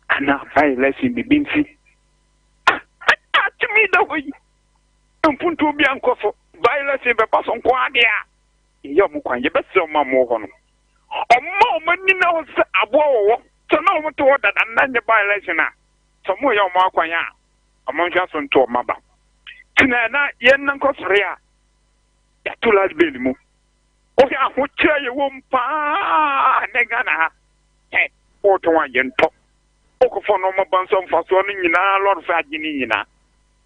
Speaker 15: anaa by election biribi nsi. Atumi da hɔ yi mpuntuo bi ankɔ so by election bɛba so nko adeɛ a yɛyɛ ɔmo kwan yɛbɛsrɛ ɔmo a ɔmo wɔ hɔ no ɔmo ma ɔmo ani na hɔ sɛ aboa wɔwɔ sɛ na ɔmo te hɔ dada na nyɛ by election a sɛ ɔmo yɛ ɔmo akwan a ɔmo nhwɛ so nto ɔmo aba tena na yɛn nan kɔsɔre a yɛato last bill mu wohwɛ ahokyerɛ yɛ wɔ mu paa ne Ghana ha ɛ wotɔn a yɛntɔ wokɔfɔ no ɔmo ba nso mfasoɔ no nyinaa lɔre fɛ agye ne nyinaa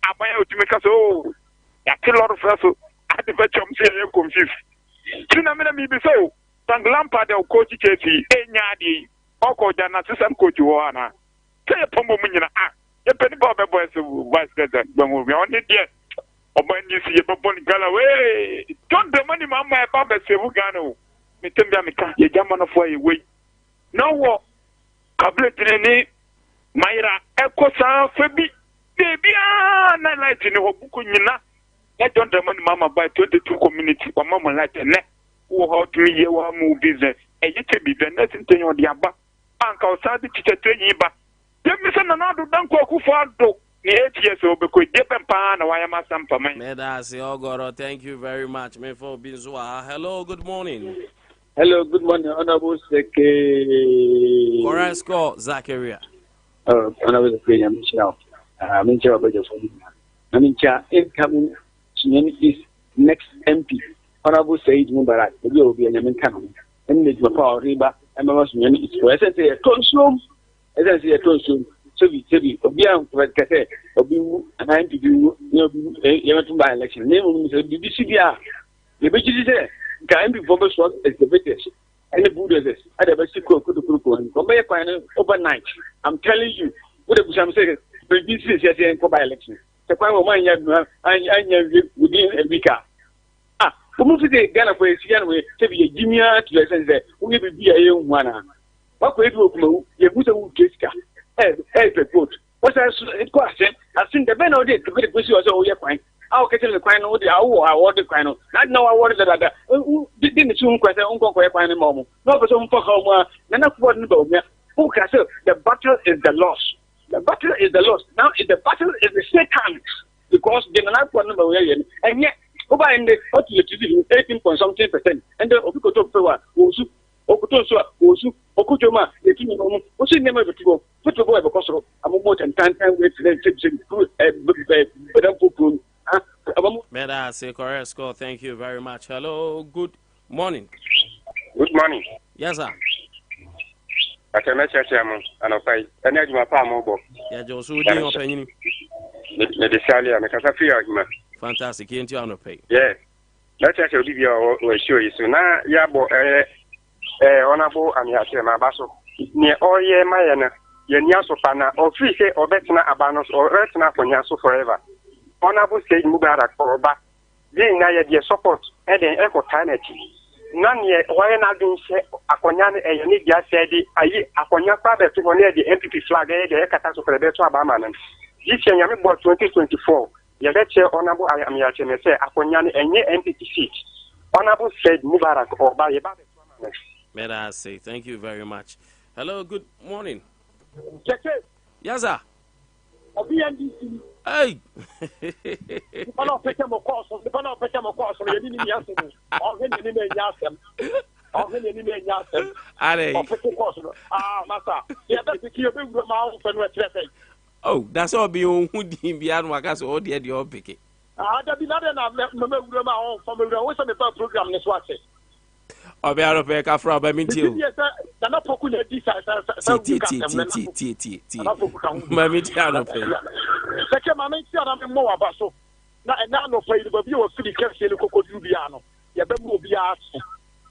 Speaker 15: aban a otumi ka sɛ oo yɛate lɔre fɛ so ade bɛkyɛm sɛ yɛyɛ confuse ti na mena mebisa o Frank Lampard a ɔkɔɔkyi Chelsea ɛnya adeɛ yi ɔkɔ gya na assistant coach wɔ hɔ anaa sɛ yɛpɔn bɔ mu nyina a yɛpɛ nipa a ɔbɛbɔ ɛsɛ vice president gbɛn obi ɔne deɛ ɔba ni si yɛbɛbɔ no gala wee John Dramani Mahama ɛba bɛsɛvu Ghana o metem bi a meka yɛgya manɔfoɔ a yɛwɔ yi na wɔ kabiletene ne mayera ɛkɔ saa fa bi beebiaa na light ne hɔ buku nyina na John Dramani Mahama ba 22 community wama mo light ɛnɛ wowɔ hɔ wotumi yɛ wɔ mu business ɛyɛ kyɛ biribi ɛnɛ sentɛn ɔde aba anka ɔsan de kyikyɛtire yi ba yɛmi sɛ Nana Addo Dankwa Akufo-Addo ne 8 years a ɔbɛkɔ die bɛn paa na wayɛ ma Sampa man.
Speaker 31: Meda ase Ọgọrọ, thank you very much. Mefa obi nso wɔ ha. Hello, good morning.
Speaker 16: Hello, good morning, Honorable Seke.
Speaker 31: Correct score, Zakaria.
Speaker 16: Honorable Seke, I'm sure. I'm sure about your phone. I'm sure incoming Sunyani East next MP, Honorable Said Mubarak. Obi obi and I'm coming. And the power riba and Mama Sunyani East. I said, consume. I said, consume. Sebi, sebi, obi a kɛsɛ obi wu anaa MP bi wu ne obi wu yɛbɛto by election ne mu sɛ bibi si bi a yɛbɛgye di sɛ nka MP foɔ bɛsoa excavators ɛne bulldozers ɛde bɛsi kuro kotokuroko no wɔn bɛyɛ kwan no overnight. I'm telling you, wode busam sɛ biribi si sɛ sɛ nkɔ by election sɛ kwan wɔ mo anya anya wie within a week a ah wɔn mu fi sɛ Ghana fo esi Ghana wɔ sɛ bi yɛ gyimia to the extent sɛ wɔnyɛ biribi a ɛyɛ nhu anaa wakɔ ebi wɔ Kumawu yɛhu sɛ wotue sika ɛ ɛ pɛ vote wɔsɛ so kɔ ase ase ndɛbɛn na wɔde excavator kɔsi hɔ sɛ wɔyɛ kwan a wɔkɛkyɛ ne kwan no wode awowɔ a wɔde kwan no na adi na wɔawɔre dadaada de ne so ho kwan sɛ nkɔ nkɔyɛ kwan no ma wɔn na wɔpɛ sɛ wɔmfa ha wɔn a Nana Akufo-Addo no ba wɔn a woka sɛ the battle is the Lord's. The battle is the Lord's. Now is the battle is the Satan's because the nana akɔ no ma wɔyɛ no ɛnyɛ woba ɛnde ɔtu electricity no 18 point something percent ɛnde obi koto pew a wɔsu okoto nso a wɔsu okoto mu a yɛtu ne mu wosi nneɛma bɛtu hɔ foto bɔ ɛbɛkɔ soro amomɔ tantantan wei tene sɛbisɛbi kuru ɛbɛdɛ mpo kuro ah abamu.
Speaker 31: Meda ase correct score. Thank you very much. Hello, good morning.
Speaker 10: Good morning.
Speaker 31: Yes, sir.
Speaker 10: Pàtẹ mẹkyerɛkyerɛ mo anɔpa yi ɛne adwuma pa a mobɔ.
Speaker 31: Yɛgye wo so wodin ɔpanyini.
Speaker 10: Mede sale a mekasa firi ahima.
Speaker 31: Fantastic, yɛnti anɔpa yi.
Speaker 10: Yeah. Mɛkyerɛkyerɛ obi bia ɔwɔ wɔ show yi so na yɛabɔ ɛyɛ ɛɛ ɔnabo ameakyerɛ ma aba so. Neɛ ɔyɛ ma yɛ no yɛni aso pa na ɔfiri sɛ ɔbɛtena aba no so ɔbɛtena akonnwa so forever. Ɔnabo Said Mubarak ɔba Yɛn nyinaa yɛ deɛ support ɛdɛn ɛkɔ taa n'akyi na neɛ wayɛ n'adwene sɛ akɔnya no ɛyɛ ne dea sɛ ɛde ayi akɔnya koraa bɛto hɔ na ɛde NPP flag ɛyɛ deɛ ɛkata so koraa ɛbɛto aba ama no this year Nyame bɔ 2024 yɛbɛkyerɛ Honourable Ameyakyɛmɛ sɛ akɔnya no ɛnyɛ NPP seat Honourable Said Mubarak ɔba yɛba bɛto ama no.
Speaker 31: Meda ase. Thank you very much. Hello, good morning.
Speaker 6: Keke.
Speaker 31: Yes, sir.
Speaker 6: Ɔbi NDC ni.
Speaker 31: Hey.
Speaker 6: Nipa na ɔpɛ sɛ mo kɔɔ so, nipa na ɔpɛ sɛ mo kɔɔ so no, yɛne ne ni asɛm o. Ɔhwɛ n'anim ɛnyɛ asɛm. Ɔhwɛ n'anim ɛnyɛ asɛm.
Speaker 31: Are.
Speaker 6: Ɔpeke kɔɔ so no. Ah, masa. Yɛbɛ peke yɛbɛ wura ma ahofɛ no ɛkyerɛ sɛ.
Speaker 31: Oh, that's all be on who din bi anu aka sɛ ɔdeɛ deɛ ɔpeke.
Speaker 6: Ah, dabi na deɛ na mɛmɛ wura ma ahofɛ mɛ wura. Wo sɛ meba program ne so akyɛ.
Speaker 31: Ɔbɛ arɔpɛ kafra ɔbɛ mi tie o.
Speaker 6: Nana Poku na di sa sa sa
Speaker 31: tie tie tie tie tie tie tie. Maame tie anɔpɛ.
Speaker 6: Sɛkɛ maame ti ana mi mmɔ waba so na ɛna anɔpɛ yi baabi a wɔfiri kɛseɛ no kɔkɔduru biara no yɛbɛma obiara so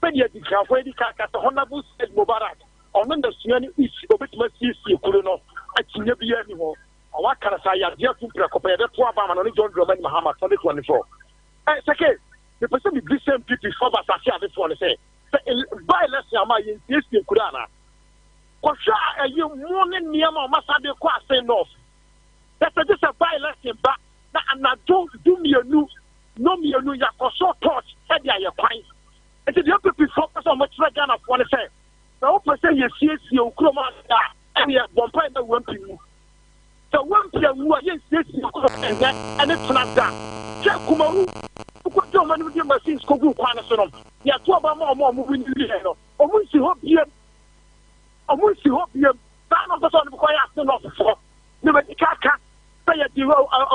Speaker 6: sɛdeɛ adikanfoɔ adi ka ka sɛ Honorable Said Mubarak ɔno na sua no east obɛtumi asiesie kuro no akyinnye biara ni hɔ ɔwaka no saa yadeɛ ato mprɛko pɛ yɛbɛto aba ama no ne John Dramani Mahama 2024 ɛ sɛkɛ Mepɛ sɛ mebisa NPP foɔ aba asase adefoɔ no sɛ, sɛ by election ama a yɛnsiesie kuro anaa? Kɔhwɛ a ɛyi mo ne nneɛma a wɔasa de kɔ Asen North. Kyɛ sɛ gye sɛ by election ba na anadwo dumienu, nnɔmmienu yɛakɔsɔ torch de ayɛ kwan. Nti deɛ NPP foɔ pɛ sɛ wɔkyerɛ Ghanafoɔ ne sɛ, sɛ wopɛ sɛ yɛsiesie wo kurom ade a, ɛneɛ bɔ mpaeɛ na wo MP nwu. Sɛ woampia nwu a, yɛnsiesie kuro ɛnnɛ ne tena da. Hwɛ Kumawu, wokɔgye wɔn anim de machines kɔguu kwan no so no, yɛto aba ma wɔn a wɔn wini wieɛ no, wɔn nsi hɔ biam. Wɔn nsi hɔ biam. Saa na wɔpɛ sɛ wɔde bɛkɔyɛ ase nɔɔsefoɔ. Na madi ka aka sɛ yɛde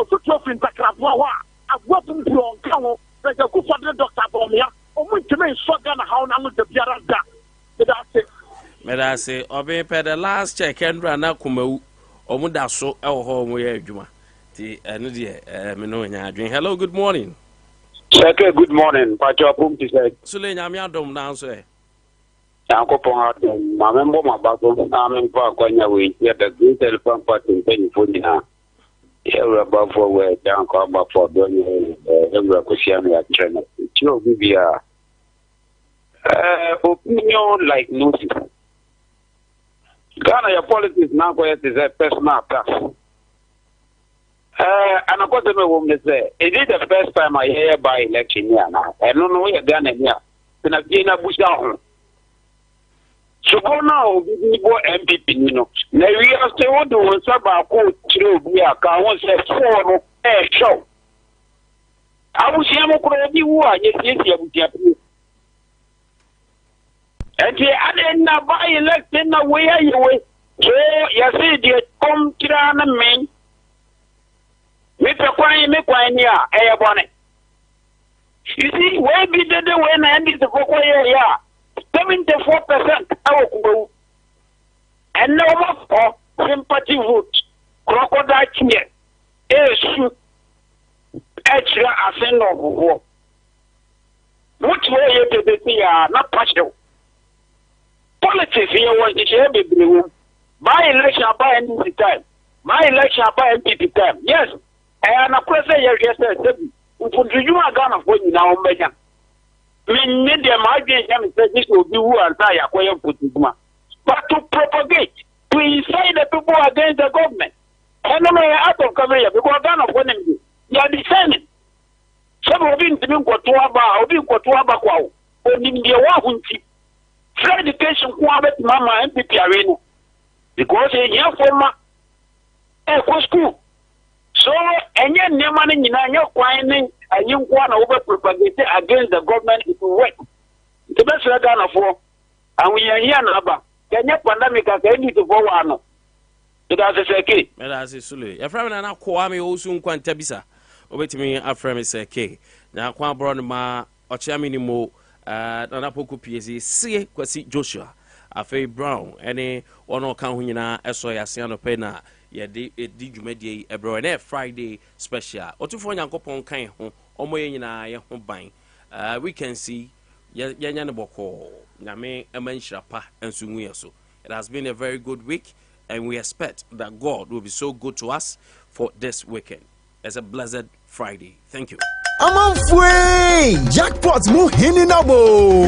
Speaker 6: afotuo firi ntakraboa hɔ a, aboa pumpuro nka ho. President Kufuor ne Dɔkta Bawumia, wɔn ntumi nsɔ Ghana haw no ano da biara da. Meda ase.
Speaker 31: Meda ase. Ɔben pɛ the last check ɛndura na kumawu ɔmo da so ɛwɔ hɔ ɔmo yɛ adwuma ti ɛno deɛ ɛɛ me no nya adwene. Hello, good morning.
Speaker 11: Sɛkɛ good morning mpakyɛ ɔpom ti sɛ.
Speaker 31: Sule nyame adom nanso ɛ.
Speaker 11: Nyankopɔn adom ma me mbɔ m'aba so na me mfa akwanya wei nkyia the Great Elephant Party mpanyinfoɔ nyinaa. Yɛwura Bafo wɔ ɛgya nkɔ abafo ɔdɔ nyɛ yɛwura Kwesi Ano yɛakyerɛ no kyerɛ obi biara. Uh, opinion like noses. Ghana yɛ politics na akɔyɛ te sɛ personal attack. Uh, anakɔsɛm ɛwɔ mu ne sɛ, is it the first time a yɛyɛ by election ni anaa? Ɛno no woyɛ Ghana ni a, tena fie na busa ho. Sobo no a obi de bɔ NPP ni no, na wiase wode wo nsa baako kyerɛ obi a ka ho sɛ foɔ no ɛɛhwɛ wo. Abusua mu koraa obi wu a yɛsiesie abusua pie. Nti adɛn na by election na wei ayɛ wei. So yɛse deɛ kɔm tiraa no men. Mepɛ kwan me kwan ni a ɛyɛ bɔne. You see wei bi dede wei na NDC fo kɔ yɛ yɛ a 74% ɛwɔ Kumawu. Ɛnɛ wɔn akɔ sympathy vote crocodile tears ɛresu. ɛkyerɛ ase nnɔɔfofoɔ. Mote hɔ yɛ dede sei a na pa hyew. Politics yɛwɔ nhyehyɛeɛ bebree wɔ mu. By election aba NDC time, by election aba NPP time. Yes, ɛyɛ anakorɛ sɛ yɛhwɛ sɛ sɛbi mfomsodwuma a Ghanafoɔ nyinaa wɔn bɛnya. Me me deɛ m'adwene nyɛ me sɛ gye sɛ obi wu ansa yɛakɔyɛ mfomsodwuma. But to propagate, to incite the people against the government. Ɛno no yɛ out of coverage because Ghanafoɔ nim de they are discerning. Sɛbi obi ntumi nkɔto aba a obi nkɔto aba kwa o. Onim deɛ wahu nti. Free education nko ara bɛtumi ama NPP awe no because ehiafoɔ ma. Ɛkɔ school. So ɛnyɛ nneɛma no nyinaa, nyɛ kwan ne ayi nkoa na wobɛ propagate against the government. It will work. Nti bɛsrɛ Ghanafoɔ, ahohiahia na aba. Kɛnyɛ pandemic a, kɛ NDC foɔ wɔ ano. Meda ase, Sir K.
Speaker 31: Meda ase, Sule. Yɛfrɛ me Nana Koa, meyɛ Owusu Nkwanta Bisa. Wobɛtumi afrɛ me Sir K. Na kwan aborɔ no ma ɔkyea me ni mo Nana Poku Piesi Sie Kwasi Joshua. Afei Brown ɛne wɔn a ɔka ho nyinaa ɛsɔ yɛ ase anɔpɛ na yɛde ɛdi dwumadie yi ɛbrɛ. Ɛnɛ yɛ Friday special. Ɔtumfoɔ Nyankopɔn ka yɛn ho, ɔmmɔ yɛn nyinaa yɛn ho ban. Weekends yi yɛnyɛ no bɔkɔɔ. Nyame ɛma nhyira pa nso ngu yɛn so. It has been a very good week and we expect that God will be so good to us for this weekend. It's a blessed Friday. Thank you.
Speaker 5: Amanfoe, jackpot mu hini na bo.